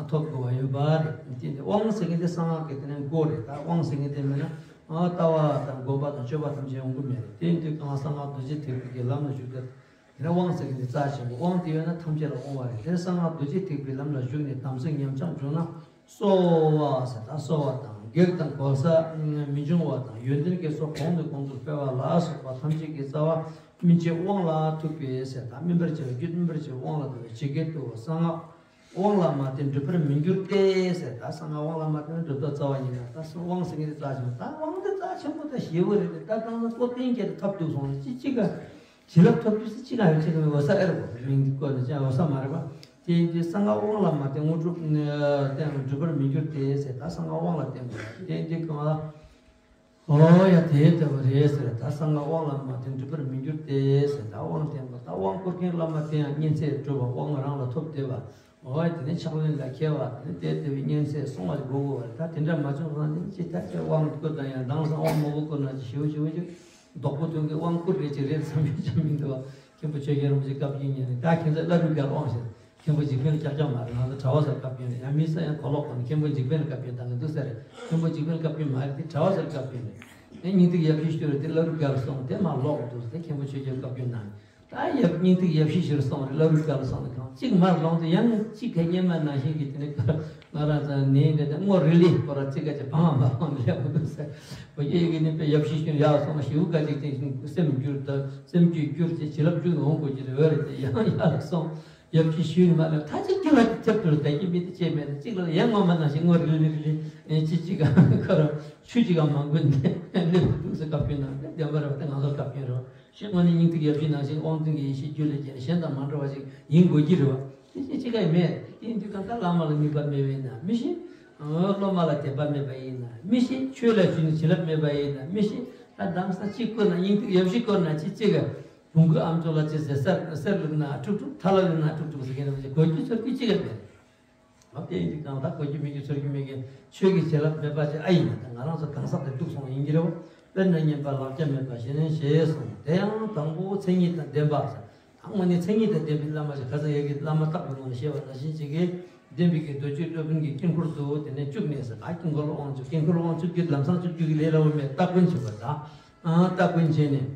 ཐོབ་དགོས་པ་ཡོད་པ་རེད། དེ་དབང་ཟེར་མཁན་དེ་གསང་སྔགས་ཀྱི་དེ་ནས་མགོ་རེད། ད་དབང་ཟེར་མཁན་དེ་མེད་ན་ལྟ་བ་དང་སྒོམ་པ་དང་སྤྱོད་པ་ཐམས་ཅད་འོང་གི་མེད་རེད། དེ་དུས་གང་ལ་གསང་སྔགས་རྡོ་རྗེ་ཐེག་པའི་གི་ལམ་ལ་ཞུགས་ཏེ། དེ་ནས་དབང་ཟེར་མཁན་དེ་རྩ་ཆེན་པོ། དབང་དེ་ཡོད་ན་ཐམས་ཅད་ལ་དབང་བ་རེད། དེ་ནས་གསང་སྔགས་རྡོ་རྗེ་ཐེག་པའི་ལམ་ལ་ཞུགས་ནས་དམ་ཚིག་ཉམས་ཆག་བྱུང་ན། གསོ་བ་ཟེར་ད་གསོ་བ་དང་། གེགས་དང་གོལ་ས་མི་འབྱུང་བ་དང་། ཡོན་ཏན་གྱི་ཚོགས་གོང་ནས་གོང་དུ་འཕེལ་བ་ལ་སོགས་པ་ཐམས་ཅད་ཀྱི་རྩ་བ་སྨིན་བྱེད་དབང་ལ་ཐུག་པས་ཟེར་ད་སྨིན་པར་བྱ་བའི་རྒྱུ་སྨིན་པར་བྱ་བའི་དབང་ལ་ཐུག་པའི་ཇི་སྐད་དུ། གསང་སྔགས་དབང་ལ་མ་བརྟེན་འགྲུབ་པར་མི་འགྱུར་ཏེ་ཟེར་ད་གསང་སྔགས་དབང་ལ་མ་བརྟེན་ན་གྲུབ་མཐའ་རྩ་བ་ཉིད་ན། ད་གསང་དབང་ཟེར་མཁན་དེ་རྩ་ཆེན་པོ། ད་དབང་དེ་རྩ་ཆེན་པོ་ད་ཞེ་པོ་རེད་དེ། ད་གང་ལ་ལྟོ་བསྟན་རྒྱ་དེ་ཐབས་སྡུག་སོང་ནས་ཅི་ཅི་ག་བྱིན་རླབས་ཐོབ་རྒྱུ་ཟེར་ཅི་གང་ཡོད་ཅི་གང་མེད། འོ་ས་ཨེ་རེད་གོ། མིང་འདི་བཀོད་ནས་ཅང་འོ་ས་མ་རེད་པ། དེ་ཡིན་དུས་གསང་སྔགས་དབང་ལ་མ་བརྟེན་དངོས་གྲུབ་བརྟེན་འགྲུབ་པར་མི་འགྱུར་ཏེ་ཟེར་ད་གསང་སྔགས་དབང་ལ་བརྟེན་དགོས། དེ་ཡིན་དུས་གང་ལ། ཨོ་ཡ་དེ་ལྟ་བུ་རེད་ཟེར། ད་གསང་སྔགས་དབང་ལ་མ་བརྟེན་འགྲུབ་པར་མི་འགྱུར་ཏེ་ཟེར་ད་དབང་བརྟེན་དགོས། ད་དབང་བསྐུར་མཁན་བླ་མ་དེ་ཡང་བསྙེན་ཚད་གྲུབ་པ་དབང་རང་ལ་ཐོབ་བསྡད་པ། ཨོ་ཡ་དེ་ནས་ཕྱག་ལེན་ལ་མཁས་པ་དེ་ནས་དེ་ལྟ་བུའི་བསྙེན་ཚད་སྲུང་བ་དགོས་དགོས་པ་རེད། ད་དེ་འདྲ་མ་བྱུང་ཙང་དེ་ནས་ཅི་ལྟར་ཅི་དབང་བསྐུར་དང་ཡང་དེང་སང་དབང་མང་པོ་བསྐུར་ན་ཅི་ཞེ་པོ་ཞེ་པོ་ཅིག་རྡོག་པོ་ཐུང་གི་དབང་བསྐུར་རེད་ཅིག་རེད་བསམ་ཡོད་ཅིག་མི་འདུག་བ། མཁན་པོ་ཆོས་རྒྱལ་རིན་པོ་ཆེ་བཀའ་བརྒྱུད་ཉན་ནས་ད་ཁྱེད་ཚོ་བླ་རུང་སྒར་དབང་ཞེས་མཁན་པོ་འཇིགས་འཕེན་ལ་ཀྱག་ཀྱག་མ་རེད། ང་ཚོ་གྲྭ་བ་ཚོར་བཀའ་བརྒྱུད་ནས་ཡང་མི་ས་ཡང་གོ་ལོག་གོ་ནས་མཁན་པོ་འཇིགས་འཕེན་ལ་བཀའ་བརྒྱུད་བཏང་གི་འདུག་ས་རེད། མཁན་པོ་འཇིགས་འཕེན་ལ་བཀའ་བརྒྱུད་མ་རེད་དེ་གྲྭ་བ་ཚོར་བཀའ་བརྒྱུད་ནས་ཨེ་སྙིང་ཐིག་ཡབ་གཞིས་ཤོད་རེད་དེ་བླ་རུང་སྒར་སོང་དེ་མ་ལོག་འདུག་ས་དེ་མཁན་པོ་ཆོས་རྒྱལ་བཀའ་བརྒྱུད་གནང་། ད་ཡབ་སྙིང་ཐིག་ཡབ་གཞིས་ཤོད་སོང་རེད། བླ་རུང་སྒར་སོང་ནས་གང་གཅིག་མར་ལོང་དུ་ཡང་གཅིག་ག་སྙེ་མ་ནང་བཞིན་གྱི་དེ་ནས་ང་རང་ཚོ་ནས་འདྲ་དེ་སྔོ་རི་ལི་ཁོ་ར་ཚིག་ག་ཅིག་བང་བ་བང་སླེབས་འདུག་ས། བ་ཡེ་གི་ནི་པའི་ཡབ་གཞིས་ཤིང་ཡག་སོང་ཞིའུ་ག་ཅིག་ཅིག་སེམས་འགྱུར་དང་སེམས་རྒྱུད་འགྱུར་ཅིག་བྱིན་རླབས་འཇུག་འོང་དགོས་ཀྱི་རེད། འོད་རེད་དེ་ཡང་ཡག་སོང་། ཡབ་གཞིས་ཤིང་མ་ལ་ཁ་ཅིག་ཀྱི་ལ་ཅིག་ཁྱབ་ཏུ་ད་ཀྱི་མི་དེ་ཆེ་མེད་ན་གཅིག་ལ་ཡང་ངོ་མ་ནང་བཞིན་སྔོ་རིལ་རིལ་རིལ་ཅི་ཅི་ག་ཁ་ར་ཆུ་ཅི་ག་མང་པོ་འདི་སླེབས་འདུག་ས། བཀའ་བརྒྱུད་ནང་བདེན་པ་རེད་བ། དེ་ང་ཚོར་བཀའ་བརྒྱུད་རེད་བ། ཤེས་དངོས་གནས་སྙིང་ཐིག་ཡབ་གཞིས་ནང་བཞིན་དབང་བདུན་གྱི་ཡེ་ཤེས་རྒྱུད་ལ་སྐྱེས་ནས་གཞན་དང་མ་འདྲ་བ་ཞིག་ཡིན་དགོས་ཀྱི་རེད་བ། དེ་ཅི་ཅི་ག་མེད། དེ་ཡིན་དུས་གང་ལྟར་བླ་མ་ལ་དམིགས་པ་མེད་པ་ཡིན་ན་མི་ཤེས། སློབ་མ་ལ་དད་པ་མེད་པ་ཡིན་ན་མི་ཤེས། ཆོས་ལ་ཞུགས་ནས་བྱིན་རླབས་མེད་པ་ཡིན་ན་མི་ཤེས། ད་དེང་སང་གཅིག་བསྐུར་ན་སྙིང་ཐིག་ཡབ་གཞིས་བསྐུར་ན་ཅི་ཅི་ག་བོང་གུ་ཨམ་ཅོག་ལ་ཅི་ཟེར་གསེར་གསེར་བླུགས་ན་འཁྲུག་འཁྲུག་ཐལ་བ་བླུགས་ན་འཁྲུག་འཁྲུག་ཟེར་མཁན་རེད་བ། གོ་རྒྱུ་ཚོར་རྒྱུ་ཅི་ག་མེད། ཨ་དེ་ཡིན་དུས་གང་ལྟར་གོ་རྒྱུ་མེད་རྒྱུ་ཚོར་རྒྱུ་མེད་མཁན་ཆོས་ཀྱི་བྱིན་རླབས་མེད་པ་ཅིག་ཨ་ཡིན་ན་ད་ང་རང་ཚོ་གང་ཟག་དེ་སྡུག་སོང་བ་ཡིན་གྱི་རེད་བ། དཔེར་ན་བསྙེན་པ་ལག་སྐྱེས་མེད་པ་ཞེས་ནས་ཞེས་གསུངས། དེ་ཡང་དང་པོ་མཚན་ཉིད་དང་ལྡན་པ་ཟེར། ད་དངོས་གནས་མཚན་ཉིད་དང་ལྡན་པའི་བླ་མ་ཞིག་ཁ་སང་ཡ་གི་བླ་མ་བརྟག་པའི་ངང་ལ་བཤད་པ་ནང་བཞིན་ཅིག་གིས་ལྡན་པའི་གི་རྡོ་རྗེ་སློབ་དཔོན་གྱི་དཀྱིལ་འཁོར་དུ་དེ་ནས་བཅུག་ནས་ཟེར། ད་དཀྱིལ་འཁོར་དབང་བཅུག་དཀྱིལ་འཁོར་དབང་བཅུག་རྒྱུ་ལམ་སང་བཅུག་རྒྱུ་གི་ལས་སླ་བོ་མེད། སྟ་གོན་བྱེད་པ་དང་། སྟ་གོན་བྱས་ནས་ཡང་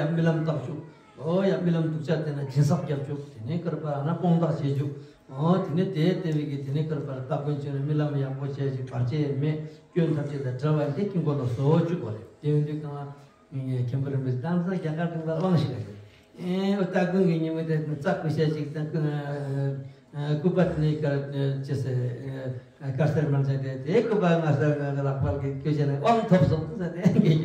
རྨི་ལམ་བཏབ་བཅུག་ཨོ་ཡ་རྨི་ལམ་སྡུག་ཅག་དེ་ན་སྦྱིན་སྲེག་རྒྱབ་བཅུག་དེ་ནས་ཀར་པ་ན་སྐོང་བརྡ་བྱེད་བཅུག་ཨོ་དེ་ནས་དེ་ལྟ་བུའི་གི་དེ་ནས་ཀར་པ་ལ་སྟ་གོན་བྱས་ནས་རྨི་ལམ་ཡག་པོ་བྱས་ཅིག་བར་ཆད་མེད་སྐྱོན་ཐམས་ཅད་དང་བྲལ་བ་དེ་དཀྱིལ་འཁོར་ལ་བཟོ་བཅུག་པ་རེད། དེ་ཡིན་དུས་གང་ལ་མཁན་པོ་རིན་པོ་ཆེ་དེང་སང་རྒྱ་གར་དེང་སང་དབང་ཞིག་རེད། ཨོ་སྟ་གོན་གི་ཉིན་མོ་དེ་རྩྭ་ཀུ་ཤ་ཅིག་དང་ཀུ་ཨ་ཀུ་པ་དེ་ནས་ཀར་ཅི་ཟེར། དཀར་སེར་དམར་ཟེར་ཏེ་དེ་ཀུ་པ་ང་ཟེར་ང་གི་ལག་པར་གི་ཀུ་ཤ་ནས་དབང་ཐོབ་སོང་ཟེར་ཏེ་ངས་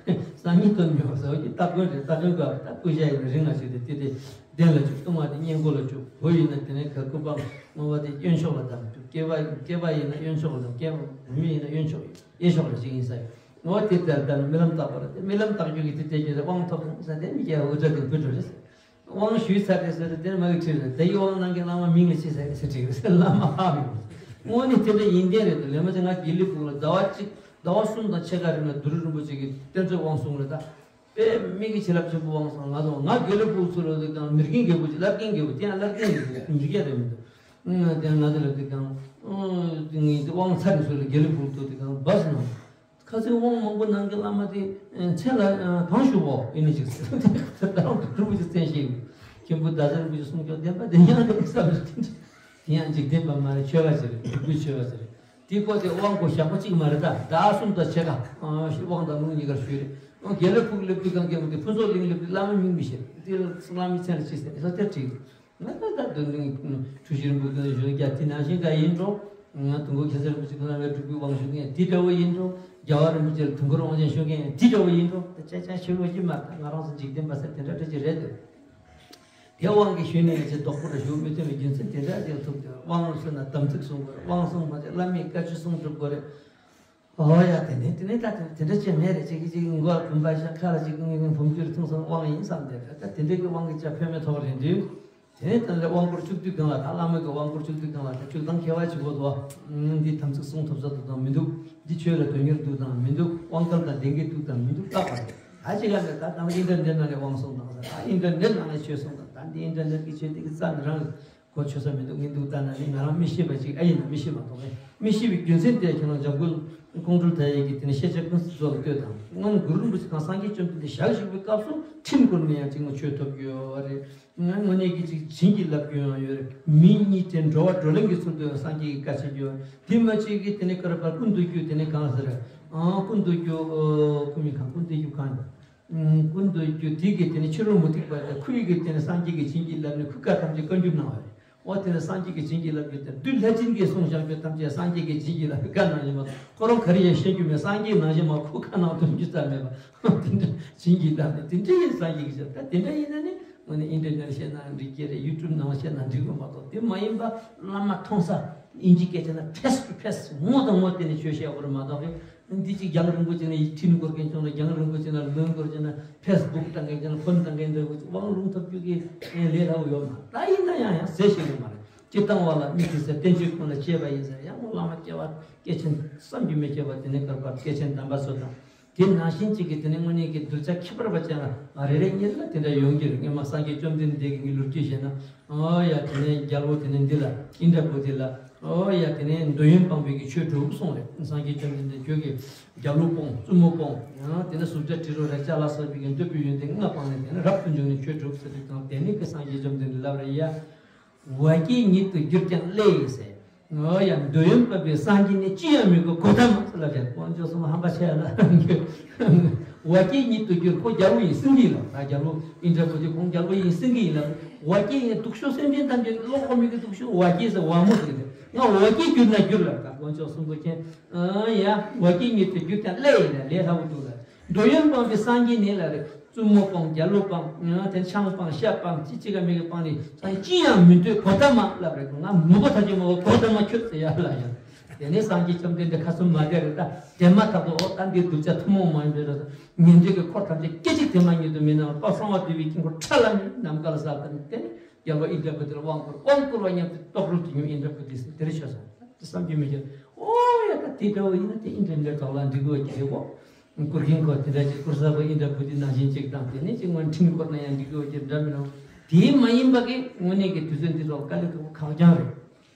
ཀྱང་སང་ཉིན་སྟོན་མྱོང་ཟེར་གྱི་སྟ་གོན་རེད། སྟ་གོན་ག་ད་ཀུ་ཤ་ཡིན་རིང་ང་ཞིག་དེ་དེ་དེ་གདན་ལ་བཅུག་བཏུང་བ་དེ་སྔས་མགོ་ལ་བཅུག་བུ་ཡིན་ན་དེ་ནས་ག་ཀུ་པ་སྔོན་པ་དེ་གཡོན་ཕྱོགས་ལ་བསྡམས་བཅུག་སྐྱེས་པ་སྐྱེས་པ་ཡིན་ན་གཡོན་ཕྱོགས་ལ་བསྡམས། སྐྱེས་བུད་མེད་ཡིན་ན་གཡོན་ཕྱོགས་གཡས་ཕྱོགས་ལ་ཞིག་ཡིན་ས་ཡོད། འོ་དེ་ལྟར་ལྟར་རྨི་ལམ་བཏགས་པ་རེད། རྨི་ལམ་བཏགས་རྒྱུ་གི་དེ་དེ་རྒྱུ་དེ་དབང་ཐོབ་སོང་ཟེར་ཏེ་མི་སྐྱ་འུ་ཚ་དེ་བུ་འགྲོ་རེད་ཟེར། དབང་ཞུས་ཚར་ཏེ་ཟེར་ཏེ་དེར་མ་གི་ཁྲིད་རེད། དེ་ཡི་དབང་གནང་མཁན་བླ་མ་མིང་ལ་ཅི་ཟེར་ཟེར་ཁྲིད་རེད་ཟེར། བླ་མ་ཧ་མི་གོ། དངོས་གནས་དེ་འདྲ་ཡིན་བསྡད་རེད་དོ། ལས་མ་ཚད་ང་དགེ་ལེགས་ཕུག་ལ་ཟླ་བ་གཅིག་ཟླ་བ་གསུམ་དང་ཕྱེད་ཀ་རིང་ལ་དུ་རུ་རིན་པོ་ཆེ་གི་གཏེར་མཛོད་དབང་གསུངས་རེད། ད་དཔེ་མི་གི་བྱིན་རླབས་ཆེན་པོ་དབང་སོང་ང་ཚོ་ང་དགེ་ལེགས་ཕུག་ཚུར་ལ་དེ་གང་མི་རྒན་རྒད་པོ་ཅིག་བླ་རྒན་རྒད་པོ་དེ་ཡང་བླ་རྒན་རྒད་པོ་མི་རྒན་རེད་མི་འདུག་དེ་ང་ཚོ་ལ་དེ་གང་ངས་དབང་ཚར་ནས་ཚུར་ལ་དགེ་ལེགས་ཕུག་ཏུ་དེ་གང་བས་ནང་། ཁ་སང་དབང་མང་པོ་གནང་མཁན་བླ་མ་དེ་མཚན་ལ་གང་ཞུ་བོ་ཡིན་ནི་ཅིག་ཟེར། ད་རང་གི་གྲུབ་ཀྱི་མཚན་ཞིག་མཁན་པོ་ཟླ་ཟེར་བུ་ཞིག་གསུང་སྐྱོ་བདེན་པ་དེ་ཡང་དེ་ས་རུ་དེ་ཡང་འཇིག་རྟེན་པ་མ་རེད། ཆོས་པ་ཟེར་རེད། སྒྲུབ་པའི་ཆོས་པ་ཟེར་རེད། དེ་ཁོ་དེ་དབང་གོ་ཞག་པོ་གཅིག་མ་རེད། ད་ཟླ་གསུམ་དང་ཕྱེད་ཀ་དབང་དང་ལུང་གཉིས་ཀར་ཞུས་རེད། དགེ་ལེགས་ཕུག་སླེབས་དུས་གང་མཁན་པོ་དེ་ཕུན་ཚོགས་གླིང་སླེབས་དུས་བླ་མའི་མིང་མི་ཤེས་དེ་བླ་མའི་མཚན་ལ་ཅི་ཟེར་ས་དེར་བྲིས། ང་ད་ལྟ་དོན་དུ་འཁྲུལ་ཞིག་རིན་པོ་ཆེ་ཞུ་རྒྱ་དེ་ནང་བཞིན་ག་ཡིན་འགྲོ། ང་དུང་དཀར་ཁྱད་མཚར་རིན་པོ་ཆེ་ཁོ་རང་ལ་སྒྲུབ་པའི་དབང་ཞུ་མཁན་དེ་འདྲ་བོ་ཡིན་འགྲོ། རྒྱལ་བ་རིན་པོ་ཆེ་ལ་དུང་དཀར་དབང་ཆེན་ཞུ་མཁན་དེ་འདྲ་བོ་ཡིན་འགྲོ། ད་ཅག་ཅག་ཞུ་དགོས་ཀྱི་མ་རེད། ད་ང་རང་ཚོ་འཇིག་རྟེན་པ་ཟེར་དེ་འདྲ་འདྲ་ཅིག་རེད་འདུག། དེ་དབང་གིས་ཞུས་ནས་ཅི་ལྡོག་པོ་རེ་ཞུ་མི་ཐུབ་པའི་རྒྱུ་མཚན་དེ་འདྲ་ཅིག་ཐུག་སྟེ། དབང་ཞུ་ན་དམ་ཚིག་སྲུང་དགོས་རེད། དབང་སྲུང་མ་བྱས་བླ་མའི་བཀའ་ཆོས་སྲུང་སྒྲུབ་དགོས་རེད། ཨོ་ཡ། དེ་ནས་དེ་ནས་ད་དེ་དེ་འདྲ་ཅིག་མེད་རེད། ཅིག་གིས་ཅིག་མགོ་ལ་བུམ་པ་བཞག། ཁ་ལ་ཅིག་གིས་བུམ་སྐྱུར་འཐུང་སོང་། དབང་ཡིན་བསམ་སྟེ། ད་དེ་འདྲ་གི་དབང་གིས་ཅིག་ཕན་མེད་ཐོག་རེད་འདུག། དེ་ནས་དེ་ནས་དབང་བསྐུར་བཅུ་བདུན་སྒང་ལ། ད་བླ་མ་གི་དབང་བསྐུར་བཅུ་བདུན་སྒང་ལ་ད་བཅུ་དང་ཁྱད་པར་ཆེན་པོ་འདུག། འདི་དམ་ཚིག་སྲུང་ཐུབ་ས་འདུག་དང་མི་འདུག། འདི་ཆོས་ལ་དོན་གཉེར་འདུག་དང་མི་འདུག། དབང་སྐལ་དང་ལྡན་གྱི་འདུག་དང་མི་འདུག་བརྟག་པ་རེད། ད་ཅི་ག་ནས་ད་ད་ཨིན་ཊར་ནེཊ་ནང་ནས་དབང་སྲུང་དང་ཟེར། ད་ཨིན་ཊར་ནེཊ་ནང་ནས་ཆོས་སྲུང་དང་། ད་འདི་ཨིན་ཊར་ནེཊ་གི་ཆོས་དེ་གི་རྩ་ནས་རང་གོ་ཆོད་ས་མི་འདུག། ངས་འདུག་ལྟ་ན་ནི་ང་རང་མི་ཤེས་པ་ཅིག་ཨེ་ཡིན་ན་མི་ཤེས་མ་གཏོགས། མི་ཤེས་པའི་རྒྱུ་མཚན་དེ་ཁྱེད་རང་འཇམ་མགོན་ཀོང་སྤྲུལ་མཐའ་ཡས་ཀྱི་དེ་ནས་ཤེས་བྱ་ཀུན་གསལ་མཚོ་ལ་ལྟོས་དང་། སྔོན་གུ་རུ་རིན་པོ་ཆེ་དང་སངས་རྒྱས་བཅོམ་ལྡན་འདས་ཞལ་བཞུགས་པའི་སྐབས་སུ་ཁྲིམས་བསྐུར་ནས་ཡང་ཅིག་མ་ཆོས་ཐོབ་ཀྱི་ཡོད་རེད། དངོས་གནས་ཀྱི་ཅིག་བྱིན་གྱིས་བརླབས་རྒྱུ་ཡང་ཡོད་རེད། མི་གཉིས་ཏེ་འགྲོ་བ་བགྲོ་གླེང་གི་ཚུལ་དུ་སངས་རྒྱས་ཀྱིས་བཀའ་ཆད་རྒྱུ་ཡང་། དེ་མ་ཅིག་གིས་དེ་ནས་ཀར་པར་ཀུན་ཏུ་རྒྱུ་དེ་ནས་གང་ཟེར། ཨང་། ཀུན་ཏུ་རྒྱུ། ཨོ། ཀུན་མི་གང་། ཀུན་ཏུ་རྒྱུ་གང་། ཀུན་ཏུ་རྒྱུ་དེ་གིས་དེ་ནས་ཕྱི་རོལ་མུ་སྟེགས་པ་དང་ཁོའི་གིས་དེ་ནས་སངས་རྒྱས་ཀྱིས་བྱིན་གྱིས་བརླབས་ནས་ཁོའི་བཀའ་ཐམས་ཅད་བཀའ་འགྱུར་གནང་བ་རེད། འོ་དེ་ནས་སངས་རྒྱས་ཀྱིས་བྱིན་གྱིས་བརླབས་རྒྱུ་དེ་བདུད་ལྷས་བྱིན་གྱིས་གསུངས་བཞག་རྒྱུ་ཐམས་ཅད་སངས་རྒྱས་ཀྱིས་བྱིན་གྱིས་བརླབས་པའི་བཀའ་ནང་བཞིན་མ་གཏོགས། ཁོ་རང་ག་རེ་ཡང་བཤད་རྒྱུ་མེད། སངས་རྒྱས་ནང་བཞིན་མ་གཏོགས་ཁོའི་བཀའ་ནང་དོན་རྒྱུ་རྩ་མེད་པ། དེ་འདྲ་བྱིན་གྱིས་བརླབས་ནས་དེ་འདྲ་ཡིན། སངས་རྒྱས་ཀྱིས་བྱས། ད་དེ་འདྲ་ཡིན་ན་ནི་དངོས་གནས་ཨིན་ཊར་ནེཊ་བཤད་ན་འགྲིག་གི་རེད། ཡུ་ཊུབ་ནང་བཤད་ན་འགྲིག་གི་མ་གཏོགས། དེ་མ་ཡིན་པ་བླ་མ་མཐོང་ས། ཨིན་ཇི་སྐད་ཆ་ན་face to face། ངོ་དང་ངོ་བསྟན་ནས་ཆོས་བཤད་དགོས་རེད་མ་གཏོགས། འདི་གཅིག་རྒྱང་རིང་པོ་ཅིག་ནས་ཁྲིམས་བསྐུར་མཁན་བྱུང་ན་རྒྱང་རིང་པོ་ཅིག་ནས་ལུང་བསྐུར་བྱས་ན། ཕེ་སི་བུག་བཏང་མཁན་བྱས་ན། ཕོན་བཏང་མཁན་འདྲ་བོ་ཅིག་དབང་ལུང་ཐོབ་རྒྱུ་གི་ལས་སླ་བོ་ཡོད་མ་རེད། ད་ཡིན་ན་ཡང་ཡང་ཟེར་ཤེས་ཀྱི་མ་རེད། སྤྱིར་བཏང་བ་ལ་མི་དེ་ཚོས་བསྟན་བཅོས་ཀུན་ལ་དཔྱད་པ་ཡིན་ཟེར། ཡང་མོ་བླ་མ་སྐྱེ་བ་སྐྱེས་ཆེན་བསམ་གྱིས་མི་ཁྱབ་པ། དེ་ནས་ཀར་པར་སྐྱེས་ཆེན་དམ་པ་ཚོ་དང་། དེ་ནང་བཞིན་གཅིག་གིས་དེ་ནས་དངོས་གནས་ཀྱི་གདུལ་བྱ་ཁྱད་པར་བ་ཅན་ལ་རེ་རེ་གཉིས་ལ་དེ་འདྲ་ཡོང་གི་རེད། སྔོན་མ་སངས་རྒྱས་བཅོམ་ལྡན་འདས་ཀྱི་ལོ་རྒྱུས་བཤད་ན། ཨོ་ཡ། དེ་ནས་རྒྱལ་པོ་དེ་ནས་འདི་ལ། ཨིནྡྲ་བྷུ་ཏི་ལ། ཨོ་ཡ། དེ་ནས་འདོད་ཡོན་སྤངས་པའི་གི་ཆོས་སྒྲུབ་གསུངས་རེད། སངས་རྒྱས་བཅོམ་ལྡན་འདས་ཁྱོད་ཀྱིས་རྒྱལ་པོ་སྤོང་། བཙུན་མོ་སྤོང་། ཡང་དེ་ནས་གཟུགས་སྒྲ་དྲི་རོ་རེག་བྱ་ལ་སོགས་པའི་གི་འདོད་པའི་ཡོན་ཏན་ལྔ་སྤངས་ནས། དེ་ནས་རབ་ཏུ་འབྱུང་ནས་ཆོས་སྒྲུབ་ཟེར་དུས་ཙང་། དེ་ནས་ཀྱི་སངས་རྒྱས་བཅོམ་ལྡན་འདས་ལབ་རེད་ཡ། བ་སྐྱེས་ཉིད་དུ་གྱུར་ཀྱང་སླའི་ཟེར། ཨོ་ཡ། འདོད་ཡོན་སྤངས་པའི་སངས་རྒྱས་ནི། ཅི་ཡང་མི་དགོས་གོ་ཏ་མ་ཟེར་ལབ་བྱས། དཀོན་མཆོག་གསུམ་ཧམ་པ་ཆེ་ལ། བ་སྐྱེས་ཉིད་དུ་གྱུར། ཁོ་རྒྱལ་པོ་ཡིན་སྲིད་ཀྱི་ཡིན་ལབ། ད་རྒྱལ་པོ་ཨིནྡྲ་བྷུ་ཏི་ཁོང་རྒྱལ་པོ་ཡིན་སྲིད་ཀྱི་ཡིན་ལབ། བ་སྐྱེས་ཡིན། སྡུག་ཤོས་སེམས་ཅན་ཐམས་ཅད་བློ་ཁོག་མེད་ཀྱི་སྡུག་ཤོས་བ་སྐྱེས་ཟེར། བ་མོ་ཟེར་གྱི་འདུག། ང་བ་སྐྱེས་གྱུར་ན་འགྱུར་ལབ། ད་དཀོན་མཆོག་གསུམ་པོ་མཁྱེན། ཨ་ཡ། བ་སྐྱེས་ཉིད་དུ་གྱུར་ཀྱང་སླའི་ལབ། ལས་སླ་བོ་འདུག་ལབ། འདོད་ཡོན་སྤངས་པའི་སངས་རྒྱས་ནི་ལབ་རེད། བཙུན་མོ་སྤངས། རྒྱལ་པོ་སྤངས། ཨ་དེ་ཆང་སྤངས། ཤ་སྤངས། ཅི་ཅི་ག་མི་ག་སྤངས་ནས། སངས་རྒྱས་ཅི་ཡང་མི་འདོད་གོ་ཏ་མ་ལབ་རེད། ང་མི་དགོས་ཐག་ཆོད་མ་གོ་ཏ་མ་ཁྱོད་ཟེར་ཡ་ལ་ཡ། དེ་ནས་སངས་རྒྱས་བཅོམ་ལྡན་འདས་ཁ་ཚུམ་མ་བསྡད་རེད། ད་དེ་མ་ཐག་ཏུ། ཨོ་ད་འདི་གདུལ་བྱ་ཐུན་མོང་མ་ཡིན་པའི་རོ། ཉན་ཐོས་ཀྱི་འཁོར་ཐམས་ཅད་སྐད་ཅིག་དེ་མ་ཉིད་དུ་མི་སྣང་བ། དཔལ་གསང་བ་འདུས་པའི་དཀྱིལ་འཁོར་ཁྲ་ལམ་མེ་ནམ་མཁའ་ལ་གསལ་བཏབ་ནས། དེ་ནས་རྒྱལ་པོ་ཨིནྡྲ་བྷུ་ཏི་ལ་དབང་བསྐུར། དབང་བསྐུར་བ་མཉམ་དུ་རྟོགས་གྲོལ་དུ་ཡོང་། ཨིནྡྲ་བྷུ་ཏི་ཟེར་དེ་རེད་ཤོད་སོང་། དེ་བསམ་རྒྱུ་མི་འཁྱོལ། ཨོ་ཡ། ད་དེ་འདྲ་བོ་ཡིན་ན་དེ་ཨིནྡྲ་ནེཊ་ཐོག་ལ་འགྲིག་གི་ཡོད་ཀྱི་རེད་གོ། བསྐུར་མཁན་ཁོ་དེ་འདྲ་ཅིག་བསྐུར་ས་ཁོ་ཨིནྡྲ་བྷུ་ཏི་ནང་བཞིན་ཅིག་དང་། དེ་ནས་ཅིག་སྔོན་ཁྲིམས་བསྐུར་ན་ཡང་འགྲིག་གི་ཡོད་ཀྱི་འདྲ་མི་འདྲ། དེ་མ་ཡིན་པ་གི་དངོས་གནས་ཀྱི་དུས་ཚོད་འདི་ཚོ་དཀའ་ལས་ཁག་པོ་ཁག་རྐྱང་རེད།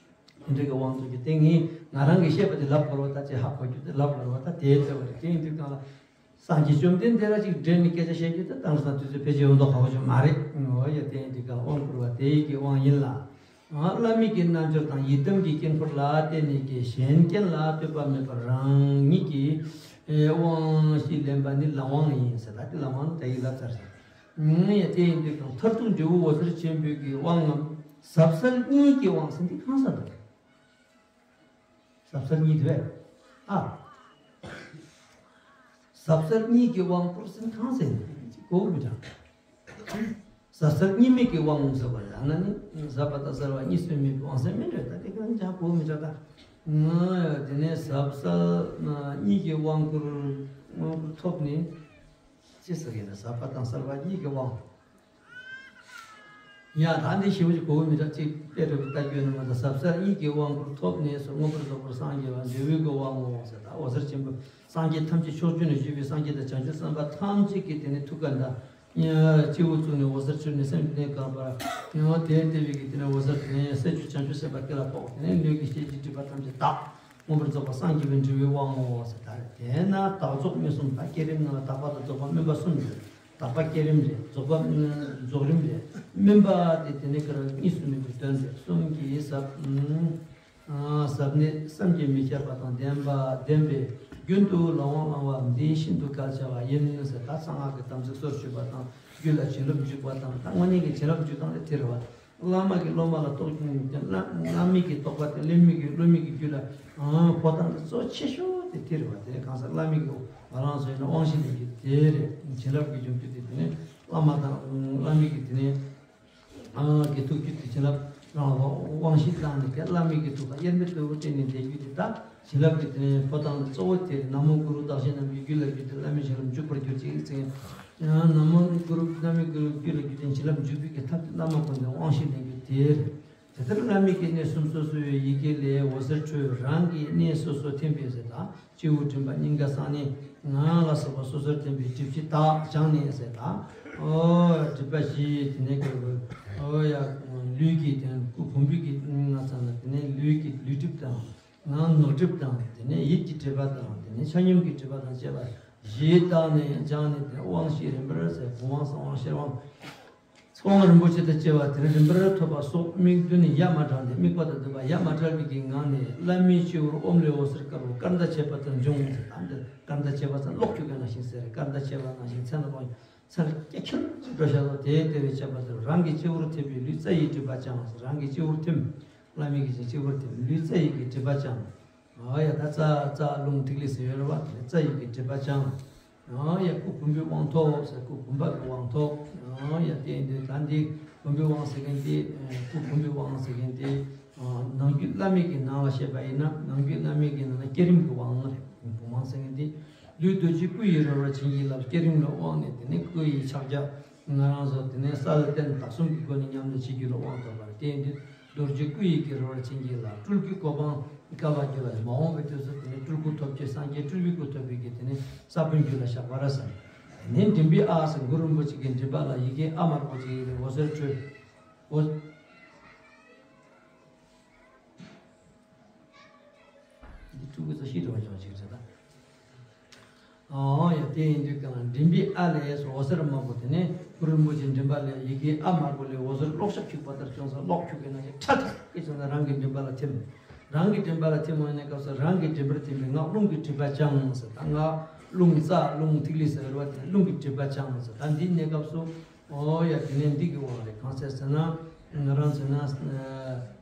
དེ་འདྲ་གི་དབང་དུ་གྱུར་ཏེ། ངས་ང་རང་གི་བཤད་པ་དེ་ལབ་དགོས་རེད་པ། ད་ཅིག་ཧ་གོ་རྒྱུ་དེ་ལབ་དགོས་རེད་པ། ད་དེའི་ཚེ་བ་རེད། དེ་ཡིན་དུས་གང་ལ། སངས་རྒྱས་བཅོམ་ལྡན་འདས་ལ་ཅིག་འབྲེལ་ནས་སྐད་ཆ་བཤད་རྒྱུ་དེ་དེང་སང་དུས་ཚོད་ཕལ་ཆེར་ཡོང་མདོག་ཁ་པོ་ཅིག་མ་རེད། འོ་ཡ། དེ་ཡིན་དུས་གང་ལ་དབང་བསྐུར་བ་དེ་ཡི་གི་དབང་ཡིན་ལ། ཨ་བླ་མེད་ཀྱི་རྣལ་འབྱོར་དང་། ཡི་དམ་གྱི་དཀྱིལ་འཁོར་ལ་བརྟེན་ནས་ཀྱི། གཞན་རྐྱེན་ལ་ལྟོས་པ་མེད་པར་རང་ཉིད་ཀྱིས་དབང་བཞི་ལེན་པ་ནི་ལམ་དབང་ཡིན་ཟེར། ད་དེ་ལམ་དབང་ནི་ད་ཡིག་ལབ་ཚར་ཟེར། ཡ། དེ་ཡིན་དུས་གང་མཐར་ཐུག་འབྲས་བུ་འོད་གསལ་ཆེན་པོའི་གི་དབང་ངམ། ཟབ་གསལ་གཉིས་ཀྱི་དབང་ཟེར་འདི་གང་ཟག་འདུག། ཟབ་གསལ་གཉིས་དེ་བས། ཨ། ཟབ་གསལ་གཉིས་ཀྱི་དབང་བསྐུར་ཟིན་གང་ཟེར་གོ་མི་དྲག། ཟབ་གསལ་གཉིས་མེད་ཀྱི་དབང་ཟེར་བ་ཡང་ན་ནི་ཟབ་པ་དང་གསལ་བ་གཉིས་སུ་མེད་པའི་དབང་ཟེར་མི་འདྲ། ད་དེ་གང་ཅང་གོ་མི་དྲག་ད། ང་དེ་ནས་ཟབ་གསལ་གཉིས་ཀྱི་དབང་བསྐུར། དབང་བསྐུར་ཐོབ་ནས། ཅི་ཟེར་ཡིན་ན་ཟབ་པ་དང་གསལ་བ་གཉིས་ཀྱི་དབང་། ཡ། ད་འདི་ཞིབ་ཅིག་གོ་མི་དྲག། ཅིག་དཔེ་འདྲ་པོ་ལྟ་རྒྱུ་ནི་མ་གཏོགས། ཟབ་གསལ་གཉིས་ཀྱི་དབང་བསྐུར་ཐོབ་ནས་སུ། མངོན་པར་རྫོགས་པར་སངས་རྒྱས་པ་འབྲས་བུའི་གི་དབང་ངོ་ཟེར། ད་འོད་གསལ་ཆེན་པོ་སངས་རྒྱས་ཐམས་ཅད་ཕྱོགས་བཅུ་ན་བཞུགས་པའི་སངས་རྒྱས་དང་བྱང་ཆུབ་སེམས་དཔའ་ཐམས་ཅད་ཀྱི་དེ་ནས་ཐུགས་ཀ་ད་སྤྱི་བོ་གཙུག་ནས་འོད་ཟེར་འཕྲོས་ནས་སེམས་ཅན་གང་བར། དེ་ལྟ་བུའི་གི་དེ་ནས་འོད་ཟེར་དེ་ནས་སྲས་བཅས་བྱང་ཆུབ་སེམས་དཔའ་དེ་ལ་ཕོག། དེ་ནས་ལུས་ཀྱི་ཤེས་བྱའི་སྒྲིབ་པ་ཐམས་ཅད་དག། མངོན་པར་རྫོགས་པར་སངས་རྒྱས་པའི་འབྲས་བུའི་དབང་ངོ་ཟེར། ད་དེས་ན་དག་རྫོགས་སྨིན་གསུམ། ད་བསྐྱེད་རིམ་ནང་ལ་དག་པ་དང་རྫོགས་པ་སྨིན་པ་གསུམ་ཡོད། དག་པ་བསྐྱེད་རིམ་རེད། རྫོགས་པ་རྫོགས་རིམ་རེད། སྨིན་པ་དེ་དེ་ནས་ཀྱི་རང་གཉིས་སུ་མེད་པའི་དོན་ཏེ། གསུམ་གྱི་ཟབ་ཟབ་གནད་བསམ་གྱིས་མི་ཁྱབ་པ་དང་ལྡན་པ། ལྡན་པས་རྒྱུན་དུ་ལམ་དབང་བླང་བ་འདི་ཤིན་ཏུ་གལ་ཆེ་བ་ཡིན་ཟེར། ད་གསང་སྔགས་ཀྱི་དམ་ཚིག་སྲོལ་ཞུས་པ་དང་། རྒྱུད་ལ་བྱིན་རླབས་འཇུག་པ་དང་། ད་དངོས་གནས་ཀྱི་བྱིན་རླབས་འཇུག་སྟངས་དེ་དེ་རེད་བ། བླ་མ་གིས་སློབ་མ་ལ་རྟོགས་བྱུང་ཀྱང་བླ་བླ་མ་གིས་རྟོགས་པ་དེ་བླ་མ་གིས་སློབ་མ་གི་རྒྱུད་ལ་ཨང་ཕོ་བཏང་དེ་གཙོ་ཆེ་ཤོས་དེ་དེ་རེད་བ། དེ་གང་ཟག་བླ་མ་གིས་ང་རང་ཚོ་ཡིན་ན་དབང་ཤེས་ལེན་རྒྱུ་དེ་རེད། བྱིན་རླབས་ཀྱི་འབྱུང་རྒྱུ་དེ་དེ་ནས་བླ་མ་དང་བླ་མ་གིས་དེ་ནས་ཨང་གི་ཐུགས་རྒྱུད་དེ་བྱིན་རླབས་རང་ལ་དབང་ཤེས་བཏང་ནས་དེ་བླ་མ་གི་ཐུགས་ལ་དབྱེར་མེད་ལྟ་བུ་སྤྲད་ནས་བསྡད་རྒྱུ་དེ་དག་བྱིན་རླབས་ཀྱི་དེ་ནས་ཕོ་བཏང་དེ་གཙོ་བོ་དེ་རེད། ན་མོ་གུ་རུ། བདག་གཞན་རྣམས་ཀྱི་རྒྱུད་ལ་བརྒྱུད་དེ་བླ་མའི་བྱིན་རླབས་འཇུག་པར་གྱུར་ཅིག་ཟེར། ཡང་ན་མོ་གུ་རུ། བླ་མའི་གུ་རུ་རྒྱུད་ལ་བརྒྱུད་དེ་བྱིན་རླབས་འཇུག་པའི་གི་ཐབས་དེ་བླ་མ་ཁོ་ནས་དབང་ཤེས་ལེན་རྒྱུ་དེ་རེད། དེ་ལྟར་བླ་མའི་གི་གནས་གསུམ་སོ་སོའི་ཡི་གེ་ལས་འོད་ཟེར་འཕྲོས། རང་གི་གནས་སོ་སོར་ཐིམ་པས་ཟེར་དང་། སྤྱི་བོ་མགྲིན་པ་སྙིང་ག་གསང་གནས་ངག་ལ་སོགས་པ་སོ་སོར་ཐིམ་པས་སྒྲིབ་བྱེད་དག་སྦྱངས་ནས་ཟེར་དང་། ཨོ་སྒྲིབ་པ་བཞི་དེ་ནས་གི་ཨོ་ཡ་ལུས་ཀྱི་དེ་ནས་སྐུ་ཕུང་པོའི་གི་ང་ཚང་ལ་དེ་ནས་ལུས་ཀྱི་ལུས་སྒྲིབ་དང་། ངག་ངག་སྒྲིབ་དང་། དེ་ནས་ཡིད་ཀྱི་སྒྲིབ་པ་དང་། དེ་ནས་ཆ་སྙོམས་ཀྱི་སྒྲིབ་པ་དང་བཅས་པ་བཞི་དག་ནས་སྦྱངས་ནས། དེ་དབང་བཞི་རིམ་པར་ཟེར། བུམ་དབང་གསང་དབང་ཤེར་དབང་ཚོགས་དབང་རིན་པོ་ཆེ་དང་བཅས་པ་དེ་ནས་རིམ་པར་ཐོབ་པ་སོགས་དམིགས་འདུན་ཡ་མ་བགྲངས་ཏེ་དམིགས་པ་དང་ལྡན་པ་ཡ་མ་བྲལ་བའི་གི་ངང་ནས་བླ་མའི་སྤྱི་བོར་ཨོཾ་ལས་འོད་ཟེར་དཀར་པོ་སྐར་མདའ་ཆད་པ་ལྟར་འབྱུང་ཟེར། ད་འདི་སྐར་མདའ་ཆད་པ་ཟེར་གློག་འཁྱུག་གི་ནང་བཞིན་ཟེར། སྐར་མདའ་ཆད་པ་ནང་བཞིན་མཚན་ལ་དཔག་ཡོད། ཚར་སྐྱ་ཁྱེར་འགྲོ་བཞག་ལ་དེའི་ལྟེ་བའི་ཆད་པ་དེར་རང་གི་སྤྱི་བོར་ཐིམ་པས་ལུས་རྩ་ཡི་སྒྲིབ་པ་སྦྱངས། རང་གི་སྤྱི་བོར་ཐིམ། བླ་མའི་གི་སྤྱི་བོར་ཐིམ། ལུས་རྩ་ཡི་གི་སྒྲིབ་པ་སྦྱངས། ཨ་ཡ་ད་རྩ་རྩ་རླུང་ཐིག་ལེ་ཟེར་ཡོད་རེད་བ། དེ་རྩ་ཡི་གི་སྒྲིབ་པ་སྦྱངས། ཨ་ཡ་སྐུ་བུམ་པའི་དབང་ཐོབ་ཟེར། སྐུ་བུམ་པ་གི་དབང་ཐོབ། ཨ་ཡ་དེ་འདི་ད་འདི་བུམ་པའི་དབང་ཟེར་མཁན་དེ། སྐུ་བུམ་པའི་དབང་ཟེར་མཁན་དེ། ནང་རྒྱུད་བླ་མའི་གི་ནང་ལ་བཤད་པ་ཡིན་ན་ནང་རྒྱུད་བླ་མའི་གི་ནང་ལ་བསྐྱེད་རིམ་གི་དབང་རེད། བུམ་དབང་ཟེར་མཁན་དེ། ལུས་རྡོ་རྗེའི་སྐུ་ཡི་རོལ་པར་བྱིན་གྱིས་བརླབས། བསྐྱེད་རིམ་ལ་དབང་ནས་དེ་ནས་སྐུ་ཡི་ཕྱག་རྒྱ་ང་རང་ཚོ་དེ་ནས་ས་ལ་བརྟེན་དག་གསུམ་གྱི་སྒོ་ནས་ཉམས་ལེན་བྱེད་རྒྱུ་ལ་དབང་ཐོབ་པ་རེད། དེ་ཡིན་དུས་རྡོ་རྗེ་སྐུ་ཡི་གི་རོལ་པར་བྱིན་གྱིས་བརླབས། སྤྲུལ་སྐུའི་གོ་འཕང་བསྐལ་པ་བརྒྱུད་ལ་མ་འོངས་པའི་དུས་སུ་དེ་ནས་སྤྲུལ་སྐུ་ཐོབ་ཀྱི་སངས་རྒྱས་སྤྲུལ་པའི་སྐུ་ཐོབ་པའི་གི་དེ་ནས་ས་བོན་རྒྱུད་ལ་བཞག་པ་རེད་ཟེར། དེ་ནས་མགྲིན་པའི་ཨ་ཟེར་གུ་རུ་རིན་པོ་ཆེ་གི་མགྲིན་པ་ལ་ཡི་གེ་ཨ་དམར་པོ་ཅིག་ཡིན་པའི་འོད་ཟེར་འཕྲོས། འོད། འདི་ཕྲུ་གུ་ཚོ་ཤི་འགྲོ་བ་ཅང་ཞིག་རེད་ད། ཨོ་ཡ་དེ་ཡིན་དུས་གང་མགྲིན་པའི་ཨ་ལས་སོ་འོད་ཟེར་དམར་པོ་དེ་ནས་གུ་རུ་རིན་པོ་ཆེའི་མགྲིན་པ་ལས་ཡི་གེ་ཨ་དམར་པོ་ལས་འོད་ཟེར་གློག་ཞགས་འཁྱུག་པ་ལྟར་བྱུང་སོང་། གློག་འཁྱུག་གི་ནང་བཞིན་ཁྲ་ཁྲ་སྐད་བྱུང་ན་རང་གི་མགྲིན་པ་ལ་ཐིམ། རང་གི་མགྲིན་པ་ལ་ཐིམ་འོང་ནས་སྐབས་སུ་རང་གི་མགྲིན་པར་ཐིམ་པས་ངག་རླུང་གི་སྒྲིབ་པ་སྦྱངས་ཟེར། ད་ངག་རླུང་རྩ་རླུང་ཐིག་ལེ་ཟེར་བ་དེ་རླུང་གི་སྒྲིབ་པ་སྦྱངས་ཟེར། ད་འདི་གནས་སྐབས་སུ། ཨོ་ཡ་དེ་ནས་འདི་གི་དབང་རེད། གང་ཟེར་ཟེར་ན། ང་རང་ཟེར་ན། གསང་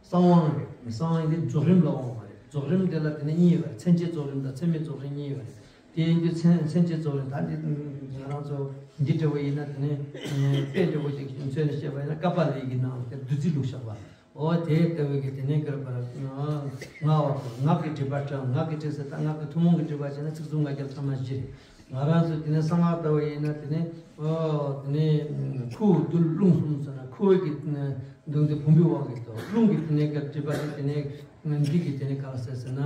དབང་རེད། གསང་དབང་འདི་རྫོགས་རིམ་ལ་དབང་བ་རེད། རྫོགས་རིམ་དེ་ལ་དེ་ནས་གཉིས་ཡོད་རེད། མཚན་བཅས་རྫོགས་རིམ་དང་མཚན་མེད་རྫོགས་རིམ་གཉིས་ཡོད་རེད། དེ་ཡིན་དུས་མཚན་མཚན་བཅས་རྫོགས་རིམ་ད་འདི་ང་རང་ཚོ་འདི་འདྲ་བོ་ཡིན་ན་དེ་ནས་དཔེ་འདྲ་བོ་ཞིག་མཚོན་ནས་བཤད་པ་ཡིན་ན་ཀ་པཱ་ལའི་གི་ནང་ལ་དེ་བདུད་རྩི་བླུགས་བཞག་པ། ཨོ་དེ་ལྟ་བུའི་གི་དེ་ནས་གར་པར་ང་བ་ངག་གི་སྒྲིབ་པ་སྦྱངས། ངག་གི་སྒྲིབ་ཟེར་ད་ངག་གི་ཐུན་མོང་གི་སྒྲིབ་པ་བྱས་ན་ཚིག་རྩུབ་ང་རྒྱལ་ཚང་མ་བཞི་རེད། ང་རང་ཚོ་དེ་ནས་གསང་སྔགས་ལྟ་བུ་ཡིན་ན་དེ་ནས་ཨོ་དེ་ནས་ཁུ་བོ་རྡུལ་རླུང་གསུམ་ཟེར་ན་ཁུ་བོ་གི་མདུན་དེ་བུམ་པའི་དབང་གིས་ཐོབ། རླུང་གི་དེ་ནས་གར་སྒྲིབ་པ་དེ་དེ་ནས་འདི་གི་དེ་ནས་ག་ལ་ཟེར་ཟེར་ན་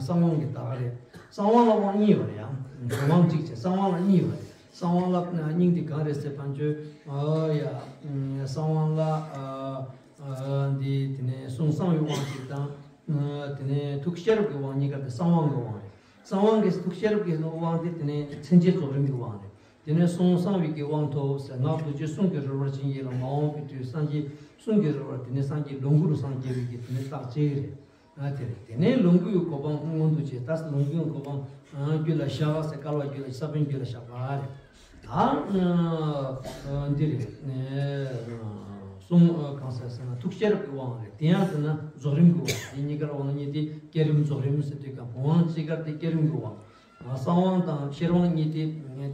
གསང་དབང་གི་བདག་རེད། གསང་དབང་ལ་དབང་གཉིས་ཡོད་རེད་ཡ། དབང་གཅིག་བྱས་གསང་དབང་ལ་གཉིས་ཡོད་རེད། གསང་དབང་ལ་སྙིང་དེ་གང་རེད་ཟེར་བ་ཅོ། ཨོ་ཡ། གསང་དབང་ལ། འདི་དེ་ནས་གསུང་གསང་བའི་དབང་གཅིག་དང་། དེ་ནས་ཐུགས་ཤེས་རབ་ཀྱི་དབང་གཉིས་ཀ་དེ་གསང་དབང་གི་དབང་རེད། གསང་དབང་གི་ཐུགས་ཤེས་རབ་ཀྱི་དབང་དེ་དེ་ནས་མཚན་བཅས་རྫོགས་རིམ་གྱི་དབང་རེད། དེ་ནས་གསུང་གསང་བའི་གི་དབང་ཐོབ་ཟེར། ངག་རྡོ་རྗེ་གསུང་གི་རོལ་པར་བྱིན་གྱིས་བརླབས། མ་འོངས་པའི་དུས་སངས་རྒྱས་གསུང་གི་རོལ་པར་དེ་ནས་སངས་རྒྱས་ལོངས་སྐུ་རུ་སངས་རྒྱས་པའི་གི་དེ་ནས་རྟགས་གཅིག་རེད། ཨ་དེ་རེད། དེ་ནས་ལོངས་སྐུའི་གོ་འཕང་མངོན་དུ་བྱས། ད་ལོངས་སྐུའི་གོ་འཕང་རྒྱུད་ལ་བཞག་ཟེར། བསྐལ་པ་རྒྱུད་ལ་ས་བོན་རྒྱུད་ལ་བཞག་པ་རེད། ད་འདི་རེད། གསུང་གང་ཟེར་ཟེར་ན་ཐུགས་ཤེས་རབ་ཀྱི་དབང་རེད། དེ་ཡང་ཟེར་ན་རྫོགས་རིམ་གྱི་དབང་། དེ་གཉིས་ཀར་དབང་གཉིས་དེ་བསྐྱེད་རིམ་རྫོགས་རིམ་ཟེར་དུས་ཀྱང་བུམ་དབང་སྤྱི་ཁར་དེ་བསྐྱེད་རིམ་གྱི་དབང་། གསང་དབང་དང་ཤེར་དབང་གཉིས་དེ་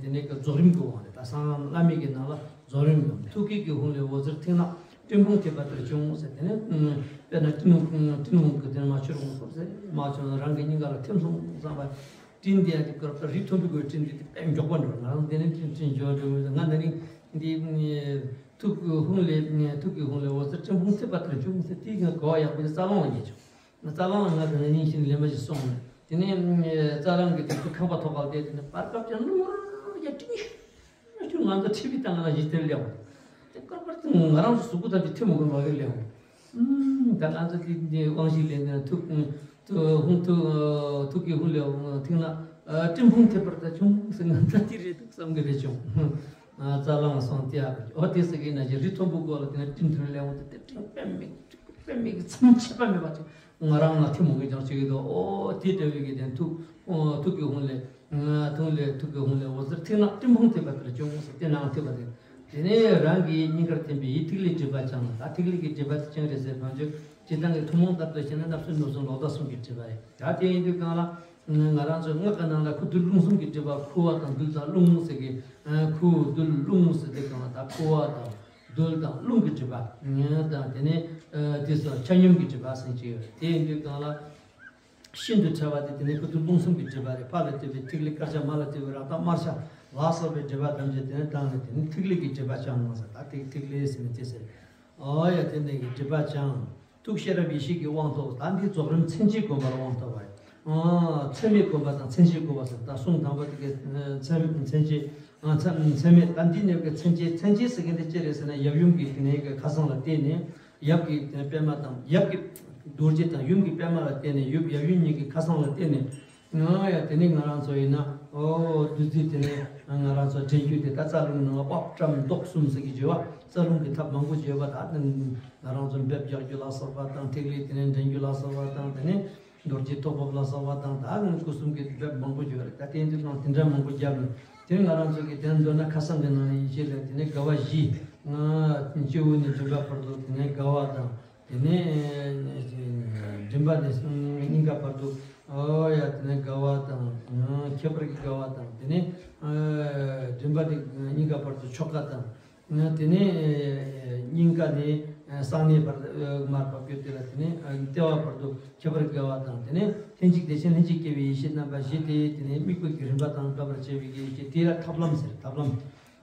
དེ་ནས་ཀྱི་རྫོགས་རིམ་གྱི་དབང་རེད། ད་གསང་བླ་མེད་ཀྱི་ནང་ལ་རྫོགས་རིམ་གྱི་དབང་། ཐུགས་ཀྱི་ཀྱི་ཧཱུྃ་ལས་འོད་ཟེར་མཐིང་ནག་སྤྲིན་ཕུང་འཐིབས་པ་ལྟར་བྱུང་ཟེར། དེ་ནས་དཔེར་ན་སྤྲིན་ཕུང་སྤྲིན་ཕུང་གི་དེ་ནས་མ་ཆུ་རུང་སོགས་ཟེར་མ་ཆུ་རང་གི་སྙིང་ག་ལ་ཐིམ་སོང་བསམ་པ། སྤྲིན་དེ་ཡང་དེ་ཀར་རི་མཐོན་པོའི་སྒོའི་སྤྲིན་དེ་དཔེ་མགྱོགས་པ་འགྲོ། ང་རང་དེ་ནས་སྤྲིན་སྤྲིན་འཇོག་འགྲོ་མི་འདུག་ང་འདི་ནི་འདི་ཐུགས་ཀྱི་ཧཱུྃ་ལས་ཐུགས་ཀྱི་ཧཱུྃ་ལས་འོད་ཟེར་སྤྲིན་ཕུང་འཐིབས་པ་ལྟར་བྱུང་ཟེར། དེའི་ངས་གོ་བ་ཡག་པོ་དེ་རྩ་ལོང་བ་ཉེས་བྱུང་། རྩ་ལོང་ང་དེ་ནས་སྙིང་ཤིང་ལེན་པ་ཞིག་སོང་ནས། དེ་ནས་རྩ་རང་གི་དེ་ཚོ་ཁང་པ་ཐོག་ཁ་བལྟས། དེ་ནས་བར་སྐབས་ཀྱང་རླུང་ར་རྒྱ་སྤྲིན་ཤུགས་ང་ཚོ་ཁྲི་བི་སྟེང་ལ་ཞིག་དེར་སླེབས། དེ་སྐར་པར་དེ་ང་རང་ཚོ་གཟུགས་པོ་ཐམས་ཅད་ཐིམ་མོ་གི་མ་གི་སླེབས། ད་ང་ཚོ་དེ་དབང་ཞིག་ལེན་ནས་ཐུགས་ཐུགས་ཧཱུྃ་ཐུགས་ཐུགས་ཀྱི་ཧཱུྃ་ལས་ཐིམ་ན་སྤྲིན་ཕུང་འཐིབས་པ་ལྟར་བྱུང་ཟེར། ང་ཚོ་དེ་རེད་འདུག་བསམ་གི་རེད་བྱུང་། རྩ་ལང་སོང་སྟེ་ཨ་ཨོ་དེ་ཟེར་གི་ན་ཅི་རི་མཐོན་པོ་སྒོ་ལ་དེ་ན་སྤྲིན་ཐོན་སླེབས་འོང་དུས་དེ་སྤྲིན་དཔེ་མེད་དཔེ་མེད་ཀྱི་མཚམས་ཆད་པ་མེད་པ་ཅིག་ང་རང་ང་ཐིམ་མོ་གི་ཀྱང་ཅིག་གི་འདུག་ཨོ་དེ་འདྲ་བའི་གི་དེ་ཐུགས་ཐུགས་ཀྱི་ཧཱུྃ་ལས་ཐུགས་ལས་ཐུགས་ཀྱི་ཧཱུྃ་ལས་འོད་ཟེར་ཐིམ་ན་སྤྲིན་ཕུང་འཐིབས་པ་ལྟར་བྱུང་ཟེར། དེ་ནང་འཐིབས་པ་དེ་ དེ་ནས་རང་གི་སྙིང་གར་ཐིམ་པའི་ཡིད་ཐིག་ལེའི་སྒྲིབ་པ་སྦྱངས་ལ། ད་ཐིག་ལེ་གི་སྒྲིབ་པ་དེ་ཅི་རེད་ཟེར་བ་ཅིག་སྤྱིར་བཏང་གི་ཐུན་མོང་ལྟར་དུ་བཤད་ན་སྣབས་སོ་ནུ་གསུམ་ལོག་ལྟ་གསུམ་གྱི་སྒྲིབ་པ་རེད། ད་དེ་ཡིན་དུས་གང་ལ། ང་རང་ཚོའི་སྔགས་ཀྱི་ནང་ལ་ཁུ་རྡུལ་རླུང་གསུམ་གྱི་སྒྲིབ་པ། ཁུ་བ་དང་རྡུལ་དང་རླུང་ཟེར་གི། ཁུ་རྡུལ་རླུང་ཟེར་དུས་གང་ལ། ད་ཁུ་བ་དང་རྡུལ་དང་རླུང་གི་སྒྲིབ་པ་དང་། དེ་ནས་དེ་སོགས་ཆ་སྙོམས་ཀྱི་སྒྲིབ་པ་ཟེར་གྱི་ཡོད་རེད། དེ་ཡིན་དུས་གང་ལ། ཤིན་ཏུ་ཕྲ་བ་དེ་དེ་ནས་ཁུ་རྡུལ་རླུང་གསུམ་གྱི་སྒྲིབ་པ་རེད། ཕ་ལ་ལྟོས་པའི་ཐིག་ལེ་དཀར་ཆ། མ་ལ་ལྟོས་པའི་རཀྟ་དམར་ཆ་ལ་སོགས་པའི་སྒྲིབ་པ་ཐམས་ཅད་དེ་ནས་དང་ནས་དེ་ནས་ཐིག་ལེ་གི་སྒྲིབ་པ་སྦྱངས་ལ་ཟེར། ད་ཐིག་ཐིག་ལེ་ཟེར་ནས་དེ་ཟེར། ཨོ་ཡ། དེ་འདྲ་གི་སྒྲིབ་པ་སྦྱངས། ཐུགས་ཤེས་རབ་ཡེ་ཤེས་ཀྱི་དབང་ཐོབ། ད་འདི་རྫོགས་རིམ་མཚན་བཅས་བསྒོམ་པར་དབང་ཐོབ་པ་རེད། ཨ། མཚན་མེད་བསྒོམ་པ་དང་མཚན་བཅས་བསྒོམ་པ་ཟེར། ད་གསུང་དང་པོ་དེ་གའི་མཚན་མཚན་བཅས། ཨ། མཚན་མཚན་མེད། ད་འདི་ནས་ཀྱི་མཚན་བཅས། མཚན་བཅས་ཟེར་མཁན་དེ་ཅི་རེད་ཟེར་ན། ཡབ་ཡུམ་གྱི་དེ་ནས་ཀྱི་ཁ་སང་ལ་བརྟེན་ནས། ཡབ་ཀྱི་པད་མ་དང་། ཡབ་ཀྱི་རྡོ་རྗེ་དང་ཡུམ་གྱི་པད་མ་ལ་བརྟེན་ནས། ཡབ་ཡབ་ཡུམ་གཉིས་ཀྱི་ཁ་སང་ལ་བརྟེན་ནས། ཨ་ཡ། དེ་ནས་ང་རང་ཚོ་ཡིན་ན། ཨོ། བདུད་རྩི་དེ་ནས་ང་རང་ཚོ་དྲན་རྒྱུ་དེ། ད་རྩ་རླུང་ནང་ལ་པགས་ཀྲམ་མདོག་གསུམ་ཟེར་གྱི་བརྗོད་པ། རྩ་རླུང་གི་ཐབས་མང་པོ་བརྗོད་པ། ད་ང་རང་ཚོ་འབེབས་རྒྱག་རྒྱུ་ལ་སོགས་པ་དང་། ཐིག་ལེ་དེ་ནས་འདྲེན་རྒྱུ་ལ་སོགས་པ་དང་། དེ་ནས་རྡོ་རྗེ་ཐོག་བབས་ལ་སོགས་པ་དང་། ད་སྐུ་གསུམ་གྱི་འབེབས་མང་པོ་བརྗོད་རེད། ད་དེ་དུས་ནང་དེ་འདྲ་མང་པོ་བརྒྱབ་ནས། དེ་ང་རང་ཚོ་གི་དེ་མདོར་ན་ཁ་སང་གི་ནང་ལ་ཡིན་ཞེས་ལས། དེ་ནས་དགའ་བ་བཞི། ང་སྤྱི་བོ་ནས་མགྲིན་པ་བར་དུ། དེ་ནས་དགའ་བ་དང་། དེ་ནས་མགྲིན་པ་ནས་སྙིང་ག་བར་དུ། ཨོ་ཡ། དེ་ནས་དགའ་བ་དང་། ཁྱད་པར་གྱི་དགའ་བ་དང་། དེ་ནས་མགྲིན་པ་ནས་སྙིང་ག་བར་དུ་ཆོ་ག་དང་། དེ་ནས་སྙིང་ག་ནས་གསང་གནས་བར་མར་བབས་རྒྱུ་དེ་ལ། དེ་ནས་ལྟེ་བ་བར་དུ་ཁྱད་པར་དགའ་བ་དང་། དེ་ནས་ལྷན་ཅིག་བདེ་ཆེན་ལྷན་ཅིག་སྐྱེས་པའི་ཡེ་ཤེས་རྣམ་པ་བཞི་སྟེ། དེ་ནས་དམིགས་པའི་རིམ་པ་དང་འགྲོགས་པར་བྱེད་པའི་ཡེ་ཤེས་དེ་ལ་ཐབས་ལམ་ཟེར། ཐབས་ལམ།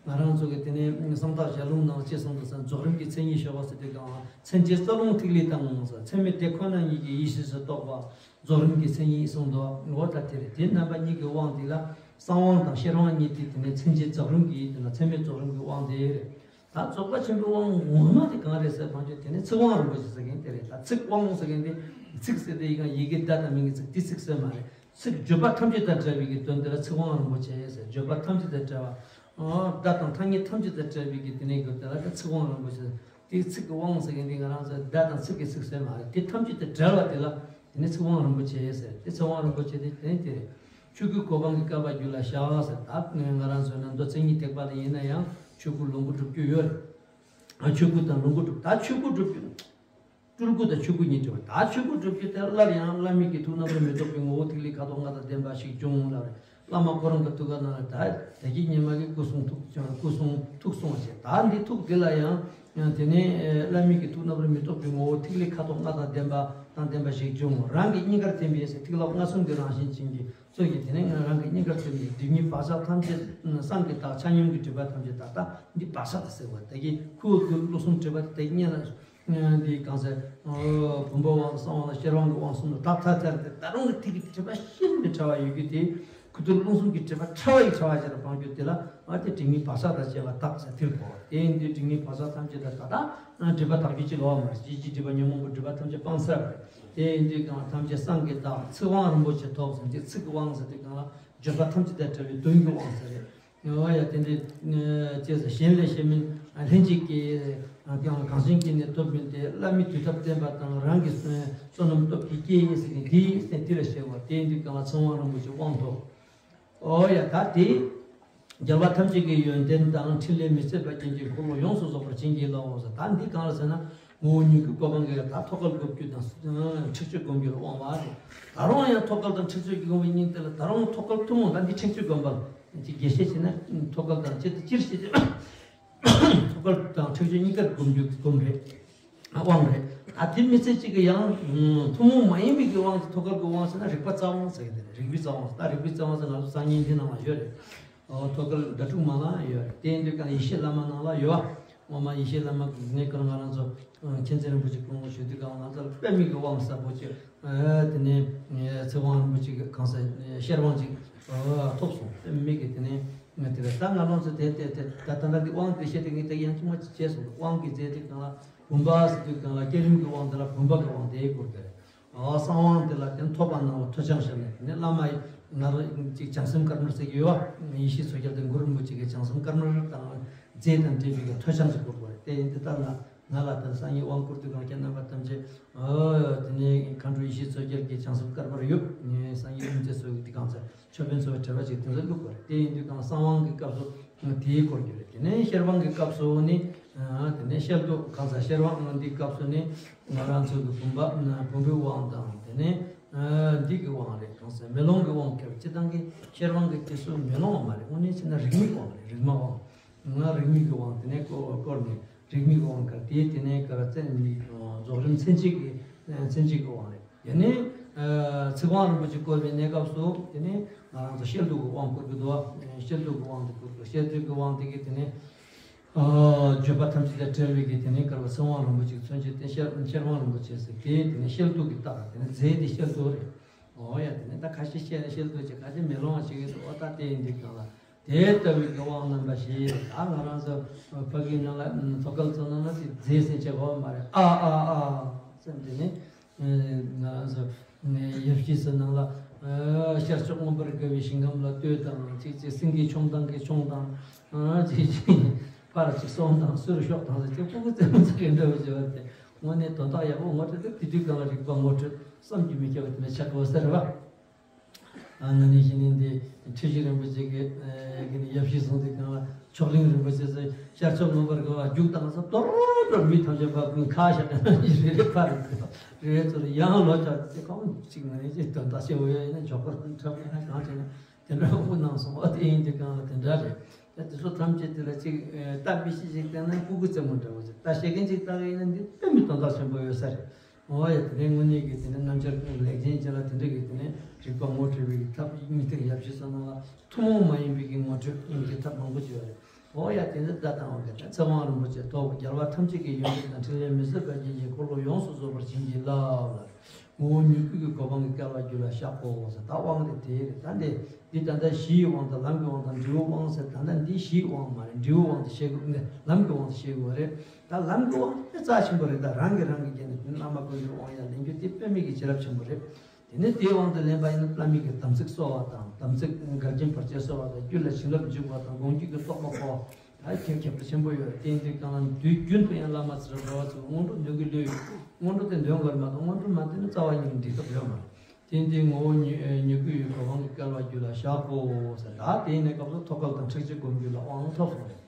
ང་རང་ཚོ་གི་དེ་ནས་གསང་བདག་ཞལ་ལུང་ནང་ཅི་གསུངས་འདུག་ཟེར་ན། རྫོགས་རིམ་གྱི་མཚན་ཉིད་ཤོག་ཟེར་དུས་གང་ལ། མཚན་བཅས་རྩ་རླུང་ཐིག་ལེ་དང་ཟེར། མཚན་མེད་དེ་ཁོ་ན་ཉིད་ཀྱི་ཡེ་ཤེས་སུ་རྟོགས་པ། རྫོགས་རིམ་གྱི་མཚན་ཉིད་གསུངས་འདུག་འོ་ད་དེ་རེད། དེ་རྣམ་པ་གཉིས་ཀྱི་དབང་དེ་ལ་གསང་དབང་དང་ཤེར་དབང་གཉིས་ཏེ། དེ་ནས་མཚན་བཅས་རྫོགས་རིམ་གྱི། དེ་ལ་མཚན་མེད་རྫོགས་རིམ་གྱི་དབང་དེ་རེད། ད་རྫོགས་པ་ཆེན་པོའི་དབང་ངོ་མ་དེ་གང་རེད་ཟེར་བ་ཅིག་དེ་ནས་ཚིག་དབང་རིན་པོ་ཆེ་ཟེར་མཁན་དེ་རེད། ད་ཚིག་དབང་ཟེར་མཁན་དེ། ཚིག་ཟེར་དེ་ཡི་གེ་བརྡ་དང་མིང་གི་ཚིག་དེ་ཚིག་ཟེར་མ་རེད། ཚིག་བརྗོད་པ་ཐམས་ཅད་དང་བྲལ་བའི་གི་དོན་དེ་ལ་ཚིག་དབང་རིན་པོ་ཆེ་ཟེར། བརྗོད་པ་ཐམས་ཅད་དང་བྲལ་བ། ཨོ། བརྡ་དང་ཐ་སྙད་ཐམས་ཅད་དང་བྲལ་བའི་གི་དེ་ནས་གི་དེ་ལ་ཚིག་དབང་རིན་པོ་ཆེ། དེའི་ཚིག་གི་དབང་ཟེར་མཁན་དེ་ང་རང་ཚོ་བརྡ་དང་ཚིག་གི་ཚིག་ཟེར་མ་རེད། དེ་ཐམས་ཅད་དང་བྲལ་བ་དེ་ལ་དེ་ནས་ཚིག་དབང་རིན་པོ་ཆེ་ཟེར། དེ་ཚིག་དབང་རིན་པོ་ཆེ་དེ་དེ་དེ་རེད། ཆོས་སྐུའི་གོ་འཕང་གི་བསྐལ་པ་རྒྱུད་ལ་བཞག་ཟེར། ད་ང་རང་ཚོ་ནང་མདོ་མཚན་ཉིད་ཐེག་པ་ལ་ཡིན་ན་ཡང་ཆོས་སྐུ་ལོངས་སྐུ་སྒྲུབ་རྒྱུ་ཡོད་རེད། ཨ། ཆོས་སྐུ་དང་ལོངས་སྐུ་སྒྲུབ། ད་ཆོས་སྐུ་སྒྲུབ་རྒྱུ། སྤྲུལ་སྐུ་དང་ཆོས་སྐུ་གཉིས་སྒྲུབ་པ། ད་ཆོས་སྐུ་སྒྲུབ་རྒྱུ་དེ་སླར་ཡང་བླ་མེད་ཀྱི་ཐུགས་རྣམ་པར་མི་རྟོག་པའི་ངོ་བོ་ཐིག་ལེ་ཁ་དོག་ལྔ་དང་ལྡན་པ་ཞིག་འབྱུང་ལ། བླ་མ་ཁོ་རང་གི་ཐུགས་ཀ་ནང་ལ་ད་ད་གིན་སྔོན་མ་གི་སྐུ་གསུང་ཐུགས་སྐུ་གསུང་ཐུགས་གསུང་བ་བྱས། ད་འདི་ཐུགས་འདི་ལ་ཡང་དེ་ནས་བླ་མེད་ཀྱི་ཐུགས་རྣམ་པར་མི་རྟོག་པའི་ངོ་བོ་ཐིག་ལེ་ཁ་དོག་ལྔ་དང་ལྡན་པ་དང་ལྡན་པ་ཞིག་འབྱུང་། རང་གི་སྙིང་གར་ཐིམ་པས་ཟེར། ཐིག་ལེ་ལྔ་གསུམ་གྱི་རང་བཞིན་ཅན་གྱི་ཚོགས་ཀྱིས་དེ་ནས་ང་རང་གི་སྙིང་གར་ཐིམ་པས། སྒྲིབ་གཉིས་བག་ཆགས་ཐམས་ཅད་བསམ་གྱིས་དག་ཆ་སྙོམས་ཀྱི་སྒྲིབ་པ་ཐམས་ཅད་དག། ད་འདི་བག་ཆགས་དང་ཟེར་བ། ད་གིན་ཁུ་བོ་ཁུ་བློ་གསུམ་སྒྲིབ་པ་དེ་གཉིས་ལ། འདི་གང་ཟེར། བུམ་པའི་དབང་གསང་དབང་དང་ཤེར་དབང་གི་དབང་གསུམ་དུ་དག་ཚར་ཚར་ཏེ། ད་རུང་གི་ཐིག་གི་སྒྲིབ་པ་ཤིན་ཏུ་ཕྲ་བ་ཡོད་རྒྱུ་དེ། ཁུ་རྡུལ་རླུང་གསུམ་གྱི་སྒྲིབ་པ་ཕྲ་བ་ཡི་ཕྲ་བ་ཞིག་ལ་སྤང་རྒྱུ་དེ་ལ། ཨ། དེ་སྒྲིབ་གཉིས་བག་ཆགས་དང་བཅས་པ་དག་ཟེར། དེར་གོ། དེ་ཡིན་དུས་སྒྲིབ་གཉིས་བག་ཆགས་ཐམས་ཅད་དག། ད་ལྟ་སྒྲིབ་པ་དག་རྒྱུ་གཅིག་ལ་བ་མ་རེད། ཅི་ཅི་སྒྲིབ་པ་ཉོན་མོངས་པའི་སྒྲིབ་པ་ཐམས་ཅད་སྤངས་ཚར་བ་རེད། དེ་ཡིན་དུས་གང་ཐམས་ཅད་བསམ་གྱིས་དག། ཚིག་དབང་རིན་པོ་ཆེ་ཐོབ་ཟེར། དེ་ཚིག་གི་དབང་ཟེར་དུས་གང་ལ་བརྗོད་པ་ཐམས་ཅད་དང་བྲལ་བའི་དོན་གྱི་དབང་ཟེར་རེད། ཨོ་ཡ། དེ་འདྲའི་ཅེས་ཟེར། གཞན་ལས་གཞན་མིན་ལྷན་ཅིག་སྐྱེས། ཀྱང་གང་ཞིག་གིས་ནི་ཐོབ་མིན་ཏེ། བླ་མའི་དུས་ཐབས་བསྟན་པ་དང་། རང་གི་བསོད་ནམས་སྟོབས་ཀྱིས་སྐྱེས་ཟེར་ནས། དེའི་སྟེང་དེ་ལ་བཤད་པ། དེ་ཡིན་དུས་གང་ལ་ཚིག་དབང་རིན་པོ་ཆེ་དབང་ཐོབ། ཨོ་ཡ། ད་དེ་རྒྱལ་བ་ཐམས་ཅད་ཀྱི་ཡོན་ཏན་དང་། ཕྲིན་ལས་མི་ཟད་པ་ཅན་གྱི་འཁོར་ལོ་ཡོངས་སུ་རྫོགས་པར་བྱིན་གྱིས་བརླབ་པ་ཟེར། ད་འདི་གང་ལ་ཟེར་ན། ངོ་བོ་ཉིད་ཀྱི་གོ་འཕང་གི། ད་ཐོད་རྒལ་སྒོམ་རྒྱུ་དང་ཁྲེགས་ཆོད་སྒོམ་རྒྱུ་ལ་དབང་བ་རེད། ད་རུང་ཡང་ཐོད་རྒལ་དང་ཁྲེགས་ཆོད་ཀྱི་སྒོམ་པའི་སྙིང་དེ་ལ། ད་རུང་ཐོད་རྒལ་ཐུན་མོང་། ད་འདི་ཁྲེགས་ཆོད་སྒོམ་པ་ཅིག་རྒྱས་བཤད་བྱས་ན། ཐོད་རྒལ་དང་ཅི་སྟེ་སྤྱིར་བཤད་ཅིང་། ཐོད་རྒལ་དང་ཁྲེགས་ཆོད་གཉིས་ཀར་སྒོམ་རྒྱུ་སྒོམ་རེད། དབང་རེད། ད་དེ་མི་ཚད་གཅིག་གི་ཡང་ཐུན་མོང་མ་ཡིན་པའི་གི་དབང་དེ། ཐོད་རྒལ་གྱི་དབང་ཟེར་ན་རིག་པ་རྩ་དབང་ཟེར་གི་དེ་རེད། རིག་པའི་རྩ་དབང་ཟེར། ད་རིག་པའི་རྩ་དབང་ཟེར་ང་ཚོ་སང་ཉིན་འདི་ནང་ལ་ཡོད་རེད། ཨོ། ཐོད་རྒལ་ཟླ་དྲུག་མ་ལ་ཡོད་རེད། དེ་ཡིན་དུས་གང་ཡེ་ཤེས་བླ་མ་ནང་ལ་ཡོད། ངོ་མ་ཡེ་ཤེས་བླ་མ་གི་ངས་གང་ང་རང་ཚོ་མཁྱེན་བརྩེ་རིན་པོ་ཆེ་སྐུ་ངོ་ཞུ་དུས་གང་ང་ཚོ་ལ་དཔེ་མེད་ཀྱི་དབང་གསལ་པོ་ཅིག། ཨ། དེ་ནས་ཚིག་དབང་རིན་པོ་ཆེ་གི་གང་ཟེར། ཤེར་དབང་ཅིག། ཨ། ཐོབ་སོང་། དཔེ་མེད་ཀྱི། དེ་ནས་ང་དེ་ལ་ད་ང་རང་ཚོ་དེ་དེ་དེ་ད་ད་ལྟ་འདི་དབང་དེ་བཤད་དེ་ངས་དེ་ཡང་ཅུང་མ་ཅིག་བྱས་སོང་། དབང་གི་རྫས་དེ་གང་ལ་བུམ་པ་ཟེར་དུས་གང་ལ་བསྐྱེད་རིམ་གྱི་དབང་དེ་ལ་བུམ་པ་གི་དབང་དེ་བསྐུར་གི་རེད། ཨ། གསང་དབང་དེ་ལ་དེ་ཐོབ་པ་ནང་ལ་ཐོས་རྐྱང་བྱས་ནས། དེ་ནས་བླ་མ་ཡི་ང་རང་ཅིག་བྱང་སེམས་དཀར་དམར་ཟེར་གྱི་ཡོད་པ། ཡེ་ཤེས་མཚོ་རྒྱལ་དང་གུ་རུ་རིན་པོ་ཆེ་གི་བྱང་སེམས་དཀར་དམར་དང་རྫས་དང་འབྲེལ་བའི་གི་ཐོས་རྐྱང་ཅིག་བསྐུར་དགོས་རེད། དེ་ཡིན་དུས་ད་ང་ང་ལ་དེ་སང་ཉིན་དབང་བསྐུར་དུས་གང་ཁྱེད་རྣམ་པ་ཐམས་ཅད། ཨ། དེ་ནས་མཁའ་འགྲོ་ཡེ་ཤེས་མཚོ་རྒྱལ་གྱི་བྱང་སེམས་དཀར་དམར་ཡོད། ངས་སང་ཉིན་སྨོན་ཚིག་སོགས་ཀྱི་དེ་གང་ཚེ་མཆོད་དཔོན་ཚོ་བྲེལ་བ་ཅིག་དེ་ཚོ་བླུག་དགོས་རེད། དེ་ཡིན་དུས་གང་གསང་དབང་གི་སྐབས་སུ་ དེའི་སྐོར་གྱི་རེད། དེ་ནས་ཤེར་དབང་གི་སྐབས་སུ་ནི། དེ་ནས་ཤེལ་རྡོ་གང་ཟག་ཤེར་དབང་འདིའི་སྐབས་སུ་ནི། ང་རང་ཚོ་གི་བུམ་པ་བུམ་པའི་དབང་དང་། དེ་ནས་འདི་གི་དབང་རེད། གང་ཟག་མེ་ལོང་གི་དབང་ཁྱེར། སྤྱིར་བཏང་གི་ཤེར་དབང་གི་དེ་ཚོ་མེ་ལོང་བ་མ་རེད། དངོས་གནས་བྱས་ན་རིག་མིག་དབང་རེད། རིག་མ་དབང་། ང་རིག་མིག་གི་དབང་། དེ་ནས་སྐོར་སྐོར་ནས་རིག་མིག་དབང་ག་དེ། དེ་ནས་ག་ར་བཙན་མིག་རྫོགས་རིམ་མཚན་བཅས་ཀྱི་མཚན་བཅས་ཀྱི་དབང་རེད། དེ་ནས་ཚིག་དབང་རིན་པོ་ཆེ་བསྐོར་བའི་གནས་སྐབས་སུ། དེ་ནས་ང་རང་ཚོ་ཤེལ་རྡོ་གི་དབང་བསྐུར་གྱི་འདུག་བ། ཤེལ་རྡོ་གི་དབང་དེ་བསྐུར་གྱི། ཤེལ་རྡོ་གི་དབང་དེ་གིས་དེ་ནས་བརྗོད་པ་ཐམས་ཅད་དང་བྲལ་བའི་གི། དེ་ནས་ག་ར་བ་ཚིག་དབང་རིན་པོ་ཆེ་གི་མཚོན་བྱེད་དེ་ཤེལ་ཤེལ་དབང་རིན་པོ་ཆེ་ཟེར། དེ་དེ་ནས་ཤེལ་རྡོ་གི་རྟགས། དེ་ནས་རྫས་དེ་ཤེལ་རྡོ་རེད། འོ་ཡ། དེ་ནས་ད་ཁ་ཤས་བཤད་ན་ཤེལ་རྡོ་ཅིག་ཁ་ཤས་མེ་ལོང་བ་ཞིག་གི་འདུག་བ། ད་དེ་ཡིན་དུས་གང་ལ། དེ་ལྟ་བུའི་གི་དབང་རྣམ་པ་བཞི། ད་ང་རང་ཚོ་ཕ་གིའི་ནང་ལ་ཐོ་གལ་ཚོ་ནང་ལ་དེ་རྫས་ཟེར་བྱེད་དགོས་མ་རེད། ཨ་ཨ་ཨ་ཙམ། དེ་ནས་ང་རང་ཚོ་ཡབ་གཞིས་སུ་ནང་ལ་ཤར་ཕྱོགས་མངོན་པར་དགའ་བའི་ཞིང་ཁམས་ལ་ལྟོས་དང་། ཅིག་ཅིག་སེང་གེ་མཆོང་ཐང་གི་མཆོང་དང་། ཅིག་ཅིག་ཕར་ཅིག་སོང་དང་། ཚུར་ཤོག་དང་ཟེར་ཅིག་ཕྲུ་གུ་རྩེད་མོ་རྩེ་གི་འདྲ་བོ་བྱེད་པ་དེ་དངོས་གནས་དོན་དག་ཡག་པོ་ངོ་སྤྲོད་དེ། དེ་དུས་གང་ལ་རིག་པ་ངོ་སྤྲོད་བསམ་གྱིས་མི་ཁྱབ་པ་དེ་འདྲ་ཆགས་དགོས་ས་རེད་བ། ཨ་ང་ནི་གཞི་ནས་འདི་ཁྲི་ཤོད་རིན་པོ་ཆེ་གི་གི་ནི་ཡབ་གཞིས་སོང་དུས་གང་ལ་མཆོག་གླིང་རིན་པོ་ཆེ་ཚོས་ཤར་ཕྱོགས་མངོན་པར་དགའ་བ་རྒྱུགས་བཏང་ས་དོར་དོར་མི་ཐམས་ཅད་པ་ཀུན་ཁ་བཞག་གི་རེ་རེ་ཕར་རེ་རེ་ཚུར་ཡང་ལོ་ཆགས་ཚེ་གང་ཅིག་ང་ནི་ཅིག་དོན་དག་ཆེ་བོ་ཡོད་ཡིན་ན་མགྱོགས་པོ་འཁྲབ་ཡིན་ན་གང་བྱས་ན་དེ་འདྲ་དབུ་གནང་སོང་བ། དེ་ཡིན་དུས་གང་ལ་དེ་འདྲ་རེད། ད་དེ་ཚོ་ཐམས་ཅད་དེ་ལ་ཅིག་ལྟ་མི་ཤེས་ཅིག་བལྟས་ན་ཕྲུ་གུ་རྩེད་མོ་འདྲ་བོ་ཅིག་ད་བཤད་མཁན་ཅིག་ལྟ་གི་ཡིན་ན་འདི་དཔེ་མི་དོན་དག་ཆེན་པོ་ཡོད་ས་རེད། འོ་ཡ། དེ་རིང་དངོས་གནས་ཀྱི་དེ་ནས་རྣམ་འབྱོར་ལེགས་ལྡན་ཅན་ལ་དེ་འདྲ་གི་དེ་ནས་རིག་པ་ངོ་འཕྲོད་པའི་ཐབས། དམིགས་གཏད་ཡབ་གཞིས་སོ་ནང་ལ་ཐུན་མོང་མ་ཡིན་པའི་གི་ངོ་སྤྲོད་ཀྱི་ཐབས་མང་པོ་ཅིག་ཡོད་རེད། འོ་ཡ། དེ་ནས་བརྡ་དང་འོ་ག་ད་ཚེ་དབང་རིན་པོ་ཆེ་ཐོབ། རྒྱལ་བ་ཐམས་ཅད་ཀྱི་ཡོན་ཏན་དང་། ཕྲིན་ལས་མི་ཟད་པ་རྒྱན་གྱི་འཁོར་ལོ་ཡོངས་སུ་རྫོགས་པར་བྱིན་གྱིས་བརླབས་ལ། ངོ་བོ་ཉིད་སྐུ་གི་གོ་འཕང་གི་སྐལ་བ་རྒྱུད་ལ་བཞག་གོ་ཟེར། ད་དབང་དེ་དེ་རེད། ད་འདི་འདི་ད་ལྟ་གཞིའི་དབང་དང་ལམ་གྱི་དབང་དང་འབྲས་བུའི་དབང་ཟེར། ད་ལྟ་འདི་གཞིའི་དབང་མ་རེད། འབྲས་བུའི་དབང་དུ་བཤད་དགོས། ལམ་གྱི་དབང་དུ་བཤད་དགོས་པ་རེད། ད་ལམ་གྱི་དབང་དེ་རྩ་ཆེན་པོ་རེད། ད་རང་གིས་རང་གི་རྒྱན་དུ་བླ་མ་དཀོན་མཆོག་དབང་ཡར་ལེན་རྒྱུ་དེ་དཔེ་མེད་ཀྱི་བྱིན་རླབས་ཆེན་པོ་རེད། དེ་ནས་དེའི་དབང་དུ་ལེན་པ་ཡིན་ན་བླ་མའི་གི་དམ་ཚིག་གསོ་བ་དང་། དམ་ཚིག་འགལ་རྐྱེན་བར་ཆད་སེལ་བ་དང་། རྒྱུད་ལ་བྱིན་རླབས་འཇུག་པ་དང་། དགོངས་རྒྱུད་ཀྱི་རྟོགས་པ་འཕོ་བ། ད་ཁྱད་ཁྱད་པར་ཆེན་པོ་ཡོད་རེད། དེ་ཡིན་དུས་གང་ལ་དུས་རྒྱུན་དུ་ཡང་བླ་མ་ཚུར་འགྲོ་བ་ཚུར་སྔོན་འགྲོ་འདོན་གྱི་ལོས་ཡོད། སྔོན་འགྲོ་དེ་འདོན་དགོས་རེད་མ་གཏོགས་སྔོན་འགྲོ་མ་འདོན་ན་རྩ་བ་ཉིད་ནས་འགྲིག་ཐབས་ཡོད་མ་རེད། དེ་ཡིན་དུས་ངོ་བོ་ཉིད་ཉིད་སྐུ་ཡི་གོ་འཕང་གི་སྐལ་བ་རྒྱུད་ལ་བཞག་གོ་ཟེར། ད་དེ་ཡིན་ནའི་སྐབས་སུ་ཐོད་རྒལ་དང་ཁྲེགས་ཆོད་སྒོམ་རྒྱུད་ལ་དབང་ཐོབ་སོང་རེད།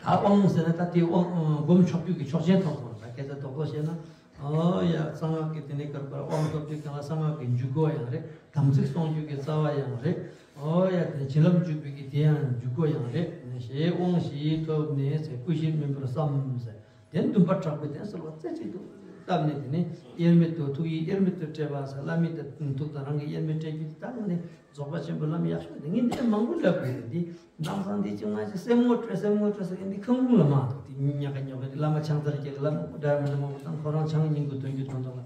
ད་དབང་ཟེར་ན་ད་དེ་དབང་སྒོམ་ཆོག་རྒྱུད་ཀྱི་ཆོག་མཆན་ཐོབ་སོང་རེད། ད་སྐད་ཆ་རྡོག་རྡོག་བཤད་ན། ཨོ་ཡ། གསང་སྔགས་ཀྱི་དེ་ནས་ག་རེ་དབང་ཐོབ་དུས་གང་ལ་གསང་སྔགས་ཀྱི་འཇུག་སྒོ་ཡང་རེད། དམ་ཚིག་གསུང་རྒྱུད་ཀྱི་རྩ་བ་ཡང་རེད། ཨོ་ཡ། དེ་བྱིན་རླབས་འཇུག་པའི་གི་དེ་ཡང་འཇུག་སྒོ་ཡང་རེད། ཞེས་དབང་བཞི་ཐོབ་ནས་ཟེར། སྐུ་བཞིར་སྨིན་པར་བསམ་ཟེར། དེ་འདུན་པ་དྲག་པོས་དེ་གསོལ་བ་རྩེ་གཅིག་ཏུ་བཏབ་ནས། དེ་ནས་དབྱེར་མེད་དུ་ཐུགས་ཡིད་དབྱེར་མེད་དུ་སྤྲད་པ་ཟེར། བླ་མའི་ཐུགས་དང་རང་གི་དབྱེར་མེད་སྤྲད་རྒྱུ་དེ་ད་ནི་རྫོགས་པ་ཆེན་པོའི་ལམ་ཡག་ཤོས་དེ། ངས་འདི་མང་པོ་ལབ་དགོས་རེད། འདི་དེང་སང་འདི་ཅི་ང་ཅི་སེམས་ངོ་སྤྲོད་སེམས་ངོ་སྤྲོད་ཟེར་གི་འདི་ཁང་ཁུང་ལ་མ་གཏོགས། དེ་ཉག་ག་ཉོག་ག་འདི་བླ་མ་ཆང་རྩལ་སྐྱེལ་གི་བླ་མ་འདྲ་མི་འདྲ་མང་པོ་དང་། ཁོ་རང་ཆང་སྙིང་གི་དོན་རྒྱུ་དོན་དག་ལ།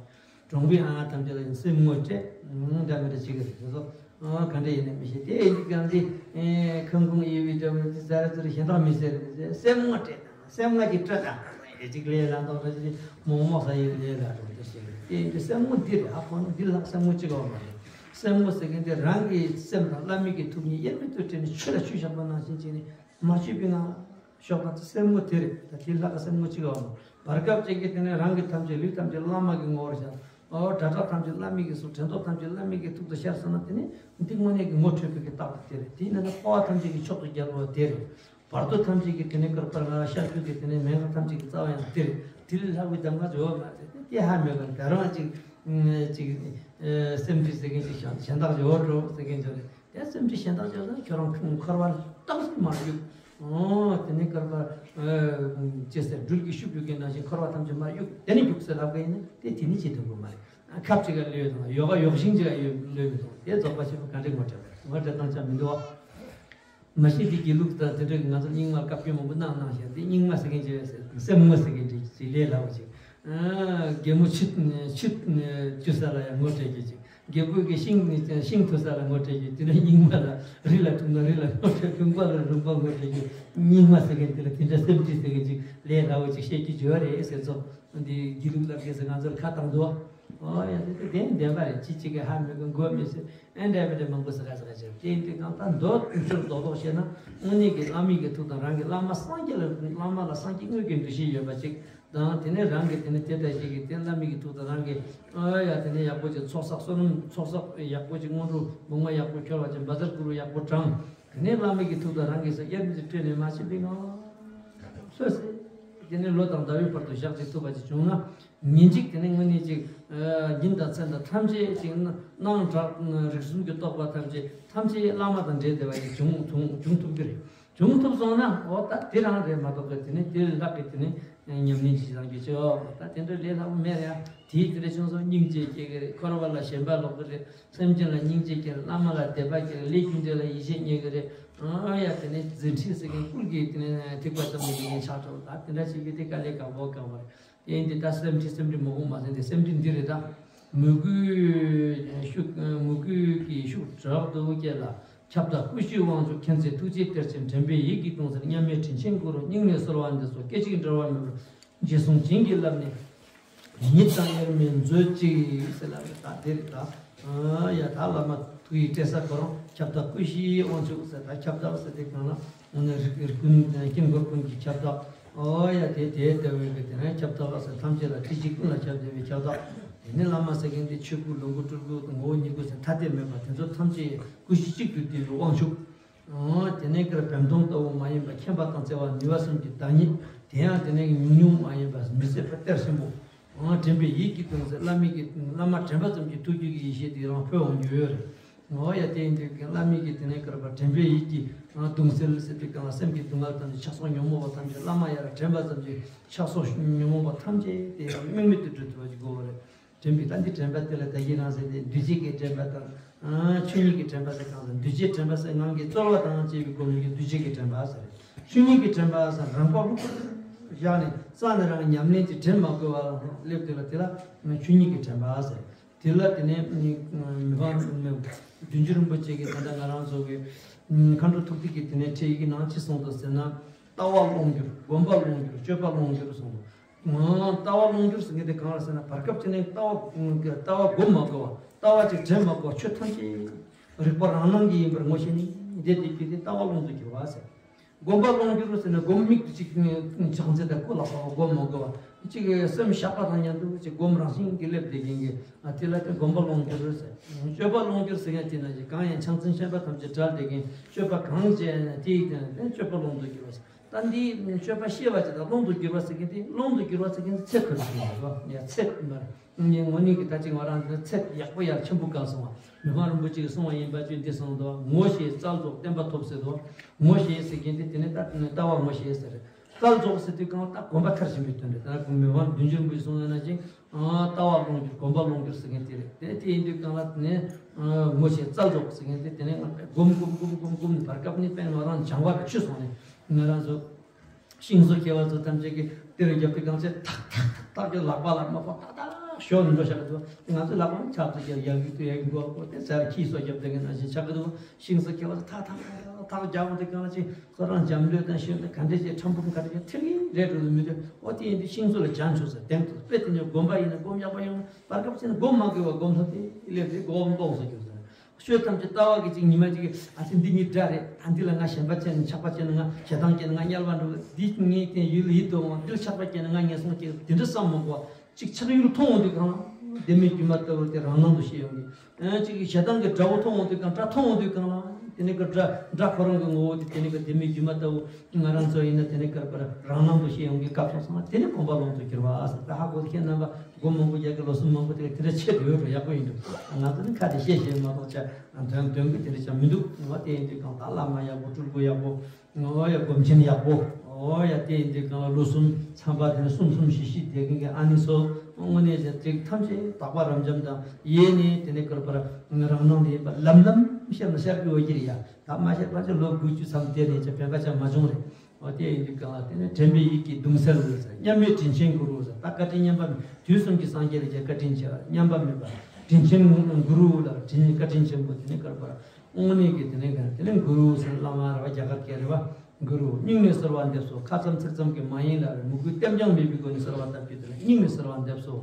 གྲོང་པའི་ཨ་ཐམས་ཅད་ལ་ཡང་སེམས་ངོ་སྤྲད། འདྲ་མི་འདྲ་བྱེད་གི་རེད། དེ་ཚོ་ག་འདྲ་ཡིན་ན་མི་ཤེས། དེ་ཡིན་དུས་ཀྱང་འདི་ཁང་ཁུང་དབྱེ་བའི་འདྲ་བོ་འདི་ཟ་ར་ཚུར་གཞན་དག་མི་ཟེར་རེད། སེམས་ངོ་སྤྲད་དང་། སེམས་ངོ་ཅིག་སྤྲོད་དང་། ཨེ་ཅིག་ལས་ལ་འདོགས་ར་ཅིག་མོག་མོག་ས་ཡིན་ལས་ལ་རུང་དུ་ཞིག་རེད། དེ་ཡིན་དུས་སེམས་ངོ་འདི་རེད། ཨ་ཁོ་ན་འདི་ལྷག་སེམས་ངོ་ཅིག་ཡོད་མ་རེད། སེམས་ངོ་ཟེར་མཁན་དེ་རང་གི་སེམས་དང་བླ་མའི་གི་ཐུགས་གཉིས་དབྱེར་མེད་དུ་སྤྲད་ནས་ཆུ་ལ་ཆུ་བཞག་པ་ནང་བཞིན་བྱས་ནས་མ་ཆུད་པའི་ངང་ཤོག་དང་། སེམས་ངོ་དེ་རེད། ད་དེ་ལྷག་ག་སེམས་ངོ་གཅིག་ཡོད་མ་རེད། བར་སྐབས་ཅིག་གི་དེ་ནས་རང་གི་ཐམས་ཅད་ལུས་ཐམས་ཅད་བླ་མ་གི་ངོ་བོར་བཞག། ཨོ་སྒྲ་གྲགས་ཐམས་ཅད་བླ་མའི་གི་གཟུགས། དྲན་རྟོག་ཐམས་ཅད་བླ་མའི་གི་ཐུགས་སུ་ཤར་སོང་ན། དེ་ནི་འདི་དངོས་གནས་ཀྱི་ངོ་འཕྲོད་པའི་གི་རྟགས་དེ་རེད། དེ་ཡིན་ན་འཕོ་བ་ཐམས་ཅད་ཀྱི་མཆོག་ཏུ་རྒྱལ་བ་དེ་རེད། བར་དོ་ཐམས་ཅད་ཀྱི་དེ་ནས་ག་རེ་ལབ་ན་ཤར་རྒྱུད་ཀྱི་དེ་ནས་མན་ངག་ཐམས་ཅད་ཀྱི་རྩ་བ་ཡང་དེ་རེད། དེ་ལས་ལྷག་པའི་གདམས་ངག་ཅིག་ཡོད་མ་རེད། དེ་ཧ་མེད་པ་ད་རང་ཅིག་ཅིག་སེམས་ཁྲིད་ཟེར་མཁན་ཅིག་བྱང་གཞན་དག་ཅིག་ཡོད་འགྲོ་ཟེར་མཁན་ཅིག་རེད། དེ་སེམས་ཁྲིད་གཞན་དག་ཅིག་ཡོད་ན་ཁྱོད་རང་འཁོར་བ་རྟག་ཏུ་མར་གཡུག། ཨོ་དེ་ནས་ག་རེ་ལབ་ན་ཅི་ཟེར། སྦྲུལ་གྱིས་ཤུབས་གཡུག་མཁན་ནང་བཞིན་འཁོར་བ་ཐམས་ཅད་མར་གཡུག། དེ་ནས་རྒྱུགས་ཟེར་ལབ་མཁན་ཡིན་ན་དེ་དེ་ནས་བྱེད་ཐུབ་ཀྱི་མ་རེད། ཁབ་ཅིག་ག་ལོས་དང་ཡོ་ག་ཡོག་ཤིང་ཅིག་ག་ལོས་མི་འདུག། དེ་རྫོགས་པ་ཆེན་པོ་ག་འདྲས་ངོ་སྤྲད་པ་རེད། ངོ་སྤྲད་སྟངས་ཅང་མི་འདུག་བ། མ་གཞི་འདི་དགེ་ལུགས་དང་དེ་འདྲ་གི་ང་ཚོ་རྙིང་མར་བཀའ་བཀྱོན་མང་པོ་གནང་གནང་བཞག། འདི་རྙིང་མ་ཟེར་མཁན་ཅིག་ཡོད་ཟེར། སེམས་ངོ་ཟེར་མཁན་ཅིག་ཅིག་ལས་སླ་བོ་ཅིག། ཨ་རྒན་མོ་ཆུ་ཆུ་བཅུ་ས་ལ་ཡང་ངོ་སྤྲད་རྒྱུ་ཅིག། རྒད་པོ་གི་ཤིང་ཤིང་འཐུ་ས་ལ་ངོ་སྤྲད་རྒྱུ། དེ་འདྲ་རྙིང་མ་ལ་རི་ལ་འཐུ་ན་རི་ལ་ངོ་སྤྲད། ལུང་པ་ལ་ལུང་པ་ངོ་སྤྲད་རྒྱུ། རྙིང་མ་ཟེར་མཁན་དེ་ལ་དེ་འདྲ་སེམས་ཁྲིད་ཟེར་མཁན་ཅིག་ལས་སླ་བོ་ཅིག་བཤད་རྒྱུ་ཅིག་ཡོད་རེད་ཟེར་ཚོ། འདི་དགེ་ལུགས་ལབ་མཁན་ཟེར་ང་ཚོར་ཁ་བཏང་འདུག། ཨོ་ཡ། དེ་དེ་བདེན་པ་རེད། ཅི་གཅིག་གིས་ཧ་མི་གོ་མགོ་མི་ཚོས་ཨེ་འདྲ་མི་འདྲ་མང་པོ་ཟེར་ག་ཟེར་ག་བྱས། དེ་ཡིན་དུས་གང་ལྟར་མདོ་སྤྱོད་རྡོག་རྡོག་བཤད་ན་དངོས་གནས་ཀྱི་བླ་མའི་གི་ཐུགས་དང་རང་གི་བླ་མ་སངས་རྒྱས་ལ། བླ་མ་ལ་སངས་རྒྱས་དངོས་ཀྱི་འདུ་ཤེས་ཡོད་པ་ཅིག་དང་། དེ་ནས་རང་གི་དེ་ནས་དེ་ལྟ་ཞིག་གི་དེ་བླ་མའི་གི་ཐུགས་དང་རང་གི། ཨོ་ཡ། དེ་ནས་ཡག་པོ་ཅིག་ཚོགས་བསགས་བསོད་ནམས་ཚོགས་བསགས་ཡག་པོ་ཅིག། སྔོན་འགྲོ་སྨུག་མ་ཡག་པོ་འཁྱོལ་བ་ཅིག། བཛྲ་གུ་རུ་ཡག་པོ་བགྲང་། དེ་ནས་བླ་མའི་གི་ཐུགས་དང་རང་གི་སེམས་དབྱར་མེད་ཀྱི་སྤྲོས་ནས་མ་ཤེས་པའི་ངང་ལྷོད་ཟེར། དེ་ནས་ལོ་དང་ཟླ་བའི་བར་དུ་ཞག་གཅིག་ཐུབ་པ་ཅིག་བྱུང་ན། ཉིན་གཅིག་དེ་ནས་དངོས་གནས་ཅིག་ཉིན་དང་མཚན་དང་ཐམས་ཅད་ཅིག་སྣང་གྲགས་རིག་གསུམ་གྱི་རྟོག་པ་ཐམས་ཅད་ཐམས་ཅད་བླ་མ་དང་འབྲེལ་བསྡད་པ་ཅིག་བྱུང་བྱུང་བྱུང་ཐུབ་ཀྱི་རེད། བྱུང་ཐུབ་སོང་ན་འོ་ད་དེ་རང་རེད་མ་གཏོགས་ཀྱི་དེ་ནས་དེ་ལས་ལྷག་གི་དེ་ནས་ཉམས་ལེན་ཅིག་བྱེད་སྟངས་ཀྱི་ཆེ་བ་ད་དེ་འདྲ་ལས་སླ་པོ་མེད་རེད་ཡ། དེའི་དེ་འདྲ་བྱུང་སོང་སྙིང་རྗེ་སྐྱེ་གི་རེད། འཁོར་བ་ལ་ཞེན་པ་ལོག་གི་རེད། སེམས་ཅན་ལ་སྙིང་རྗེ་སྐྱེ་རེད། བླ་མ་ལ་དད་པ་སྐྱེ་རེད། ལས་རྒྱུ་འབྲས་ལ་ཡིད་ཆེས་རྙེད་གི་རེད། ཨ་ཡ་དེ་ནས་རྫུ་འཕྲུལ་ཟེར་མཁན་ཀུན་གྱིས་དེ་ནས་ཐེག་པ་ཙམ་ནས་དེ་ངས་ཆགས་འགྲོ་ད་དེ་འདྲ་བྱེད་ཀྱི་དེ་དཀའ་ལས་ཁག་པོ་ཁག་པོ་རེད། དེ་ཡིན་དུས་ད་སེམས་ཁྲིད་སེམས་ཁྲིད་མ་དགོངས་པ་ཟེར་ཏེ་སེམས་ཁྲིད་འདི་རེད་ད། མོས་གུས་ཤུགས་མོས་གུས་ཀྱི་ཤུགས་དྲག་ཏུ་བསྐྱེད་ལ། ཁྱབ་བདག་སྐུ་བཞིའི་དབང་ཕྱུག་མཁྱེན་བརྩེ་ཐུགས་རྗེའི་གཏེར་ཆེན་དྲན་པའི་ཡིད་ཀྱིས་གདུང་སེལ་མཉམ་མེད་དྲིན་ཆེན་གུ་རུ་སྙིང་ནས་གསོལ་བ་འདེབས་སོ། སྐད་ཅིག་འབྲལ་བ་མེད་པར་རྗེས་བཟུང་བྱིན་གྱིས་བརླབས་ནས། ཉིད་དང་དབྱེར་མེད་མཛོད་ཅིག་ཟེར་ལབ་རེད་ད་འདིར་ད། ཡ་ད་བླ་མ་ཐུགས་ཡིད་བྲལ་ས་ཁོ་རང་ཁྱབ་བདག་སྐུ་བཞིའི་དབང་ཕྱུག་ཟེར་ད་ཁྱབ་བདག་ཟེར་དེ་གང་ལ། རིགས་རིགས་ཀུན་དཀྱིལ་འཁོར་ཀུན་གྱི་ཁྱབ་བདག་ཨོ་ཡ་དེ་དེ་ལྟ་བུའི་གི་དེ་ནས་ཁྱབ་བདག་ཟེར་ཐམས་ཅད་ལ་ཐུགས་རྗེ་ཀུན་ལ་ཁྱབ་བདེ་བའི་ཁྱབ་བདག་དེ་ནས་བླ་མ་ཟེར་མཁན་དེ་ཆོས་སྐུ་ལོངས་སྐུ་སྤྲུལ་སྐུ་ངོ་བོ་ཉིད་སྐུ་ཟེར་ཐ་དད་མེད་པ་དེ་ཚོ་ཐམས་ཅད་སྐུ་གཞི་གཅིག་ཏུ་བསྡུས་པའི་དབང་ཕྱུག་དེ་ནས་ཀར་བེམ་སྟོང་ལྟ་བུ་མ་ཡིན་པ་མཁྱེན་པ་དང་བརྩེ་བ་ནུས་པ་གསུམ་གྱི་བདག་ཉིད་དེ་ཡང་དེ་ནས་ཉུང་ཉུང་མ་ཡིན་པ་མི་ཟད་པ་གཏེར་ཆེན་པོ། དྲན་པའི་ཡིད་ཀྱིས་གདུང་སེལ་བླ་མའི་གི་བླ་མ་དྲན་པ་ཙམ་གྱིས་ཐུགས་རྒྱུད་ཀྱི་ཡེ་ཤེས་དེ་རང་འཕོ་འོང་རྒྱུ་ཡོད་རེད། ངོ་ཡ་དེ་ཡིན་དུས་ཀྱི་བླ་མའི་གི་དེ་ནས་ཀར་པ་དྲན་པའི་ཡིད་ཀྱིས་གདུང་སེལ་ཟེར་དུས་གང་ལ་སེམས་ཀྱི་སྡུག་བསྔལ་ཐམས་ཅད་ཆགས་སོགས་ཉོན་མོངས་པ་ཐམས་ཅད་བླ་མ་ཡར་དྲན་པ་ཙམ་གྱིས་ཆགས་སོགས་ཉོན་མོངས་པ་ཐམས་ཅད་དེ་ཡང་དམིགས་མེད་དུ་གྲོལ་ཐུབ་པ་ཅིག་དགོས་པ་རེད། དྲན་པའི་ད་འདི་དྲན་པ་དེ་ལ་ད་གིན་རང་ཟེར་ཏེ་འདུས་བྱས་ཀྱི་དྲན་པ་དང་། ཆོས་ཉིད་ཀྱི་དྲན་པ་ཟེར་གང་ཟེར་འདུས་བྱས་དྲན་པ་ཟེར་ངང་གིས་རྩོལ་བ་དང་བཅས་པའི་སྒོ་ནས་ཀྱི་འདུས་བྱས་ཀྱི་དྲན་པ་ཟེར། ཆོས་ཉིད་ཀྱི་དྲན་པ་ཟེར་རང་པ་ལྷུག་པར་བཞག་ནས་རྩ་ནས་རང་ཉམས་ལེན་གྱི་དྲན་མ་དགོས་པ་སླེབས་དུས་ལ་དེ་ལ་ཆོས་ཉིད་ཀྱི་དྲན་པ་ཟེར། དེ་ལ་དེ་ནས་མི་ཕམ་བདུད་འཇོམས་རིན་པོ་ཆེ་གིས་ད་ལྟ་ང་རང་ཚོ་གི་མཁའ་འགྲོ་ཐུགས་ཐིག་གི་དེ་ནས་ཁྲིད་ཡིག་གི་ནང་ཅི་གསུངས་འདུག་ཟེར་ན། ལྟ་བ་ཀློང་གྱུར། སྒོམ་པ་ཀློང་གྱུར། སྤྱོད་པ་ཀློང་གྱུར་གསུངས་འདུག་ལྟ་བ་ཀློང་གྱུར་ཟེར་མཁན་དེ་གང་ལ་ཟེར་ན་བར་སྐབས་ཅིག་ནས་ལྟ་བ་ལྟ་བ་སྒོམ་མ་དགོས་པ་ལྟ་བ་ཅིག་དྲན་མ་དགོས་པ་ཆོས་ཐམས་ཅད་རིག་པ་རང་སྣང་གི་ཡིན་པར་ངོ་ཤེས་ནས་འདི་དེ་རྒྱུ་དེ་ལྟ་བ་ཀློང་དུ་གྱུར་བ་ཟེར། སྒོམ་པ་ཀློང་གྱུར་ཟེར་ན་སྒོམ་མིག་ཏུ་ཅིག་ཕྱག་མཚན་དང་སྐུ་ལ་སོགས་པ་སྒོམ་མ་དགོས་པ་ཅིག་སེམས་བཞག་པ་དང་མཉམ་དུ་ཅིག་སྒོམ་རང་བཞིན་གྱིས་སླེབས་བསྡད་མཁན་གྱི་དེ་ལ་དེ་སྒོམ་པ་ཀློང་གྱུར་ཟེར། སྤྱོད་པ་ཀློང་གྱུར་ཟེར་མཁན་དེ་ན་ཅིག་གང་ཡང་ཕྱག་མཚན་བཤད་པ་ཐམས་ཅད་བྲལ་བསྡད་མཁན་སྤྱོད་པ་གང་བྱས་ན་དེ་ཡིག་དེ་ན་དེ་སྤྱོད་པ་ཀློང་དུ་གྱུར་བ་ཟེར། ད་འདིའི་སྤྱོད་པ་ཤེས་པ་ཅིག་དང་ཀློང་དུ་གྱུར་པ་ཟེར་མཁན་དེ་ཀློང་དུ་གྱུར་པ་ཟེར་མཁན་དེ་ཚད་མཐོ་རུ་སོང་བ་རེད་བ། ཡ་ཚད་མ་རེད། ངས་དངོས་གནས་ཀྱི་ད་ཅིག་ང་རང་འདི་ཚད་ཡག་པོ་ཡར་ཆེན་པོ་བཀག་སོང་བ། མི་ཕམ་རིན་པོ་ཆེ་གིས་གསུངས་པ་ཡིན་པ་ཅིག་འདི་གསུངས་འདུག་ངོ་ཤེས་རྩལ་རྫོགས་བརྟན་པ་ཐོབ་ཟེར་འདུག་ངོ་ཤེས་ཟེར་མཁན་དེ་དེ་ནས་ད་ལྟ་བ་ངོ་ཤེས་ཟེར། རྩལ་རྫོགས་ཟེར་དུས་གང་ལྟར་གོམས་པ་མཐར་ཕྱིན་པའི་དོན་རེད། ད་ནི་མི་ཕམ་བདུད་འཇོམས་རིན་པོ་ཆེས་གསུངས་ཡོད་ན་ཅིག་ལྟ་བ་ཀློང་གྱུར་སྒོམ་པ་ཀློང་གྱུར་ཟེར་མཁན་དེ་རེད། དེ་དེ་ཡིན་དུས་གང་ལ་དེ་ནས་ངོ་ཤེས་རྩལ་རྫོགས་ཟེར་མཁན་དེ་དེ་ནས་སྒོམ་སྒོམ་སྒོམ་སྒོམ་སྒོམ་ནས་བར་སྐབས་ནས་དཔེ་ང་རང་སྦྱང་བ་ལ་ཆུད་སོང་ནས་ང་རང་ཚོ་ཤིང་བཟོ་མཁས་པ་ཚོ་ཐམས་ཅད་ཀྱིས་དེ་རུ་རྒྱབ་དུས་གང་ཚེ་ཐག་ཐག་ཐག་ཐག་གི་ལག་པ་ལ་མ་ཕོག་ཐག་ཐག་ཞོག་འགྲོ་བཞག་གི་འདུག་ང་ཚོའི་ལག་པ་ཆག་ཏུ་ཡག་ཡག་ཡུག་ཏུ་ཡག་གི་མགོ་ལ་བསྐོར་ཏེ་ཟེར་ཁྱི་སོ་རྒྱབ་དེ་གི་ནང་བཞིན་ཆགས་ཀྱི་འདུག་ཤིང་བཟོ་མཁས་པ་ཚོ་ཐག་ཐག་ཐག་རྒྱག་འོང་དུས་གང་ལ་ཅིག་ཁོ་རང་འཇམ་ལྷོད་དང་ཤེས་ཏེ་ག་འདྲས་ཅིག་ཁྲམ་བུ་ག་འདྲས་ཅིག་ཐིག་ལེ་རེད་འགྲོ་མི་འདུག་འོ་དེ་ཡིན་དུས་ཤིང་བཟོ་ལ་སྦྱང་ཆོག་ཟེར་དེང་དུ་དཔེ་དེ་ཉིད་སྒོམ་པ་ཡིན་ན་སྒོམ་ཡག་པོ་ཡོང་བར་སྐབས་ཅིག་ན་སྒོམ་མ་དགོས་པ་སྒོམ་ཐུབ་སྟེ་སླེབས་ཏེ་སྒོམ་སྤོང་བཟོ་རྒྱུ་ཟེར། ཤོད་ཐམས་ཅད་ལྟ་བ་གི་ཅིག་ཉི་མ་གཅིག་གི་ཨ་ཙི་འདི་གཉིས་འདྲ་རེད། ཨ་འདི་ལ་ང་ཞེན་པ་སྐྱེས་ནས་ཆགས་པ་སྐྱེས་ནས་ང་ཞེ་སྡང་སྐྱེས་ནས་ང་དམྱལ་བ་འགྲོ་གི། འདི་ངའི་སྟེང་ཡུལ་ཡིད་དུ་འོང་། འདིར་ཆགས་པ་སྐྱེས་ནས་ང་ངན་སོང་སྐྱེ་གི། དེ་འདྲ་བསམ་མ་དགོས་པ་ཅིག་ཆགས་ཡུལ་མཐོང་འོང་དུས་གང་ལ་ལྡེ་མིག་སྒྱུ་མ་ལྟ་བུ་དེ་རང་སྣང་དུ་ཤེས་ཡོང་གི། ཨ་ཅིག་ཞེ་སྡང་གི་དགྲ་བོ་མཐོང་འོང་དུས་གང་དགྲ་མཐོང་འོང་དུས་གང་ལ་དེ་ནས་ཀྱི་དགྲ་དགྲ་ཁོ་རང་གི་ངོ་བོ་དེ་དེ་ནས་ཀྱི་ལྡེ་མིག་སྒྱུ་མ་ལྟ་བུ་ང་རང་ཚོ་ཡིན་ན་དེ་ནས་ཀྱི་རང་སྣང་དུ་ཤེས་ཡོང་གི་སྐབས་སོང་ཙང་དེ་ནས་སྒོམ་པ་ཀློང་དུ་གྱུར་པ་ཟེར། ད་ཧ་གོ་ཁྱེད་རྣམ་པ་སྒོམ་མང་པོ་རྒྱག་གི་ལོ་གསུམ་མང་པོ་དེ་དེ་འདྲ་ཆེད་དུ་ཡོད་འགྲོ་ཡག་པོ་ཡིན་འགྲོ། ང་ཚོ་ནི་ཁ་དེ་བཤད་བཤད་མ་གཏོགས་ཆ་དོན་དོན་གྱི་དེ་འདྲ་ཆ་མི་འདུག་འོ་དེ་ཡིན་དུས་གང་ལྟར་བླ་མ་ཡག་པོ་སྤྲུལ་སྐུ་ཡག་པོ། འོ་ཡ་སྒོམ་ཆེན་ཡག་པོ། འོ་ཡ་དེ་ཡིན་དུས་གང་ལ་ལོ་གསུམ་ཚང་པ་དེ་ནས་གསུམ་གསུམ་བཞི་བཞི་དེ་གིན་གི་ཨ་ནི་སོ་དངོས་གནས་ཟེར་ཚིག་ཐམས་ཅད་དག་པ་རབ་འབྱམས་དང་ཡེ་ནས་དེ་ནས་ཀར་པར་རང་སྣང་དེ་ཡིན་པ་ལམ་ལམ་བཤད་ན་ཤར་གི་འོ་གི་རེད་ཡ། ད་མ་བཤད་པ་ཅི་ལོ་དགུ་བཅུ་ཙམ་དེ་ནས་ཅི་ཕན་པ་ཅང་མ་བྱུང་རེད། འོ་དེ་ཡིན་དུས་གང་ལ་དེ་ནས་དྲན་པའི་ཡིད་ཀྱིས་གདུང་སེལ་ཟེར། མཉམ་མེད་དྲིན་ཆེན་གུ་རུ་ཟེར། ད་བཀའ་དྲིན་མཉམ་པ་དུས་གསུམ་གྱི་སངས་རྒྱས་ལ་ཀྱང་བཀའ་དྲིན་ཆེ་བ་མཉམ་པ་མེད་པ་དྲིན་ཆེན་གུ་རུ་ལ་དྲིན་བཀའ་དྲིན་ཆེན་པོ་དེ་ནས་ཀར་པར། དངོས་གནས་ཀྱི་དེ་ནས་ག་དེ་ནས་གུ་རུ་ཟེར་བླ་མ་རེད་བ། རྒྱ་གར་སྐད་རེད་བ། གུ་རུ་སྙིང་ནས་གསོལ་བ་འདེབས་སོ། ཁ་ཙམ་ཚིག་ཙམ་གྱི་མ་ཡིན་ལ་རེ་མོས་གུས་ལྟེམ་རྐྱང་མེད་པའི་སྒོ་ནས་གསོལ་བ་བཏབ་རྒྱུ་དེ་ལ་སྙིང་ནས་གསོལ་བ་འདེབས་སོ།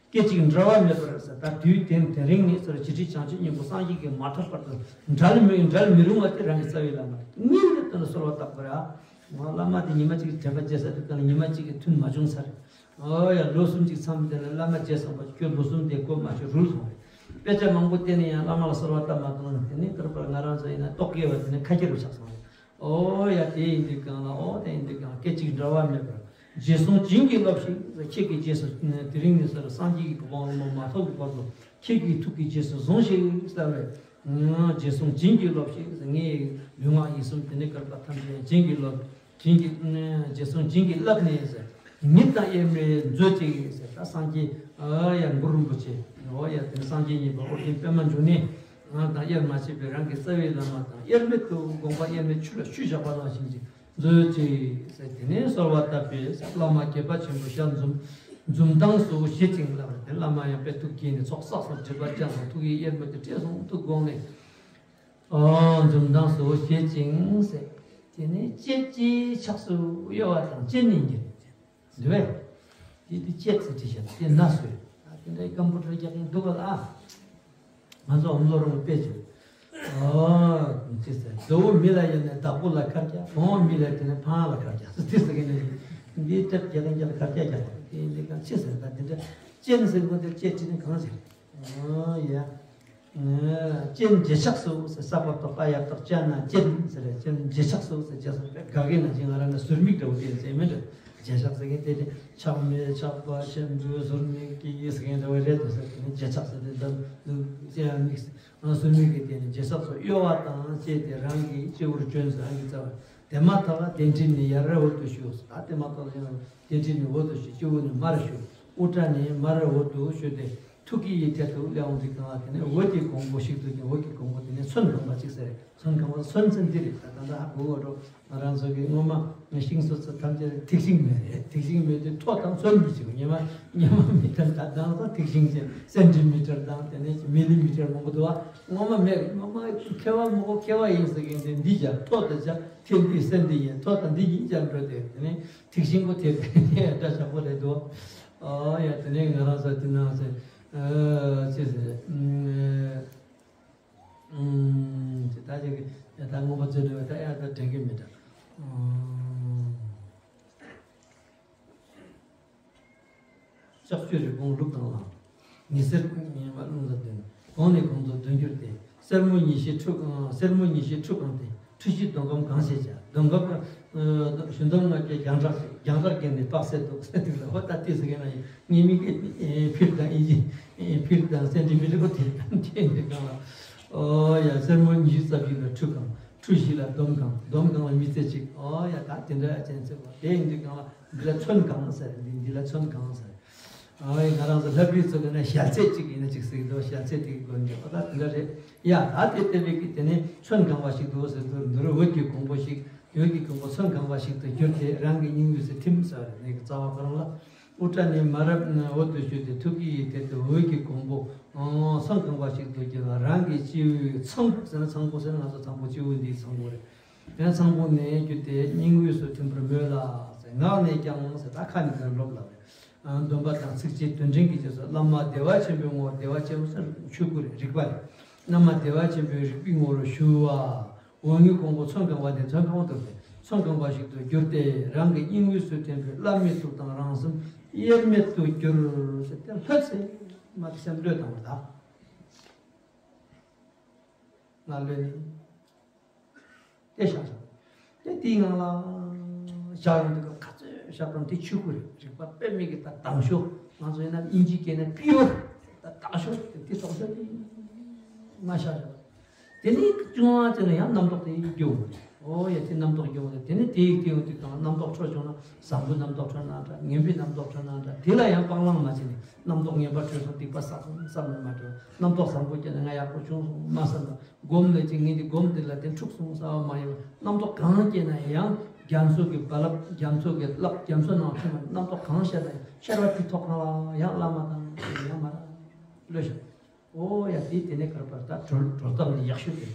སྐད་ཅིག་འབྲལ་བ་མེད་པར་ཟེར། ད་དུས་དེ་དེ་རིང་ནས་ཟེར་བྱི་ཁྲི་བྱང་ཆུབ་སྙིང་པོ་སངས་རྒྱས་ཀྱིས་མ་ཐོབ་བར་དུ་འབྲལ་མི་འབྲལ་མི་རུང་བ་དེ་རང་གི་རྩ་བའི་བླ་མ་རེད། སྙིང་ནས་དོན་ལ་གསོལ་བ་བཏབ་དགོས་ར། ང་བླ་མ་དེ་ཉི་མ་གཅིག་གི་དྲན་པ་བརྗེད་ས་དུས་གང་ལ་ཉི་མ་གཅིག་གི་ཐུན་མ་བྱུང་ས་རེད། ཨོ་ཡ་ལོ་གསུམ་གཅིག་མཚམས་དེ་ལ་བླ་མ་བརྗེད་སོང་བ་ཁྱོད་ལོ་གསུམ་དེ་གོ་མ་ཆོད་རུལ་སོང་རེད། དཔེ་ཆ་མང་པོ་བལྟས་ནས་ཡང་བླ་མ་ལ་གསོལ་བ་བཏབ་མ་བཏང་ན་དེ་ནི་ད་བར་ང་རང་ཚོ་ཡིན་ན་རྟོག་གེ་བ་དེ་ནི་ཁ་ཁྱེར་རུ་ཆགས་སོང་། ཨོ་ཡ་དེ་ཡིན་དུས་གང་ལ་ཨོ་དེ་ཡིན་དུས་གང་སྐད་ཅིག་འབྲལ་བ་མེད་པར་རྗེས་བཟུང་བྱིན་གྱིས་རློབས་ཤིག་ཁྱེད་ཀྱི་རྗེས་སུ་དེ་རིང་ནས་ཟེར་སངས་རྒྱས་ཀྱི་གོ་འཕང་ལ་མ་ཐོབ་ཀྱི་བར་དུ་ཁྱེད་ཀྱི་ཐུགས་ཀྱི་རྗེས་སུ་བཟུང་ཞིག་ཟེར་བས། རྗེས་བཟུང་བྱིན་གྱིས་རློབས་ཤིག་ངའི་ལུས་ངག་ཡིད་གསུམ་དེ་ནི་བསྐལ་པ་ཐམས་ཅད་བྱིན་གྱིས་རློབས། བྱིན་གྱིས་རྗེས་བཟུང་བྱིན་གྱིས་བརླབས་ནས་ཟེར། ཉིད་དང་དབྱེར་མེད་མཛོད་ཅིག་ཟེར། ད་སངས་རྒྱས་ཨ་ཡ་གུ་རུ་རིན་པོ་ཆེ་ཨོ་ཡ་དེ་ནི་སངས་རྒྱས་གཉིས་པ་ཨོ་རྒྱན་པདྨ་འབྱུང་གནས་ང་དང་དབྱེར་མ་ཕྱེད་པའི་རང་གི་རྩ་བའི་བླ་མ་དང་དབྱེར་མེད་དུ་དགོངས་པ་དབྱེར་མེད་ཆུ་ལ་ཆུ་བཞག་པ་ནང་བཞིན་གྱི་མཛོད་ཅིག་ཟེར། དེ་ནས་གསོལ་བ་བཏབ་པས་བླ་མ་དགྱེས་པ་ཆེན་པོ་ཞལ་འཛུམ་འཛུམ་མདངས་སུ་བཞད་ཅིང་ལབ་པ་དེ་བླ་མ་ཡང་དཔེ་ཐུགས་དགྱེས་ནས་ཚོགས་བསགས་སུ་སྒྲིབ་པ་སྦྱངས་སོང་ཐུགས་ཀྱི་དབྱེར་མེད་དུ་སྤྲད་སོང་ཐུགས་དགོངས་ནས། ཨོ་འཛུམ་མདངས་སུ་བཞད་ཅིང་ཟེར། དེ་ནས་ལྕེ་ལྕེའི་ཕྱག་སུ་གཡོ་བ་དང་ལྕེ་ནི་འགྱུར། འདི་བས། དེ་དེ་ལྕེ་ཟེར་བྲིས་ཤག་དེ་ན་སོས། དེ་འདྲའི་ཀམ་པུ་ཊར་རྒྱག་གིན་འདུག་ག་ལ། ང་ཚོ་ཨོམ་ལོ་རོང་དཔེ་བྱོས། ཨོ་ཅི་ཟེར་མཛོ་བོ་མི་ལ་ཡོད་ནས་བདག་པོ་ལ་ཁར་རྒྱག་བོང་བུ་མི་ལ་དེ་ནས་ཕང་ལ་ཁར་རྒྱག་ཟེར་དེ་ཟེར་གི་ནས་འདི་ལྟར་རྒྱག་གིན་རྒྱག་ཁར་རྒྱག་རྒྱག་དེ་འདི་ག་ཅི་ཟེར་ད་དེ་འདྲ་ལྕེ་ནི་ཟེར་གོ་དེ་ལྕེ་བྲིས་ནས་གང་ཟེར། ཨོ་ཡ། ལྕེ་ནི་རྗེས་ཆགས་སུ་ཟེར་ས་བབ་ཏོ་པ་ཡ་བཏགས་ལྕེ་ན་ལྕེ་ནི་ཟེར་རེད། ལྕེ་ནི་རྗེས་ཆགས་སུ་ཟེར་རྗེས་སུ་དགའ་གི་ན་ཅི་ང་རང་ན་ཟུར་མིག་འདྲ་བོ་དེ་ཟེར་མི་འདྲ་རྗེས་ཆགས་ཟེར་གི་དེ་དེ་ཆགས་མེད་ཆགས་པ་ཆེན་པོའི་ཟུར་མིག་གི་ཟེར་གི་འདྲ་བོ་རེད་དོ་ཟེར་དེ་ནི་རྗེས་ཆགས་ཟེར་དེ་འདམ་ལྕེ་ཡ་མིག་ཟུར་མིག་གི་དེ་ནི་རྗེས་ཆགས་སུ་གཡོ་བ་དང་བཅས་ཏེ་རང་གི་སྤྱི་བོར་བྱོན་ཟེར་རང་གི་རྩ་བ་དེ་མ་ཐག་གདན་ཁྲི་ནི་ཡར་འོད་དུ་ཞུ་ཟེར་ད་དེ་མ་ཐག་ཡང་གདན་ཁྲི་ནི་འོད་དུ་ཞུ་སྤྱི་བོ་ནི་མར་ཞུ་དབུ་སྐྲ་ནི་མར་འོད་དུ་ཞུ་སྟེ། ཐུགས་ཀྱི་ཡིད་ཐད་དུ་སླེབས་འོང་དུས་གང་ལ་དེ་ནས་འོད་ཀྱི་གོང་བུ་ཞིག་ཏུ་ཀྱང་འོད་ཀྱི་གོང་བུ་དེ་ནས་ཚོན་གང་བ་ཅིག་ཟེར། ཚོན་གང་བ་ཚོན་ཚན་འདི་རེད། ད་ད་ལྟ་ཧ་གོ་གོ་འགྲོ། ང་རང་ཚོ་གི་སྔོན་མ་ཤིང་བཟོ་ཚོ་ཐམས་ཅད་ཐིག་ཤིང་མེད་རེད། ཐིག་ཤིང་མེད་དུས་ཐོག་དང་ཚོན་གྱི་ཅིག་ཉི་མ་ཉི་མ་མི་ཐར་ད་དང་སང་ཐིག་ཤིང་ཅན་སེན་ཊི་མི་ཊར་དང་དེ་ནས་མི་ལི་མི་ཊར་མང་པོ་འདུག་བ། སྔོན་མ་མེད་རེད། སྔོན་མ་མཁས་པ་མང་པོ་མཁས་པ་ཡིན་ཟེར་མཁན་དེ་འདི་ཀྱང་ཐོག་དང་ཅག་ཐིག་འདི་སེན་ཊི་ཡིན་ཐོག་དང་འདི་ཡིན་ཀྱང་འགྲོ་དེ་དེ་ནས་ཐིག་ཤིང་པོ་དེ་དེ་འདྲ་ཞག་པོ་རེད་འདུག་ཨ་ཡ་དེ་ནས་ང་རང་ཚོ་དེ་ནང་ཚེ། ཅེས་ཟེར། ཅེས་ད་ཅིག་ཡ་ད་ངོ་མ་བརྗོད་འདྲ་བ་ད་ཡ་ད་དྲན་གི་མི་འདྲ། ལྕགས་ཀྱུ་རི་བོང་ལུག་དང་ལ། ཉི་ཟེར་ཉི་མ་རླུང་ལ་འདོན། གོང་ནས་གོང་དུ་འདོན་གྱུར་ཏེ། སེར་མོ་ཉི་ཤེས་ཁྲུ་གང་སེར་མོ་ཉི་ཤེས་ཁྲུ་གང་སྟེ། ཁྲུ་བཞི་གདོང་སྐམ་གང་ཞེས་བྱ། གདོང་སྐམ་གཞུ་འདམ་ལྔ་བརྒྱ་རྒྱང་གྲགས་རྒྱང་གྲགས་བརྒྱན་ནས་དཔག་ཚད་དུ་ཟེར་དུས་ལ་ཧོ་ད་ལྟས་སུ་གན་ལ་ངེས་མིག་གི་ཕིར་དང་ཨིན་ཇི་ཕིར་དང་སེན་ཊི་མི་ཊར་གོ་དེ་དང་ཁྱེད་འདི་གང་ལ། ཨོ་ཡ་སེར་མོ་ཉི་ཤུ་རྩ་བཞི་ལ་ཁྲུ་གང་ཁྲུ་བཞི་ལ་འདོམ་གང་འདོམ་གང་ལ་མི་ཚེ་གཅིག་ཨོ་ཡ་ད་དེ་འདྲ་ཅན་ཚེ་གོ་དེ་ཡིན་དུས་གང་ལ་འདི་ལ་ཚོན་གང་ཟེར་འདི་འདི་ལ་ཚོན་གང་ཟེར། ཨ་ཡིན་ང་རང་ཚོ་ལྷ་བྲིས་ཚོ་གི་ན་ཞལ་ཚད་གཅིག་ཡིན་ན་གཅིག་ཟེར་གི་འདུག་ཞལ་ཚད་དེ་གི་སྒོ་ནས་འདྲ་པོ་ད་དེ་འདྲ་རེད། ཡ་ད་དེ་ལྟ་བུའི་གི་དེ་ནས་ཚོན་གང་བ་ཞིག་འདུག་ཟེར་དུས་འདི་རུ་འོད་ཀྱི་གོང་བུ་ཞིག་འོད་ཀྱི་གོང་བུ་ཚོན་གང་བ་ཞིག་ཏུ་གྱུར་ཏེ་རང་གི་སྙིང་དབུས་སུ་ཐིམ་ཟེར་བ་རེད། ངེད་ཀྱི་རྩ་བ་ཁོ་རང་ལ་དབུ་སྐྲ་ནི་མར་འོད་དུ་ཞུ་སྟེ་ཐུགས་ཀྱི་ཡིད་ཐད་དུ་འོད་ཀྱི་གོང་བུ་ཚོན་གང་བ་ཞིག་ཏུ་གྱུར་ལ་རང་གི་སྤྱི་བོའི་ཚངས་བུག་ཟེར་ན་ཚངས་བུག་ཟེར་ན་ང་ཚོ་ཚངས་བུག་སྤྱི་བོ་འདིའི་ཚངས་བུག་རེད། ཡང་ཚངས་བུག་ནས་བརྒྱུད་དེ་སྙིང་དབུས་སུ་ཐིམ་པར་མོས་ལ། ངག་ནས་ཀྱང་ཟེར་ད་ཁ་ནས་ཀྱང་སློབ་ལ། འདོན་པ་དང་ཚིགས་བཅད་དོན་འགྲེལ་གྱི་རྗེས་སུ་བླ་མ་བདེ་བ་ཆེན་པོའི་ངོ་བོ་བདེ་བ་ཆེན་པོ་ཟེར་ཆོས་སྐུ་རེད་རིག་པ་རེད། བླ་མ་བདེ་བ་ཆེན་པོའི་རིག་པའི་ངོ་བོར་ཞུ་བ། འོད་ཀྱི་གོང་བུ་ཚོན་གང་བ་དེ་ཚོན་གང་བ་དུ་ཚོན་གང་བ་ཞིག་ཏུ་གྱུར་ཏེ་རང་གི་སྙིང་དབུས་སུ་ཐིམ་པས་བླ་མའི་ཐུགས་དང་རང་སེམས་དབྱེར་མེད་དུ་གྱུར་ཟེར་ཏེ་ལྷོད་ཟེར་མ་དེ་སེམས་གློད་བཏང་བ་དང་། ང་ལོས་ནི། དེ་བཞག་བཞག་དེ་དེའི་ངང་ལ་བཞག་ཡོང་དུས་ག་ཚོད་བཞག་དང་དེ་ཆོས་སྐུ་རེད། རིག་པ་དཔེ་མེད་ཀྱི་ད་དང་ཤོ་ང་ཚོ་ཡིན་ན་ཨིན་ཇི་སྐད་ནས་པིའུར་ད་དང་ཤོ་དེ་དོག་ཤོ་དེ་མ་བཞག་བཞག་དེ་ནས་བཅུ་ལྔ་ཚེ་ན་ཡང་རྣམ་རྟོག་དེ་སྐྱེ་འོང་། ཨོ་ཡ་དེ་རྣམ་རྟོག་སྐྱེ་འོང་དེ་ནས་དེ་ཡི་སྐྱེ་འོང་དུས་གང་རྣམ་རྟོག་འཕྲོ་བྱུང་ན་བཟང་པོའི་རྣམ་རྟོག་འཕྲོ་ན་འདྲ་ངན་པའི་རྣམ་རྟོག་འཕྲོ་ན་འདྲ་དེ་ལ་ཡང་སྤང་བླང་མ་བྱས་ནས་རྣམ་རྟོག་ངན་པ་འཕྲོས་སོང་སྡིག་པ་བསགས་སོང་བསམ་ནས་མ་འཕྲོ་རྣམ་རྟོག་བཟང་པོ་སྐྱེས་ན་ང་ཡག་པོ་བྱུང་སོང་མ་བསམ་པ། སྒོམ་ལས་ཀྱི་ངས་འདི་སྒོམ་འདི་ལ་དེ་འཁྲུག་སོང་ས་བ་མ་ཡིན་པ་རྣམ་རྟོག་གང་སྐྱེས་ན་ཡང་རྒྱ་མཚོ་གི་རྦ་རླབས་རྒྱ་མཚོ་གི་རླབས་རྒྱ་མཚོ་ནང་ཐིམ་པ་རྣམ་རྟོག་གང་ཤར་ན་ཤར་བ་དེ་ཐོག་ཁང་ལ་ཡང་བླ་མ་དང་ཡང་མ་ར་ལོས་ཤར། ཨོ་ཡ་དེ་དེ་ནས་གར་པར་ད་གྲོལ་གྲོལ་སྟངས་ནི་ཡག་ཤོས་དེ་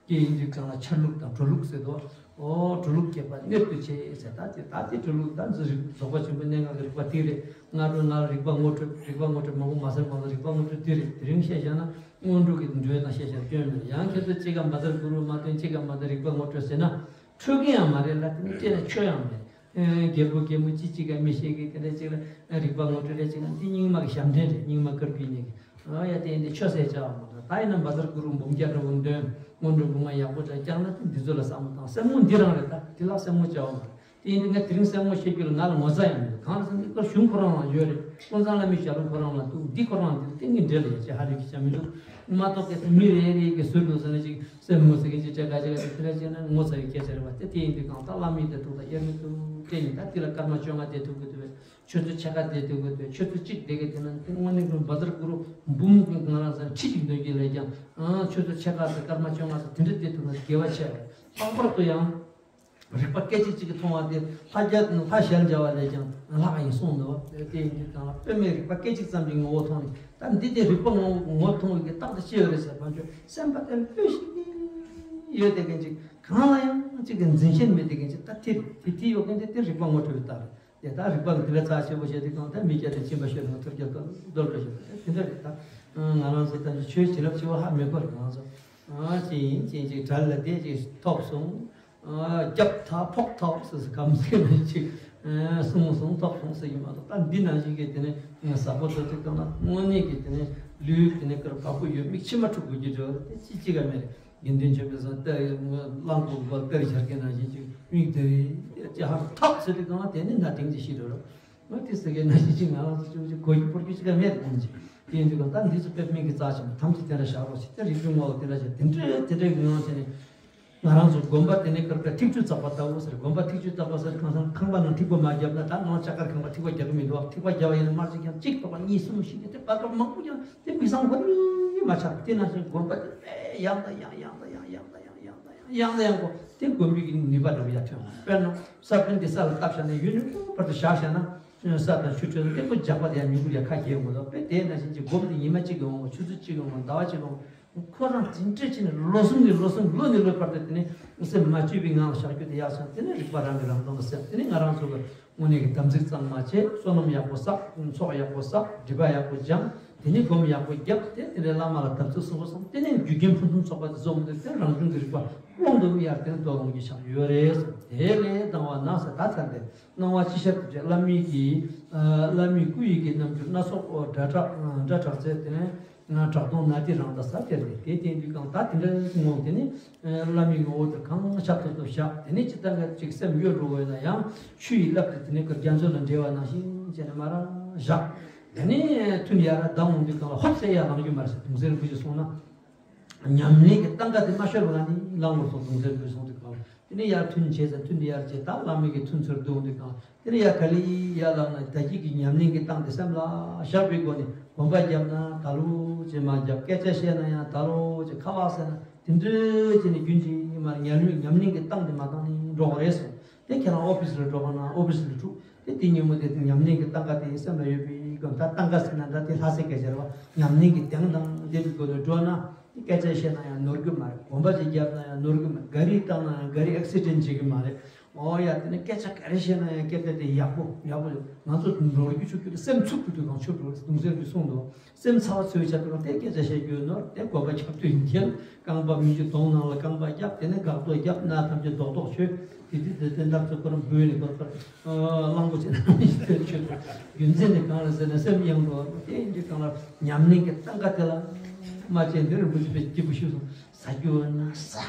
སྐྱེ་ཡིན་དུས་གང་ལ་ཆར་ལུགས་དང་གྲོལ་ལུགས་ཟེར་དོ། ཨོ་གྲོལ་ལུགས་སྐྱེས་པ་མྱུར་དུ་བྱེད་ཟེར་ད་དེ་ད་དེ་གྲོལ་ལུགས་ད་འཛི་རིག་རྫོགས་པ་ཆེན་པོ་གནས་ལྔ་གི་རིག་པ་དེ་རེད། སྔ་དྲོ་སྔ་རིག་པ་ངོ་སྤྲོད་རིག་པ་ངོ་སྤྲོད་མང་པོ་མ་ཟེར་མ་ཟེར་རིག་པ་ངོ་སྤྲོད་དེ་རེད། དེ་རིང་བཤད་བཞག་ན། སྔོན་འགྲོ་གི་འགྲོས་དང་ཤེས་བྱ་སྐྱོན་མེད། ཡང་ཁྱེད་ཚོ་གཅིག་ག་མ་ཟེར་གུ་རུ་མ་སྟོན་གཅིག་ག་མ་ཟེར་རིག་པ་ངོ་སྤྲོད་ཟེར་ན་འཕྲོད་ཀྱི་ཡང་མ་རེད་ལ་དེ་ནི་སྤྲད་ན་ཆོ་ཡང་མེད། རྒྱལ་པོ་རྒྱལ་མོ་གཅིག་གཅིག་ག་མི་ཤེས་ཀྱི་དེ་འདྲ་གཅིག་ལ་རིག་པ་ངོ་སྤྲོད་རེ་གཅིག་ན་འདི་རྙིང་མ་གི་ཞབས་འདྲེན་རེད། རྙིང་མ་དཀར་པོའི་གནས་ཀྱི་ ཨ་ཡ་དེ་འདི་ཆོས་ཟེར་བྱ་བ་མ་རེད། ད་ཡིན་ན་བཛྲ་གུ་རུ་འབུམ་བརྒྱ་འདྲ་བོ་འདོན། སྔོན་འགྲོ་སྒོ་མ་ཡག་པོ་འདྲ་བསྐྱངས་ན་དེ་འདི་ཚོ་ལ་བསམ་བློ་བཏང་། སེམས་ངོ་འདི་རང་རེད། ད་དེ་ལ་སེམས་ངོ་བྱ་བ་མ་རེད། དེ་ཡིན་དུས་ང་དེ་རིང་སེམས་ངོ་ཤེས་རྒྱུ་ལ་ང་ལ་ངོ་ཚ་ཡང་མི་འདུག་གང་ལ་ཟེར་ན་འདི་སྐོར་གཞུང་ཁོ་རང་ལ་ཡོད་རེད། ཀུན་བཟང་བླ་མའི་ཞལ་ལུང་ཁོ་རང་ལ་འདུག་འདི་ཁོ་རང་འདི་ཏིང་ངེ་འབྲེལ་ལ་ཡ་ཅེ་ཧ་ལས་ཀྱི་བྱ་མི་འདུག་མ་གཏོགས་གལ་ཏེ་མི་རེ་རེ་གི་ཟུར་དུ་ཟེར་ན་ཅིག་སེམས་ངོ་ཟེར་གི་ཅིག་ཅེ་ག་ཅེ་ག་ཅིག་དེ་འདྲ་བྱས་ན་ངོ་ཚ་ཡི་སྐད་ཆ་རེད་བ། དེ་དེ་ཡིན་དུས་གང་ལྟར་བླ་མའི་དེ་ཐུག་ད་དབྱེར་མི་ཐུག་དེ་ཡིན། ད་དེ་ལ་སྐར་མ་བཅོ་ལྔ་དེ་ཐུག་གི་འདུག་བས། ཆུ་ཚོད་ཕྱེད་ཀ་བསྡད་དུས་དགོས་དུས་ཆུ་ཚོད་གཅིག་བསྡད་ཀྱི་དེ་ན་དེ་དངོས་གནས་ཀྱི་བཛྲ་གུ་རུ་འབུམ་ང་རང་ཚོ་ཁྲི་གཅིག་འདོན་གྱི་ལས་ཀྱང་ཆུ་ཚོད་ཕྱེད་ཀ་དང་སྐར་མ་བཅོ་ལྔ་ཙམ་དེ་འདྲ་བསྡད་ཐུབ་ན་དགེ་བ་ཆེ་བ་རེད། ལྷག་པར་དུ་ཡང་རིག་པ་སྐད་ཅིག་གཅིག་གིས་མཐོང་བ་དེ་ལྷ་རྒྱལ་ལྷ་ཞལ་མཇལ་བ་ལས་ཀྱང་ལྷག་ཡིན་གསུངས་འདུག་དེ་ཡིན་དུས་གང་ལ་དཔེ་མེད་རིག་པ་སྐད་ཅིག་ཙམ་གྱིས་ངོ་བོ་མཐོང་ནས། ད་འདི་དེ་རིག་པ་ངོ་ངོ་མཐོང་བའི་རྟགས་དེ་ཅི་ཡོད་རེད་ཟེར་བ་ཚོ་སེམས་པ་དེ་ལྷོད་ཤིག་ཡོད་དེ་གན་ཅིག་གང་ལ་ཡང་ཅིག་གི་འཛིན་ཞེན་མེད་དེ་གན་ཅིག་ད་དེ་དེ་དེ་ཡོད་གན་དེ་དེ་རིག་པ་ངོ་འཕྲོད་པའི་རྟགས་རེད། དེ་ལྟར་རིག་པ་ལ་དེ་འདྲ་རྩ་ཆེན་པོ་བྱས་ཏེ་གང་ལྟར་མི་སྐྱ་དང་སྦྱིན་པ་ཤོད་ན་ཐུར་རྒྱབ་ཏུ་རྡོལ་འགྲོ་ཞིག་དེ་འདྲ་རེད། ད་ང་རང་ཚོ་ད་ཆོས་བྱིན་རླབས་ཆེ་བ་ཧ་མི་གོ་རེད། ང་ཚོ་ཅི་ཡིན་ཅི་ཡིན་ཅིག་གྲལ་ལ་བསྡད་ཅིག་ཐོབ་སོང་། རྒྱབ་ཐག་ཕོག་ཐག་སུ་སུ་གམ་སེ་ན་ཅིག་སོང་སོང་ཐོབ་སོང་ཟེར་གྱི་མ་གཏོགས། ད་འདི་ནང་བཞིན་གྱི་དེ་ནས་ཟ་པོ་ཐོབ་ཐུབ་གང་ན་དངོས་གནས་ཀྱི་དེ་ནས་ལུས་དེ་ནས་ཀར་བ་སྤུ་ཡོད་མིག་མཆི་མ་འཁྲུ་དགོས་ཀྱི་འདྲ་བ་དེ་ཅི་ཅི་ག་མེད་རེད། དགེ་འདུན་ཆོས་འཕེལ་ཚང་ལྟ་གླང་གོག་པ་ལྟར་འཆར་མཁན་ནང་བཞིན་ཅིག་མིག་དེ་ཅི་ཧར་ཐག་ཟེར་དུས་གང་ལ་དེ་ནི་ན་དེང་ཅི་ཤི་འགྲོ་རོགས། ང་དེ་ཟེར་མཁན་ནང་བཞིན་ཅིག་ང་རང་ཚོ་ཅུང་ཅིག་གོ་རྒྱུ་འཕོར་རྒྱུ་ཅི་ག་མེད་དེ་ཅི་དེ་ཡིན་དུས་གང་ལྟར་འདི་ཚོ་དཔེ་མིག་གི་རྩ་ཆེན་པོ་ཐམས་ཅད་དེ་འདྲ་བཞག་རོགས་ཞེས་དེ་རིག་པའི་ངོ་བོ་དེ་འདྲ་ཞིག་དེ་འདྲའི་དེ་འདྲའི་ངང་བྱས་ནས་ང་རང་ཚོ་དགོན་པ་དེ་ནས་ཀར་ཀ་ཐིག་ཆུ་བཙག་པ་ལྟ་བུ་ཟེར། དགོན་པ་ཐིག་ཆུ་བཙག་པ་ཟེར་ཁང་ཁང་ཁང་པ་ནང་ཐིགས་པ་མ་བརྒྱབ་ན་ད་ནང་ལྕགས་མཁར་ཁང་པ་ཐིགས་པ་རྒྱག་གི་མི་འདུག་ཐིགས་པ་རྒྱབ་པ་ཡིན་ན་དམར་ཆ་ཀྱང་གཅིག་ཐོག་པ་གཉིས་གསུམ་བཞི་དེ་དེ་པ་ཀ་མང་པོ་ཀྱང་དེ་མི་སང་ཁོ་ནི་མ་ཆགས། དེ་ནང་བཞིན་དགོན་པ་དེ་དཔེ་ཡང་དང་ཡང་ཡང་དང་ཡང་ཡང་དང་ཡང་ཡང་ཡང་དང་ཡང་གོ་དེ་དགོན་པའི་གི་ནུས་པ་འདྲ་བོ་ཡར་ཐོན་འོང་། དཔེར་ན་ས་བོན་དེ་ས་ལ་བཏབ་བཞག་ན་ཡུན་རིང་པོ་བར་དུ་བཞག་བཞག་ན་ས་དང་ཆུ་འཕྲོད་ལ་ཏེ་ཁོ་ཇག་པ་དེ་ཡང་མྱུ་གུ་ཡང་ཁ་གྱེས་འོང་གི་འདུག་དཔེ་དེ་ནང་བཞིན་གྱི་སྒོམ་དེ་ཉི་མ་གཅིག་གི་འོང་། ཆུ་ཚོད་གཅིག་གི་འོང་། ཟླ་བ་གཅིག་གི་འོང་། ཁོ་རང་དེ་འདྲ་བྱས་ནས་ལོ་གསུམ་ནས་ལོ་གསུམ་ལོ་ནས་ལོའི་བར་དུ་དེ་ནས་སེམས་མ་བཅོས་པའི་ངང་ལ་བཞག་རྒྱུ་དེ་ཡག་ཤོས། དེ་ནས་རིག་པ་རང་གིས་རང་སྟོང་དུ་སད། དེ་ནས་ང་རང་ཚོ་གི་དངོས་གནས་ཀྱི་དམ་ཚིག་གཙང་མ་བྱས། བསོད་ནམས་ཡག་པོ་བསགས། ཚོགས་ཡག་པོ་བསགས། སྒྲིབ་པ་ཡག་པོ་སྦྱངས། དེ་ནས་སྒོམ་ཡག་པོ་བརྒྱབ། དེ་དེ་ནས་བླ་མ་ལ་དམ་ཚིག་སྲུང་བ་སོང་། དེ་ནས་རྒྱུ་རྐྱེན་ཕུན་སུམ་ཚོགས་པ་དེ་རྫོགས་མི་འདུག་དེ་རང་བྱུང་གི་རིག་པ་ཀློང་དུ་ཡར་དེ་ནས་རྡོ་ལོང་གི་ཆགས་ཡོད་རེད། དེ་ལས་ལྡང་བ་ན་ཟེར་ད་ཚར་ཏེ། སྣང་བ་ཅི་ཤར་དུ་བྱེད། བླ་མའི་གི་བླ་མའི་སྐུ་ཡི་གི་རྣམ་འགྱུར་སྣ་ཚོགས་སྒྲ་གྲགས་སྒྲ་གྲགས་ཚད་དེ་ནས་གྲགས་སྟོང་ནཱ་དི་རང་དང་ས་དེར་རེད། དེ་བསྟན་དུས་གང་ལྟར་དེ་འདྲ་ངོ་དེ་ནི་བླ་མའི་ངོ་བོ་དེ་གང་ཤར་ཐུབ་ཐུབ་བཞག་དེ་ནས་ཅི་ལྟར་ང་ཅིག་སེམས་གཡོ་འགྲོ་བས་ན་ཡང་ཆུ་ཡི་རླབས་དེ་དེ་ནས་ཀར་རྒྱ་མཚོ་ལ་འདྲེས་པ་ནང་བཞིན་བྱས་ནས་མར་བཞག་དེ་ནས་ཐུན་ཡར་ལྡང་འོང་དུས་གང་ལ་ཧོབ་སེ་ཡར་ལངས་རྒྱུ་མ་རེད་ཟེར་གདུང་སྲས་རིན་པོ་ཆེས་གསུངས་ན། ཉམས་ལེན་གྱི་སྟངས་ཀ་དེ་མ་ཤོར་བ་ནི་ལངས་བར་སོང་། གདུང་སྲས་རིན་པོ་ཆེས་གསུངས་དུས་གང་། དེ་ནས་ཡར་ཐུན་བྱས་ཙང་ཐུན་དེ་ཡར་བྱས། ད་བླ་མའི་གི་ཐུན་ཚོར་བསྡུ་འོང་དུས་གང་། དེ་ནས་ཡར་ག་ལེ་ཡར་ལངས་ན་ད་གཅིག་གི་ཉམས་ལེན་གྱི་སྟངས་དེ་སེམས་ལ་བཞག་པའི་སྒོ་ནས་གོམ་པ་བརྒྱབ་ན་ད་ལོ་ཅིག་མར་བརྒྱབ། སྐད་ཆ་བཤད་ན་ཡང་ད་ལོ་ཅིག་ཁ་བ་བཟས་ན་དེ་འདྲ་བྱས་ནས་རྒྱུན་ཆད་མར་ཉམས་ལེན་ཉམས་ལེན་གྱི་སྟངས་དེ་མ་བཏང་ནས་འགྲོ་བ་རེད་གསུངས། དེ་ཁྱེད་རང་ཨོ་ཕི་སི་ལ་འགྲོ་ག་ན་ཨོ་ཕི་སི་ལ་འཁྲུག་དེ་དེ་ཉིན་མོ་དེ་ཉམས་ལེན་གྱི་སྟངས་ཀ་དེ་སེམས་ལ་ཡོད་པའི་སྒང་ད་སྟངས་ཀ་ཟེར་ན་ད་དེ་ལྷ་སའི་སྐད་ཆ་རེད་བ། ཉམས་ལེན་གྱི་གདེང་དང་ལྡན་པའི་སྒོ་ནས་འགྲོ་ན་དེ་སྐད་ཆ་བཤད་ན་ཡང་ནོར་གྱི་མ་རེད། གོམ་པ་ཅིག་བརྒྱབ་ན་ཡང་ནོར་གྱི་མ་རེད། ག་རི་བཏང་ན་ཡང་ག་རི་ཨེག་སི་ཌེན་ཊི་བྱེད་ཀྱི་མ་རེད། ཨོ་ཡ་དེ་ནས་སྐད་ཆ་ག་རེ་བཤད་ན་ཡང་སྐད་ཆ་དེ་ཡག་པོ་ཡག་པོ་རེད། ང་ཚོ་ནོར་རྒྱུ་ཆུག་རྒྱུ་དེ་སེམས་འཚུབ་ཀྱི་དུས་གང་ཆོད་འགྲོ་རེད། གདུང་སྲས་རིན་པོ་ཆེས་གསུངས་འདུག་སེམས་ཚ་བ་ཚོའི་ཆ་དེ་རང་དེ་སྐད་ཆ་བཤད་རྒྱུ་ནོར། དེ་གོམ་པ་རྒྱབ་དུས་འགྱེལ། རྐང་པ་མི་འཇུ་གདོང་ནང་ལ་རྐང་པ་རྒྱབ། དེ་ནས་འགག་ཐོག་རྒྱབ། ན་ཐམས་ཅད་རྡོག་རྡོག་ཆོད། དེ་དུས་དེ་དེ་འདབ་ཚོ་ཁོ་རང་འབུད་ནས་ཁོ་ཁོ་གླང་པོ་ཆེ་ན་མི་ཞིག་དེར་ཆོད་འགྲོ། རྒྱུ་མཚན་ནི་གང་རེད་ཟེར་ན་སེམས་གཡེང་འགྲོ་བ་རེད། དེ་འདྲའི་སྒང་ལ་ཉམས་ལེན་གྱི་སྟངས་ཀ་དེ་ལ་མ་བྱས་འདིར་རིན་པོ་ཆེ་དཔེ་སྐྱིད་པོ་ཞུས་སོང་། ཟ་རྒྱུ་ན་ཟ།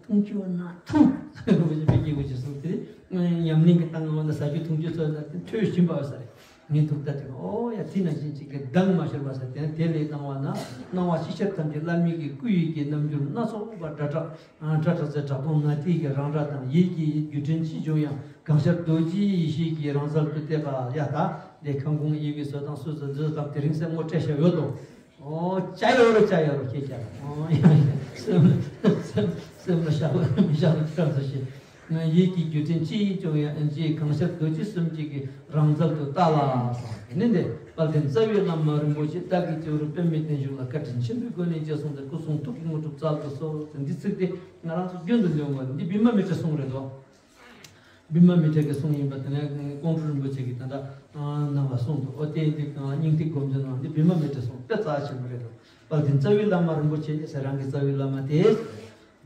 འཐུང་རྒྱུ་ན་འཐུང་། རིན་པོ་ཆེ་དཔེ་སྐྱིད་པོ་ཞིག་གསུངས་ཏེ། ཉམས་ལེན་གྱི་སྟངས་ཀ་འོ་ན་ཟ་རྒྱུ་འཐུང་རྒྱུ་ཚོ་ན་དེ་འཕྲོད་བཞིན་པ་ཟེར། ངས་ཐུགས་ད་དེ་ཨོ་ཡ་དེ་ནང་བཞིན་ཅིག་གི་གདེང་མ་ཤོར་བ་ཟེར། དེ་དེ་ལས་སྣང་བ་ན་སྣང་བ་ཅི་ཤར་ཐམས་ཅད་བླ་མའི་གི་སྐུ་ཡི་གི་རྣམ་འགྱུར་སྣ་ཚོགས་པ་སྒྲ་གྲགས་སྒྲ་གྲགས་ཚེ་གྲགས་སྟོང་ནཱ་དི་གི་རང་སྒྲ་དང་། ཡིད་ཀྱི་རྒྱུད་དྲན་ཅི་བྱུང་ཡང་གང་ཤར་རྡོ་རྗེ་ཡེ་ཤེས་ཀྱི་རང་རྩལ་དུ་བལྟས་པ་ཡ། ད་དེ་ཁམས་ཁོང་ཡི་གེ་སོགས་དང་སོ་སོ་འཛོལ་དང་དེ་རིང་སེམས་ངོ་སྤྲད་བཞག་ཡོད་དོ། ཨོ་ཅ་ཡོ་རོ་ཅ་ཡོ་རོ་ཁྱེད་ཅག་ཨོ་ཡ་ཡ་སེམས་སེམས་སེམས་ལ་བཞག་ལ་མི་བཞག་ལ་ཁྱེད་རང་ཚོ་ཤེས། ཡིད་ཀྱི་རྒྱུད་དྲན་ཅི་ཡིས་སྐྱོང་ཡང་ཨེ་ཅི་གང་ཤར་རྡོ་རྗེ་གསུམ་གྱི་གི་རང་རྩལ་དུ་བལྟ་ལ་སོགས། དེ་ནས་འདི་དཔལ་ལྡན་རྩ་བའི་བླ་མ་རིན་པོ་ཆེ་བདག་གི་སྤྱི་བོར་པདྨའི་བརྟན་བཞུགས་ལ་བཀའ་དྲིན་ཆེན་པོའི་སྒོ་ནས་རྗེས་བཟུང་སྟེ་སྐུ་གསུང་ཐུགས་ཀྱི་དངོས་གྲུབ་སྩལ་དུ་གསོལ་ཟེར་འདི་ཚིག་དེ་ང་རང་ཚོ་རྒྱུན་དུ་འདོན་དགོས། འདི་བི་མ་མི་ཏྲའི་གསུང་རེད་དོ། བི་མ་མི་ཏྲ་གི་གསུང་ཡིན་པ་དེ་ནས་ཀོང་སྤྲུལ་རིན་པོ་ཆེ་གིས་ད་ལྟ་གནང་བ་གསུངས་འདུག་ཨོ་དེ་འདི་སྙིང་ཐིག་སྒོམ་ཆེན་ནང་འདི་བི་མ་མི་ཏྲའི་གསུང་དཔེ་རྩ་ཆེན་པོ་རེད་དོ། དཔལ་ལྡན་རྩ་བའི་བླ་མ་རིན་པོ་ཆེ་ཟེར་རང་གི་རྩ་བའི་བླ་མ་དེ།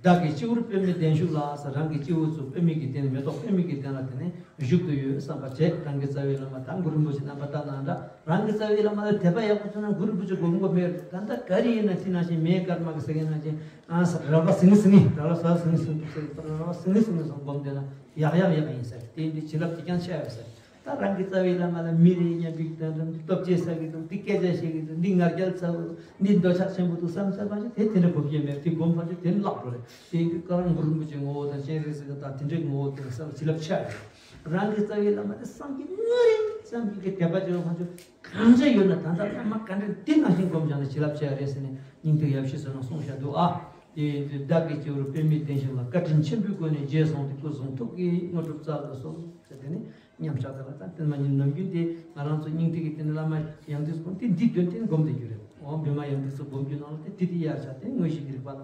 བདག་གི་སྤྱི་བོར་པདྨའི་གདན་བཞུགས་ལ་ཟེར། རང་གི་སྤྱི་བོ་ཚུར་པདྨའི་གི་གདན། མེ་ཏོག་པདྨའི་གི་གདན་ལ་དེ་ནས་བཞུགས་ཏུ་ཡོད་བསམ་པ་བྱས། རང་གི་རྩ་བའི་བླ་མ་དང་གུ་རུ་རིན་པོ་ཆེ་རྣམ་པར་བལྟ་ན་འདྲ། རང་གི་རྩ་བའི་བླ་མ་ལ་དད་པ་ཡག་པོ་བྱུང་ན་གུ་རུ་རིན་པོ་ཆེ་སྒོམ་དགོས་མེད། ད་ལྟ་ག་རེ་ཡིན་ན་དེ་ནང་བཞིན་མེ་དཀར་དམར་གྱི་ཟེར་མཁན་ནང་བཞིན་ཨ་ཟེར། རལ་པ་ཟིང་ངེ་ཟིང་ངེ་རལ་པ་ཟ་ཟིང་ངེ་ཟིང་འདུག་ཟེར། རལ་པ་ཟིང་ངེ་ཟིང་ངེ་སོང་སྒོམ་བསྡད་ན་ཡག་ཡག་ཡག་ཡིན་ཟེར། དེ་ཡིན་དུས་བྱིན་རླབས་དེ་ཀྱང་ཆེ་བ་ཟེར། ད་རང་གི་རྩ་བའི་བླ་མ་ལ་མི་རེ་སྙམ་པའི་དོན་དུ་འདི་སྟོབས་ཆེ་ས་གི་འདུག་འདི་སྐད་ཆ་བཤད་གི་འདུག་འདི་ང་རྒྱལ་ཚ་བོ་འདུག་འདི་འདོད་ཆགས་ཆེན་པོ་འདུག་བསམ་བསམ་པ་ཞིག་དེ་དེ་འདྲ་གོ་རྒྱུ་མེད། དེ་སྒོམ་པ་ཞིག་དེ་ནི་བརླག་འགྲོ་རེད། དེ་ཡིན་དུས་ཀ་རང་གུ་རུ་རིན་པོ་ཆེའི་ངོ་བོ་དང་སྤྱན་རས་གཟིགས་དང་དེ་འདྲའི་ངོ་བོ་དེ་བསམ་བྱིན་རླབས་ཆེ་རེད། རང་གི་རྩ་བའི་བླ་མ་དེ་བསམ་གི་དངོས་རེད། བསམ་གི་གི་དད་པ་བྱེད་པ་ཁོང་ཚོ་གང་ཆ་ཡོད་ན་ད་ལྟ་བླ་མ་ག་འདྲ་འདི་ནང་བཞིན་སྒོམ་བཞག་ན་བྱིན་རླབས་ཆེ་རེད་ཟེར་ནས་སྙིང་ཐིག་ཡབ་གཞིས་ཟེར་ན་གསུངས་བཞག་འདུག་ཨ། དེ་ཡིན་དུས་བདག་གི་སྤྱི་བོར་པདྨའི་གདན་བཞུགས་ལ། བཀའ་དྲིན་ཆེན་པོའི་སྒོ་ནས་རྗེས་བཟུང་སྟེ། སྐུ་གསུང་ཐུགས་ཀྱི་དངོས་གྲུབ་སྩལ་དུ་གསོལ་ཟེར། དེ་ནི་མཉམ་བཞག་དེ་ལ་ད་དེ་མ་ཉིད་ནམ་རྒྱུན་དེ་ང་རང་ཚོ་སྙིང་ཐིག་གི་དེ་ནི་བླ་མ་ཡང་དུས་སྒོམ་དེ་འདི་དོན་དེ་སྒོམ་དེ་རྒྱུ་རེད། འོ་བི་མ་ཡང་དུས་སུ་སྒོམ་རྒྱུ་ནང་ལ་དེ་དེ་དེ་ཡར་བཞག་དེ་དངོས་གཞི་གི་རིག་པ་ལ་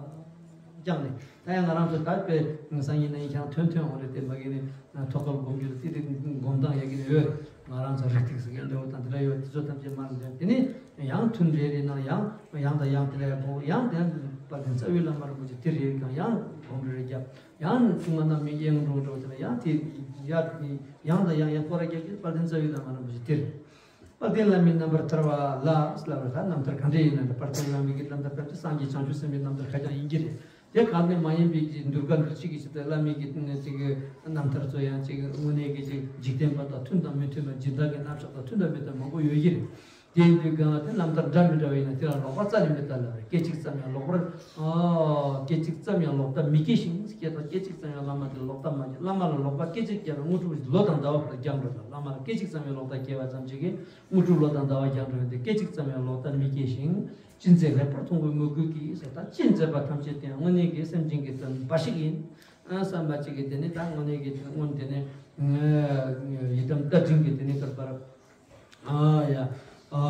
སྦྱངས་ནས། ད་ཡང་ང་རང་ཚོ་ད་དཔེ་སང་ཉིན་ནས་ཡིན་ཀྱང་ཐོན་ཐོན་འོང་རེད། དེ་མ་གི་ནི་ཐོག་ཁར་སྒོམ་རྒྱུ་དེ་དེ་སྒོམ་སྟངས་ཡ་གི་ནི་ཡོད། ང་རང་ཚོ་རིག་ཐིག་ཟེར་མཁན་འདྲ་བོ་དང་དེ་འདྲ་ཡོད། དེ་ཚོ་ཐམས་ཅད་མར་འདོན། དེ་ནི་ཡང་ཐུན་རེ་རེ་ནང་ཡང་ཡང་དང་ཡང་དེ་ལ་སྒོམ། ཡང་དེ་དཔལ་ལྡན་རྩ་བའི་བླ་མ་རིན་པོ་ཆེ་དེ་རེ་ཀྱང་ཡང་སྒོམ་རེ་རེ་བརྒྱབ། ཡང་གསུང་མ་རྣམ་སྨིན་གྱི་ཡང་འགྲོ་འགྲོ་དེ་ལ་ཡང་དེ་ཡ་ཡང་དང་ཡང་ཡང་སྐོར་ར་རྒྱག་གི་དཔལ་ལྡན་རྩ་བའི་བླ་མ་རིན་པོ་ཆེ་དེ་རེད། དཔལ་ལྡན་བླ་མའི་རྣམ་པར་ཐར་པ་ལ་ཟེར་ལབ་པ་ད་རྣམ་ཐར་ག་འདྲ་ཡིན་ན་འདྲ། དཔལ་ལྡན་བླ་མའི་གི་རྣམ་ཐར་ཕལ་ཆེར་སངས་རྒྱས་བྱང་ཆུབ་སེམས་དཔའི་རྣམ་ཐར་ཁ་རྐྱང་ཡིན་གྱི་རེད། དེ་གང་ནས་མ་ཡིན་པའི་གི་འདུལ་ཁ་འདུལ་བྱེད་ཀྱི་ཆེད་དུ་བླ་མའི་གི་ཅིག་རྣམ་ཐར་ཚོ་ཡང་ཅིག་དངོས་གནས་ཀྱི་ཅིག་འཇིག་རྟེན་པ་དང་མཐུན་དང་མི་མཐུན་པ། སྦྱིན་བདག་གི་རྣམ་གཞག་དང་མཐུན་དང་མི་མཐུན་མང་པོ་ཡོད་ཀྱི་རེད། དེ་ཡིན་དུས་གང་ལ་དེ་རྣམ་ཐར་འདྲ་མི་འདྲ་བ་ཡིན་ན་དེ་ལ་ལོག་པ་རྩ་ནས་མི་ལྟ་ལ་རེད། སྐད་ཅིག་ཙམ་ཡང་ལོག་པར་ཨ་སྐད་ཅིག་ཙམ་ཡང་ལོག་ལྟ་མི་སྐྱེ་ཞིང་། སྐད་དང་སྐད་ཅིག་ཙམ་ཡང་བླ་མ་དེ་ལོག་ལྟ་མ་སྐྱེ། བླ་མ་ལ་ལོག་པ་སྐད་ཅིག་ཀྱང་དངོས་གྲུབ་ལོ་དང་ཟླ་བ་བར་རྒྱང་འགྲོ་ལ། བླ་མ་ལ་སྐད་ཅིག་ཙམ་ཡང་ལོག་ལྟ་སྐྱེ་བ་ཙམ་ཞིག་གིས་དངོས་གྲུབ་ལོ་དང་ཟླ་བ་རྒྱང་འགྲོ་ཡོང་དུས་སྐད་ཅིག་ཙམ་ཡང་ལོག་ལྟ་མི་སྐྱེ་ཞིང་། ཅི་མཛད་ལེགས་པར་མཐོང་བའི་མོས་གུས་ཀྱིས་ཟེར། ད་ཅི་མཛད་པ་ཐམས་ཅད་དེ་དངོས་གནས་ཀྱི་སེམས་ཅན་གྱི་དོན་འབའ་ཞིག་ཡིན་བསམ་པ་ཅིག་གིས་དེ་ནི་ད་དངོས་གནས་ཀྱི་སྔོན་དེ་ནི་ཡི་དམ་རྟ་མགྲིན་གྱིས་དེ་ནི་བསྐུར་བར། ཨ་ཡ། ཨ་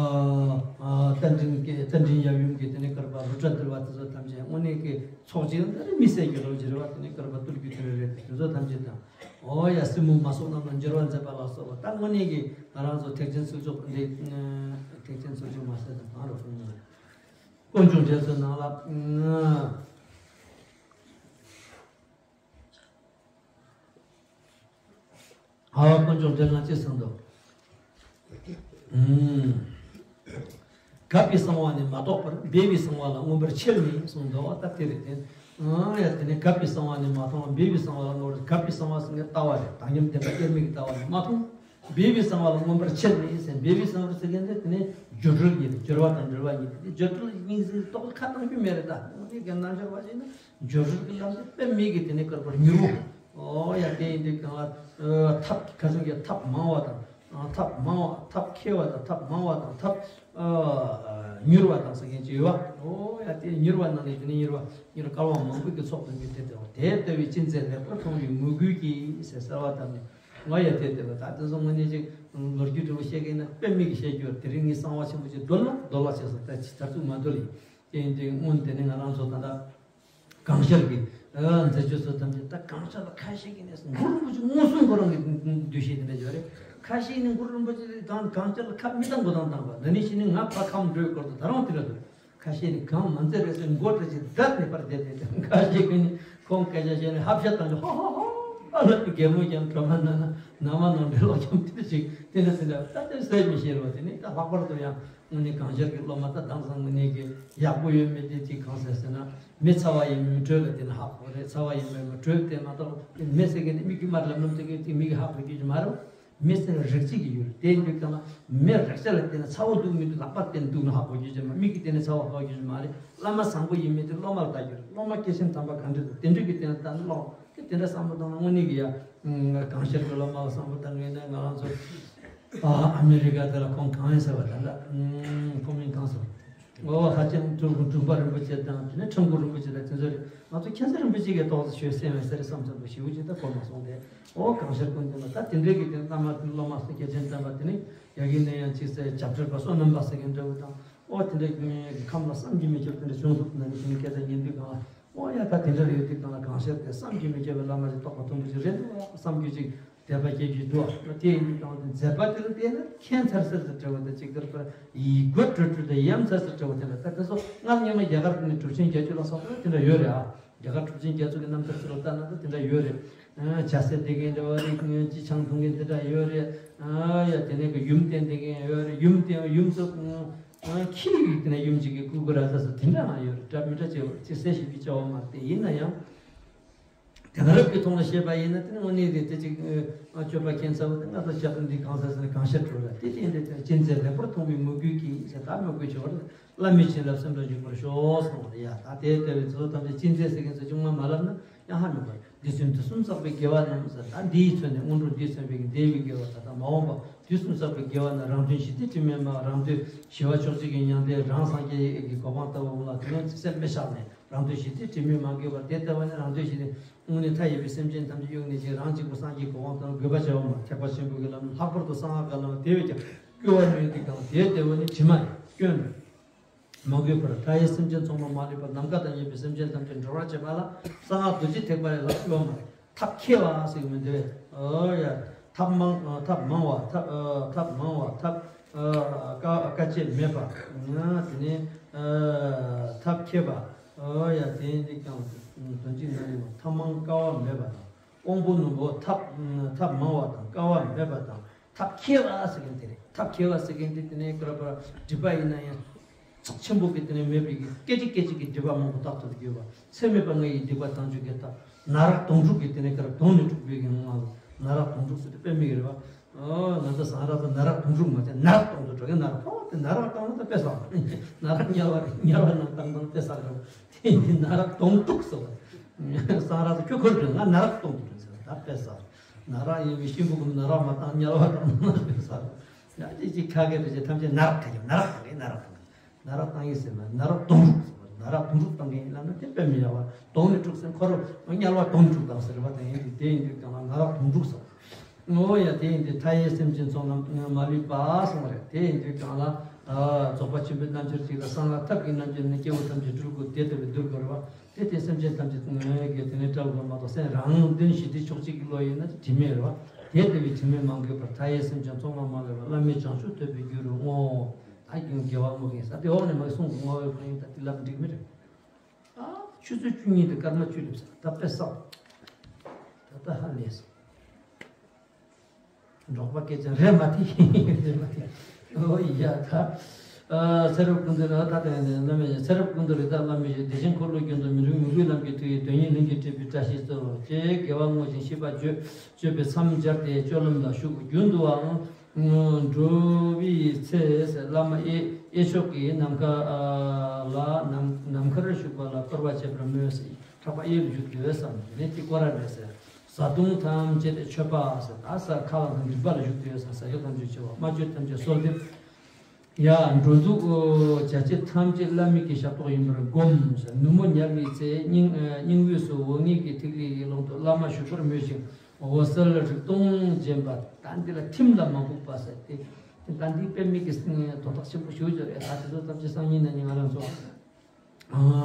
ཨ་རྟ་མགྲིན་གྱི་རྟ་མགྲིན་ཡབ་ཡུམ་གྱིས་དེ་ནི་བསྐུར་བ། རུ་ཏྲ་འདུལ་བ་དེ་ཚོ་ཐམས་ཅད་དངོས་གནས་ཀྱི་ཚོགས་ཅིག་འདི་རེ་མི་ཟད་འགྱུར་རོ་འགྱུར་བ་དེ་ནི་བསྐུར་བ་བཏུལ་རྒྱུ་དེ་རེ་རེད། དེ་ཚོ་ཐམས་ཅད་དང་། ཨོ་ཡ། སྲིན་མོ་མ་སོགས་རྣམས་ལ་འགྱུར་བ་མཛད་པ་ལ་སོགས་པ། ད་དངོས་གནས་ཀྱི་ང་རང་ཚོ་ཐེག་ཆེན་ཚུལ་འཇོག་འདི། ཐེག་ཆེན་ཚུལ་འཇོག་མ་ཟད་དང་གང་རུ་གསུངས་ན། དཀོན་མཆོག་འགྲེལ་ཚོའི་ནང་ལ། ཨ། དཀོན་མཆོག་འགྲེལ་ན་ཅི་གསུངས་འདུག་ཨུམ། གབ་པའི་གསང་བ་ནི་མ་གཏོགས་པར། སྦས་པའི་གསང་བ་ལ་མངོན་པར་ཁྱེར་མིན་གསུངས་འདུག་ད་དེ་རེད་དེ། ཨང་ཡ། དེ་ནས་གབ་པའི་གསང་བ་ནི་མ་མཐོང་བར། སྦས་པའི་གསང་བ་ལ་མངོན་པར། གབ་པའི་གསང་བ་ཟེར་མཁན་ལྟ་བ་རེད། དག་མཉམ་བདེན་པ་དབྱེར་མེད་ཀྱི་ལྟ་བ་ནི་མ་མཐོང་། སྦས་པའི་གསང་བ་ལ་མངོན་པར་ཁྱེར་མིན་ཟེར། སྦས་པའི་གསང་བ་ཟེར་མཁན་དེ་དེ་ནས་སྦྱོར་སྒྲོལ་གྱི་རེད། སྦྱོར་བ་དང་འབྲེལ་བ་གཉིས་དེ། སྦྱོར་སྒྲོལ་གཉིས་ཟེར་ཏོག་ཙམ་ཁ་གཏང་རྒྱུ་མེད་རེད། ད་དངོས་གནས་ཀྱི་རྣམ་སྦྱོར་བ་ཞིག་ན། སྦྱོར་སྒྲོལ་གྱི་ལམ་དེ་དཔེ་མེད་ཀྱི་དེ་ནས་བསྐུར་བར་མྱུར་བ། ཨོ་ཡ། དེ་ཡིན་དུས་གང་ལ་ཐབས་ཁ་སང་གི་ཐབས་མང་བ་དང་། ཐབས་མང་བ། ཐབས་མཁས་པ་དང་། ཐབས་མང་བ་དང་། ཐབས་མྱུར་བ་དང་ཟེར་མཁན་ཅིག་ཡོད་པ། ཨོ་ཡ། དེ་མྱུར་བ་ནང་ནས་དེ་ནི་མྱུར་བ། མྱུར་བ་སྐལ་བ་མང་པོ་གི་ཚོགས་དང་གཉིས་དེ་ལྟ་བུ་དེ་ལྟ་བུའི་ཅི་མཛད་ལེགས་པར་མཐོང་བའི་མོས་གུས་ཀྱིས་ཟེར་གསལ་བ་བཏབ་ནས། ཨོ་ཡ། དེ་ལྟ་བུ་ད་དེ་ཚོ་དངོས་གནས་ཅིག་ལོ་རྒྱུས་འདྲ་བོ་བཤད་མཁན་ན་དཔེ་མེད་ཀྱི་བཤད་རྒྱུ་རེད། དེ་རིང་ངས་གསང་བ་ཆེན་པོ་ཅིག་རྡོལ་ལ་རྡོལ་ལ་བྱས་སོང་། ད་ཅི་ཐར་ཚུགས་མ་རྡོལ་ཡིན། དེ་ཡིན་དུས་སྔོན་དེ་ནས་ང་རང་ཚོ་ད་ལྟ་གང་ཤར་གྱི་ཨ་མཛད་སྤྱོད་ཚོ་ཐམས་ཅད། ད་གང་ཤར་ལ་ཁ་ཤས་ཀྱིས་ནས་གུ་རུ་རིན་པོ་ཆེ་མངོན་སུམ་ཁོ་རང་གི་འདུ་ཤེས་དེ་འདྲ་ཡོད་རེད། ཁ་ཤས་ནི་གུ་རུ་རིན་པོ་ཆེ་དང་གང་ཤར་ལ་ཁ་མི་གཏང་དགོས་དང་བཏང་བ། འདི་ནས་ཤི་ནས་ང་ཕ་ཁམས་འགྲོའི་སྐོར་དུ་ད་རུང་དེ་འདྲ་འདུག་ཁ་ཤས་ནི་གང་མ་མཛད་རེད་ཟེར་མགོ་བྲེགས་ཅིག་བརྡབས་ནས་ཕར་བསྡད་དེ། ཁ་ཤས་ཀྱིས་ནི་ཁོང་སྐད་ཆ་བཤད་ནས་ཧབ་ཤ་བཏང་ནས་ཧོ་ཧོ་ཧོ་ལབ་ནས་གད་མོ་བརྒྱབ། གྲོ་མ་ན་ན་ན་མ་ནང་འདྲེ་ལོག་འཁྱམས་དེ་འདྲ་ཞིག་དེ་འདྲ་དེ་འདྲ་ད་དེ་ཟེར་མི་ཤེས་རོགས། དེ་ནི་ད་ལྷག་པར་དུ་ཡང་། དངོས་གནས་གང་ཤར་གྱི་སློབ་མ་ད་དེང་སང་དངོས་གནས་ཀྱི་ཡག་པོ་ཡོད་མེད་དེ་དེ་གང་ཟེར་ཟེར་ན། མི་ཚ་བ་ཡིན་མི་དྲོད་ལ་བརྟེན་ནས་ཧ་གོ་རེད། ཚ་བ་ཡིན་མིན་མི་དྲོད་བརྟེན་མ་གཏོགས། མི་ཟེར་མཁན་དེ་མིག་གིས་མར་ལམ་ལམ་ཟེར་མཁན་དེ་མིག་གིས་ཧ་གོ་རྒྱུ་ཞིག་མ་རེད། མི་ཟེར་ན་རིགས་གཅིག་གི་ཡུལ་དེ་ཡིན་དུས་ཀྱང་མི་རེག་བྱ་ལ་བརྟེན་ནས་ཚ་བོ་འདུག་མི་འདུག་ལག་པ་བརྟེན་འདུག་ན་ཧ་གོ་རྒྱུ་ཞིག་མ། མིག་གིས་བལྟས་ནས་ཚ་བ་ཧ་གོ་རྒྱུ་ཞིག་མ་རེད། བླ་མ་བཟང་པོ་ཡིན་མིན་དེ་སློབ་མ་ལ་ལྟ་རྒྱུ་རེད། སློབ་མ་སྐྱེས་ཆེན་དམ་པ་གང་འདྲ་འདུག་དེ་འདྲ་གི་སྟེང་ལ་བལྟས་ནས་སློབ་དེ་དེ་འདྲ་བསམ་བློ་བཏང་ན་དངོས་གནས་ཀྱི་ཡ། གང་ཤར་གྱི་སློབ་མ་ལ་བསམ་བློ་བཏང་ངེས་ན་ང་རང་ཚོ། ཨ་ཨ་མི་རི་ཀ་དེ་ལ་ཁོང་གང་ཡིན་ཟེར་བ་དེ་འདྲ། ཁོང་མིང་གང་ཟེར། ཨོ་ཧ་ཅང་དྲུང་དྲུང་པ་རིན་པོ་ཆེ་དང་དེ་ནས་ཁྲ་འགུ་རིན་པོ་ཆེ་དང་དེ་ཚོ་རེད། ང་ཚོ་མཁྱེན་བརྩེ་རིན་པོ་ཆེ་གིས་ཏོག་ཙམ་ཤོད་སེམས་བསམ་བསམ་བསམ་བློ་ཞེ་པོ་ཅིག་ད་གོ་མ་སོང་སྟེ། ཨོ་གང་ཤར་ཀུན་ལྡན་ལ་ད་དེ་འདྲའི་གི་དེ་བླ་མ་སློབ་མ་སོགས་སྐྱེས་ཆེན་དམ་པ་དེ་ནས་ཡ་གི་ནས་ཡང་ཅིག་ཟེར་བྱབས་ཁྲི་པ་བསོད་ནམས་པ་ཟེར་མཁན་འདྲ་བོ་དང་། ཨོ་དེ་འདྲའི་གི་ཁམས་ལ་བསམ་གྱིས་མི་ཁྱབ་དེ་འདྲ་བྱུང་འདུག་ན་ནི་དེ་ནས་སྐད་ཆ་ཉན་དུས་གང་ལ། ཨོ་ཡ། ད་དེ་འདྲ་རེད་དེ་གང་ལ་གང་ཤར་དེ་བསམ་གྱིས་མི་ཁྱབ་པའི་བླ་མ་ཞིག་རྟོགས་པ་མཐོན་པོ་ཞིག་རེད་འདུག་བསམ་རྒྱུ་ཅིག་དད་པ་སྐྱེ་རྒྱུ་འདུག་དེ་ཡིན་དུས་གང་ལ་དེ་མཛད་པ་དེ་ལ་བལྟས་ན་མཁྱེན་ཚར་ཚར་དུ་བྲལ་བ་དང་གཅིག་ལྟར་པར་ཡིད་དགོད་སྤྲོ་སྤྲོ་དང་ཡ་མཚར་དུ་བྲལ་བ་དེ་འདྲ། ད་དེ་ཚོ་སྔར་སྔོན་མ་རྒྱ་གར་ནས་གྲུབ་ཆེན་བརྒྱད་ཅུ་ལ་སོགས་པ་དེ་འདྲ་ཡོད་རེད་ཨ། རྒྱ་གར་གྲུབ་ཆེན་རྒྱ་མཚོ་གི་རྣམ་ཐར་ཚོ་ལ་ལྟ་ན་ད་དེ་འདྲ་ཡོད་རེད། ཇ་སེར་སྟེར་མཁན་འདྲ་བ་རེད། ཅི་ཆང་འཐུང་མཁན་དེ་འདྲ་ཡོད་རེད། ཡ་དེ་ནས་གི་ཡུམ་བསྟེན་བསྡད་མཁན་ཡོད་རེད། ཡུམ་བསྟེན་ཡུམ་ཚོ་ཁྱི་ཡིས་དེ་ནས་ཡུམ་གཅིག་གི་ཀུ་ཀུ་ར་ཟ་ཟ་དེ་འདྲ་ཡང་ཡོད་རེད། འདྲ་མི་འདྲ་ཅིག་ཅིག་གསལ་ཞིག་གི་བྱ་བ་མ་རེད། དེ་ཡིན་ན་ཡང་། དེང་རབས་ཀྱི་ཐོག་ནས་བཤད་པ་ཡིན་ན་དེ་ནི་དངོས་གནས་རེད། དེ་ཅིག་ཨ་སྤྱོད་པ་ཁྱད་མཚར་བོ་དེ་ང་ཚོ་ཞབས་ཏོག་འདི་གང་ཟེར་ཟེར་ན་གང་ཤར་འགྲོ་ལ་དེ་དེ་འདྲ་དེ་ཅི་མཛད་ལེགས་པར་མཐོང་བའི་མོས་གུས་ཀྱིས་ཟེར། ད་མོས་གུས་ཆེ་བར་བླ་མའི་བྱིན་རླབས་སེམས་ལ་འཇུག་པར་ཤོག་གསུངས་པ་རེད། ཡ་ད་དེ་ལྟ་བུའི་ཚོ་ཐམས་ཅད་ཅི་མཛད་ཟེར་མཁན་ཚོ་ཅུང་མ་མ་ལབ་ན་ཡང་ཧ་མི་གོ། འདི་ཚུན་དུས་གསུམ་བསགས་པའི་དགེ་བ་རྣམས་ཟེར། ད་འདིའི་ཚོད་ནས་སྔོན་འགྲོ་འདིའི་ཚོད་པའི་འདས་པའི་དགེ་བ་ད་ལྟ་མ་འོངས་པ་དུས་གསུམ་བསགས་པའི་དགེ་བ་ནི་རང་དོན་ཞི་བདེ་དྲི་མེད་མ་རང་དོན་ཞི་བ་ཕྱོགས་གཅིག་གི་མྱང་འདས་རང་སངས་རྒྱས་ཀྱི་གོ་འཕང་ལྟ་བུ་ལ་དེ་ཡང་སེམས་མེད་བཞག་ནས། རང་དོན་ཞི་བདེ་དྲི་མེད་མ་གོས་པར་དེ་ལྟ་བ་ནི་རང་དོན་ཞི་བདེ། དངོས་ནི་མཐའ་ཡས་པའི་སེམས་ཅན་ཐམས་ཅད་གཡོགས་ནས་ཀྱང་རང་གཅིག་པུ་སངས་རྒྱས་གོ་འཕང་དང་དགོས་པ་བྱ་བ་མ་ཐེག་པ་ཆེན་པོའི་ལམ་ལྷག་པར་དུ་གསང་སྔགས་ཀྱི་ལམ་དེ་བས་ཀྱང་སྐྱོ་བ་མྱོས་ཏེ་གང་དེ་ལྟ་བ་ནི་དྲི་མ་སྐྱོན་མ་གོས་པར་མཐའ་ཡས་སེམས་ཅན་ཚང་མ་མ་ལུས་པ་ནམ་མཁའ་དང་མཉམ་པའི་སེམས་ཅན་ཐམས་ཅད་འགྲོ་བར་བྱེད་པ་ལ་གསང་སྔགས་རྡོ་རྗེ་ཐེག་པ་ལས་ལྷག་སྐྱོ་བ་མ་རེད། ཐབས་མཁས་པ་ཟེར་གྱི་མི་འདུག་གས། ཨོ་ཡ། ཐབས་མང་ཐབས་མང་བ་ཐབས་ཐབས་མང་བ་ཐབས་དཀའ་དཀའ་སྤྱད་མེད་པ། དེ་ནས་ཐབས་མཁས་པ། ཨོ་ཡ་དེ་འདི་ཀྱང་དོན་གཅིག་ན་ཡིན་པ་ཐབས་མང་དཀའ་བ་མེད་པ་དང་དབང་པོ་རྣོན་པོ་ཐབས་ཐབས་མང་བ་དང་དཀའ་བ་མེད་པ་དང་། ཐབས་མཁས་པ་ཟེར་མཁན་དེ་རེད། ཐབས་མཁས་པ་ཟེར་མཁན་དེ་དེ་ནས་ཀ་ར་པ་ར་སྒྲིབ་པ་ཡིན་ན་ཡང་ཚོགས་ཆེན་པོ་གི་དེ་ནས་མེད་པའི་གི་སྐད་ཅིག་སྐད་ཅིག་གི་སྒྲིབ་པ་མང་པོ་དག་ཐུབ་ཀྱི་ཡོད་པ། ཚད་མེད་པ་ལྔ་ཡི་སྡིག་པ་དང་བཅས་ཀྱི་ཐབས་ན་རག་དོང་སྤྲུགས་ཀྱི་དེ་ནས་ཀ་ར་དོང་ནས་སྤྲུགས་པའི་གི་ངང་ལ་ན་རག་དོང་སྤྲུགས་ཟེར་དེ་དཔེ་མི་གི་རེད་པ། ཨོ་ང་ཚོ་སང་རག་ཚོ་ན་རག་དོང་སྤྲུགས་མ་བྱས་ན་རག་དོང་དུ་འགྲོ་གི་ན་རག་ཕོ་དེ་ན་རག་བཏང་ན་ད་དཔེ་བསགས་ན་རག་དམྱལ་བ་དམྱལ་བ་ནང་བཏང་བཏང་དཔེ་བསགས་རེད། དེ་ཡིན་ན་རག་དོང་སྤྲུགས་སོ། སང་རག་ཚོ་ཁྱོད་ཁོར་དྲན་ང་ན་རག་དོང་དུ་དྲན་ཟེར་ད་དཔེ་བསགས། ན་རག་ཡིན་པའི་གཤིན་པོ་ཀུན་ན་རག་མ་བཏང་དམྱལ་བ་དང་ན་རག་དཔེ་བསགས། ཡ་ཅི་ཅི་ཁ་སྐད་རེ་ཅི་ཐམས་ཅད་ན་རག་ཁ་ཡོད་ན་རག་བཏང་གི་ན་རག་བཏང་གི་ན་རག་བཏང་གི་ཟེར་ན་ན་རག་དོང་སྤྲུགས་ཟེར་བ་ན་རག་དོང་སྤྲུགས་བཏང་གི་ཡིན་ལབ་ན་དེ་དཔེ་མི་ཡག་པ་དོང་ནས་སྤྲུགས་ཟེར་ཁོ་རང་དམྱལ་བ་དོང་སྤྲུགས་དང་ཟེར་བ་དང་ཡིན་དུས་དེ་ཡིན་དུས་ཀྱང་ལ་ན་རག་དོང་སྤྲུགས་སོ། ངོ་ཡ་དེ་ཡིན་དུས་མཐའ་ཡས་སེམས་ཅན་ཚོགས་རྣམས་མ་ལུས་པ་གསུངས་པ་རེད། དེ་ཡིན་དུས་ཀྱང་ལ་རྫོགས་པ་ཆེན་པོའི་རྣལ་འབྱོར་གཅིག་ལ་གསང་སྔགས་ཐབས་ཀྱི་རྣལ་འབྱོར་ནི་སྐྱེ་བོ་ཐམས་ཅད་སྤྲུལ་སྐུ་དེ་ལྟ་བུའི་གདུལ་དཀའ་བ། དེ་ལྟའི་སེམས་ཅན་ཐམས་ཅད་ངོས་ཀྱི་དེ་ནས་བཀྲལ་དགོས་མ་གཏོགས་སེམས་རང་དོན་ཞི་བདེ་ཕྱོགས་གཅིག་གི་བློ་ཡིན་ན་དྲི་མེད་རེད་བ། དེ་ལྟ་བུའི་དྲི་མས་མ་གོས་པར་མཐའ་ཡས་སེམས་ཅན་ཚོགས་རྣམས་མ་ལུས་པ་བླ་མེད་བྱང་ཆུབ་ཐོབ་པའི་རྒྱུ་རུ་བསྔོ། ད་རྒྱུ་དགེ་བ་བསྔོ་མཁན་ས་དེ་འོག་ནས་མ་གསུངས་བསྔོ་བའི་ཕན་ཡོན་ད་དེ་ལབ་འགྲིག་མི་རེད། ཨ་ཆུ་ཚོད་བཅུ་གཉིས་དེ་སྐར་མ་བཅུ་སླེབས་ས་ད་དཔེ་བསགས། ད་ལྟ་ཧ་ལས་སོང་། འབྲོག་པ་སྐད་ཆ་རེད་མ་ཐིག་རེད་མ་ཐིག་ཨོ་ཡ་ད། ཚེ་རབས་ཀུན་ཏུ་རེད་ད་དེ་ནས་བླ་མེད་ཚེ་རབས་ཀུན་ཏུ་རེད་ད་བླ་མེད་བདེ་ཆེན་འཁོར་ལོའི་རྒྱན་དུ་མི་འབྲལ་མོས་གུས་ལམ་གྱི་མཐུ་ཡིས་དོན་གཉིས་ལྷུན་གྱིས་འགྲུབ་པའི་བཀྲ་ཤིས་སྩོལ་ཅེས་དགེ་བ་བསྔོ་ཞིང་ཤིས་པ་བརྗོད་བརྗོད་པའི་མཚམས་སྦྱར་ཏེ་སྤྱོད་ལམ་ལ་ཞུགས། རྒྱུན་དུའང་འགྲོ་བའི་ཚེ་བླ་མ་དབྱེ་དབྱེ་ཆོག་གི་ནམ་མཁའ་ལ་ནམ་ནམ་མཁར་བཞུགས་པ་ལ་བསྐོར་བ་བྱེད་པར་མོས། གྲགས་པ་དབྱེ་རུ་བཞུགས་ཏེ་ཡོད་བསམ་ནས་དེ་བསྐོར་ར་མེད་ཟེར། བཟའ་བཏུང་ཐམས་ཅད་མཆོད་པ་ཟེར། ད་ས་ཁ་ལ་དང་རིག་པ་ལ་བཞུགས་ཏེ་ཡོད་ས་ཟ་རྒྱུ་ཐམས་ཅད་མཆོད་པ། སྨྲ་བརྗོད་ཐམས་ཅད་གསོལ་འདེབས། ཡ་འགྲོ་འདུག་བྱ་བྱེད་ཐམས་ཅད་བླ་མེད་ཀྱི་ཞབས་ཏོག་ཡིན་པར་བསྒོམ་ཟེར། ནུབ་མོ་ཉལ་བའི་ཚེ་སྙིང་སྙིང་དབུས་སུ་འོད་ལྔའི་གི་ཐིག་ལེ་ཡི་ཀློང་དུ་བླ་མ་བཞུགས་པར་མོས་ཤིང་འོད་གསལ་རིག་སྟོང་བརྗེན་པ། ད་འདི་ལ་ཐིམ་ལ་མ་ཕོག་པ་ཟེར་ཏེ། ད་འདི་དཔེ་མེད་ཀྱི་དོན་དག་ཆེན་པོ་ཞུ་རྒྱུ་རེད། ད་དེ་ཚོ་ཐམས་ཅད་སང་ཉིན་གནངས་ཉིན་ང་རང་ཚོ།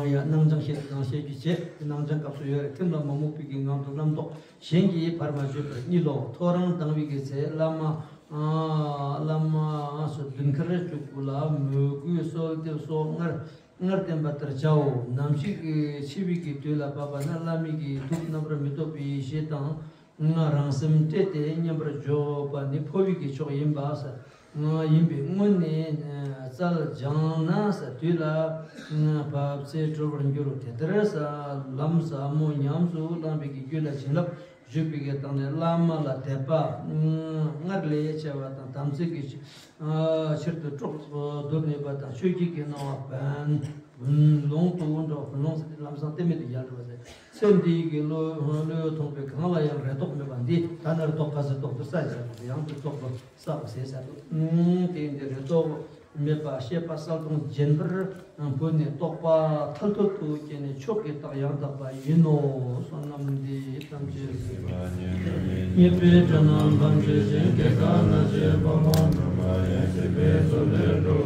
ཡ་སྣང་བྱང་ཤེས་དང་ཤེས་རྒྱུ་བྱེད། སྣང་བྱང་སྐབས་སུ་ཡོད་རེད། ཐིམ་ལ་མ་མོག་པའི་གི་ངང་དུ་རྣམ་རྟོག་གཞན་གྱིས་བར་མ་ཆོད་པར་གཉིད་ལོག་ཐོ་རངས་ལྡང་བའི་གི་ཚེ་བླ་མ་བླ་མ་སོ་མདུན་མཁར་བཅུག་པོ་ལ་མོས་གུས་གསོལ་འདེབས་སོགས་སྔར་སྔར་བསྟན་པ་ལྟར་བྱའོ། ནམ་ཞིག་འཆི་བའི་གི་དུས་ལ་བབ་པ་ན་བླ་མའི་གི་ཐུགས་རྣམ་པར་མི་རྟོག་པའི་ཞེ་སྡང་ང་རང་སེམས་བཀྲེས་ཏེ་མཉམ་པར་འཇོག་པ་ནི་འཕོ་བའི་གི་ཕྱོགས་ཡིན་པ་ས། ཡིན་པས་སྔོན་ནས་རྩལ་སྦྱངས་ན་ས་དུས་ལ་བབ་ཚེ་གྲོལ་བར་འགྱུར་རོ། དེ་ལྟར་ས་ལམ་ཟབ་མོ་ཉམས་སུ་བླངས་པའི་གི་རྒྱུད་ལ་བྱིན་རླབས་ཞུགས་པའི་གི་སྟེང་ནས་བླ་མ་ལ་དད་པ་སྔར་ལས་ཆེ་བ་དང་དམ་ཚིག་གི་ཕྱིར་དུ་གྲོགས་བསྡུར་ནུས་པ་དང་ཆོས་བརྒྱུད་ཀྱི་སྣང་བ་བན་བུན་ལོང་དུ་འགྲོ། བུན་ལོང་ཟེར་ཏེ་ལམ་སང་གཏན་མེད་དུ་ཡལ་འགྲོ་བ་ཟེར། ཚེ་འདིའི་གི་བློ་བློས་ཐོངས་པའི་གང་ལ་ཡང་རེ་དོགས་མེད་པ་འདི་ད་ནི་རེ་དོགས་ག་ཚོད་དོགས་འདུག་ས་བཞག་པ་ཡང་དུ་རྟོགས་པ་གསལ་བ་ཟེར་ས་དུ། དེ་འདི་རེ་དོགས་མེད་པ་ཤེས་པ་གསལ་སྟོང་རྗེན་པར་བུད་ནས་རྟོགས་པ་ཐལ་ཐོལ་དུ་སྐྱེས་ནས་མཆོག་གི་རྟགས་ཡང་དག་པ་ཡིན་ནོ། བསོད་ནམས་འདི་ཐམས་ཅད་ཉེས་པའི་དགྲ་རྣམས་ཕམ་བྱས་ཤིང་སྐྱེ་རྒ་ན་འཆིའི་དབང་པོ་རྣམས་ལ་ཡང་སྲིད་པའི་མཚོ་ལས་སྒྲོལ།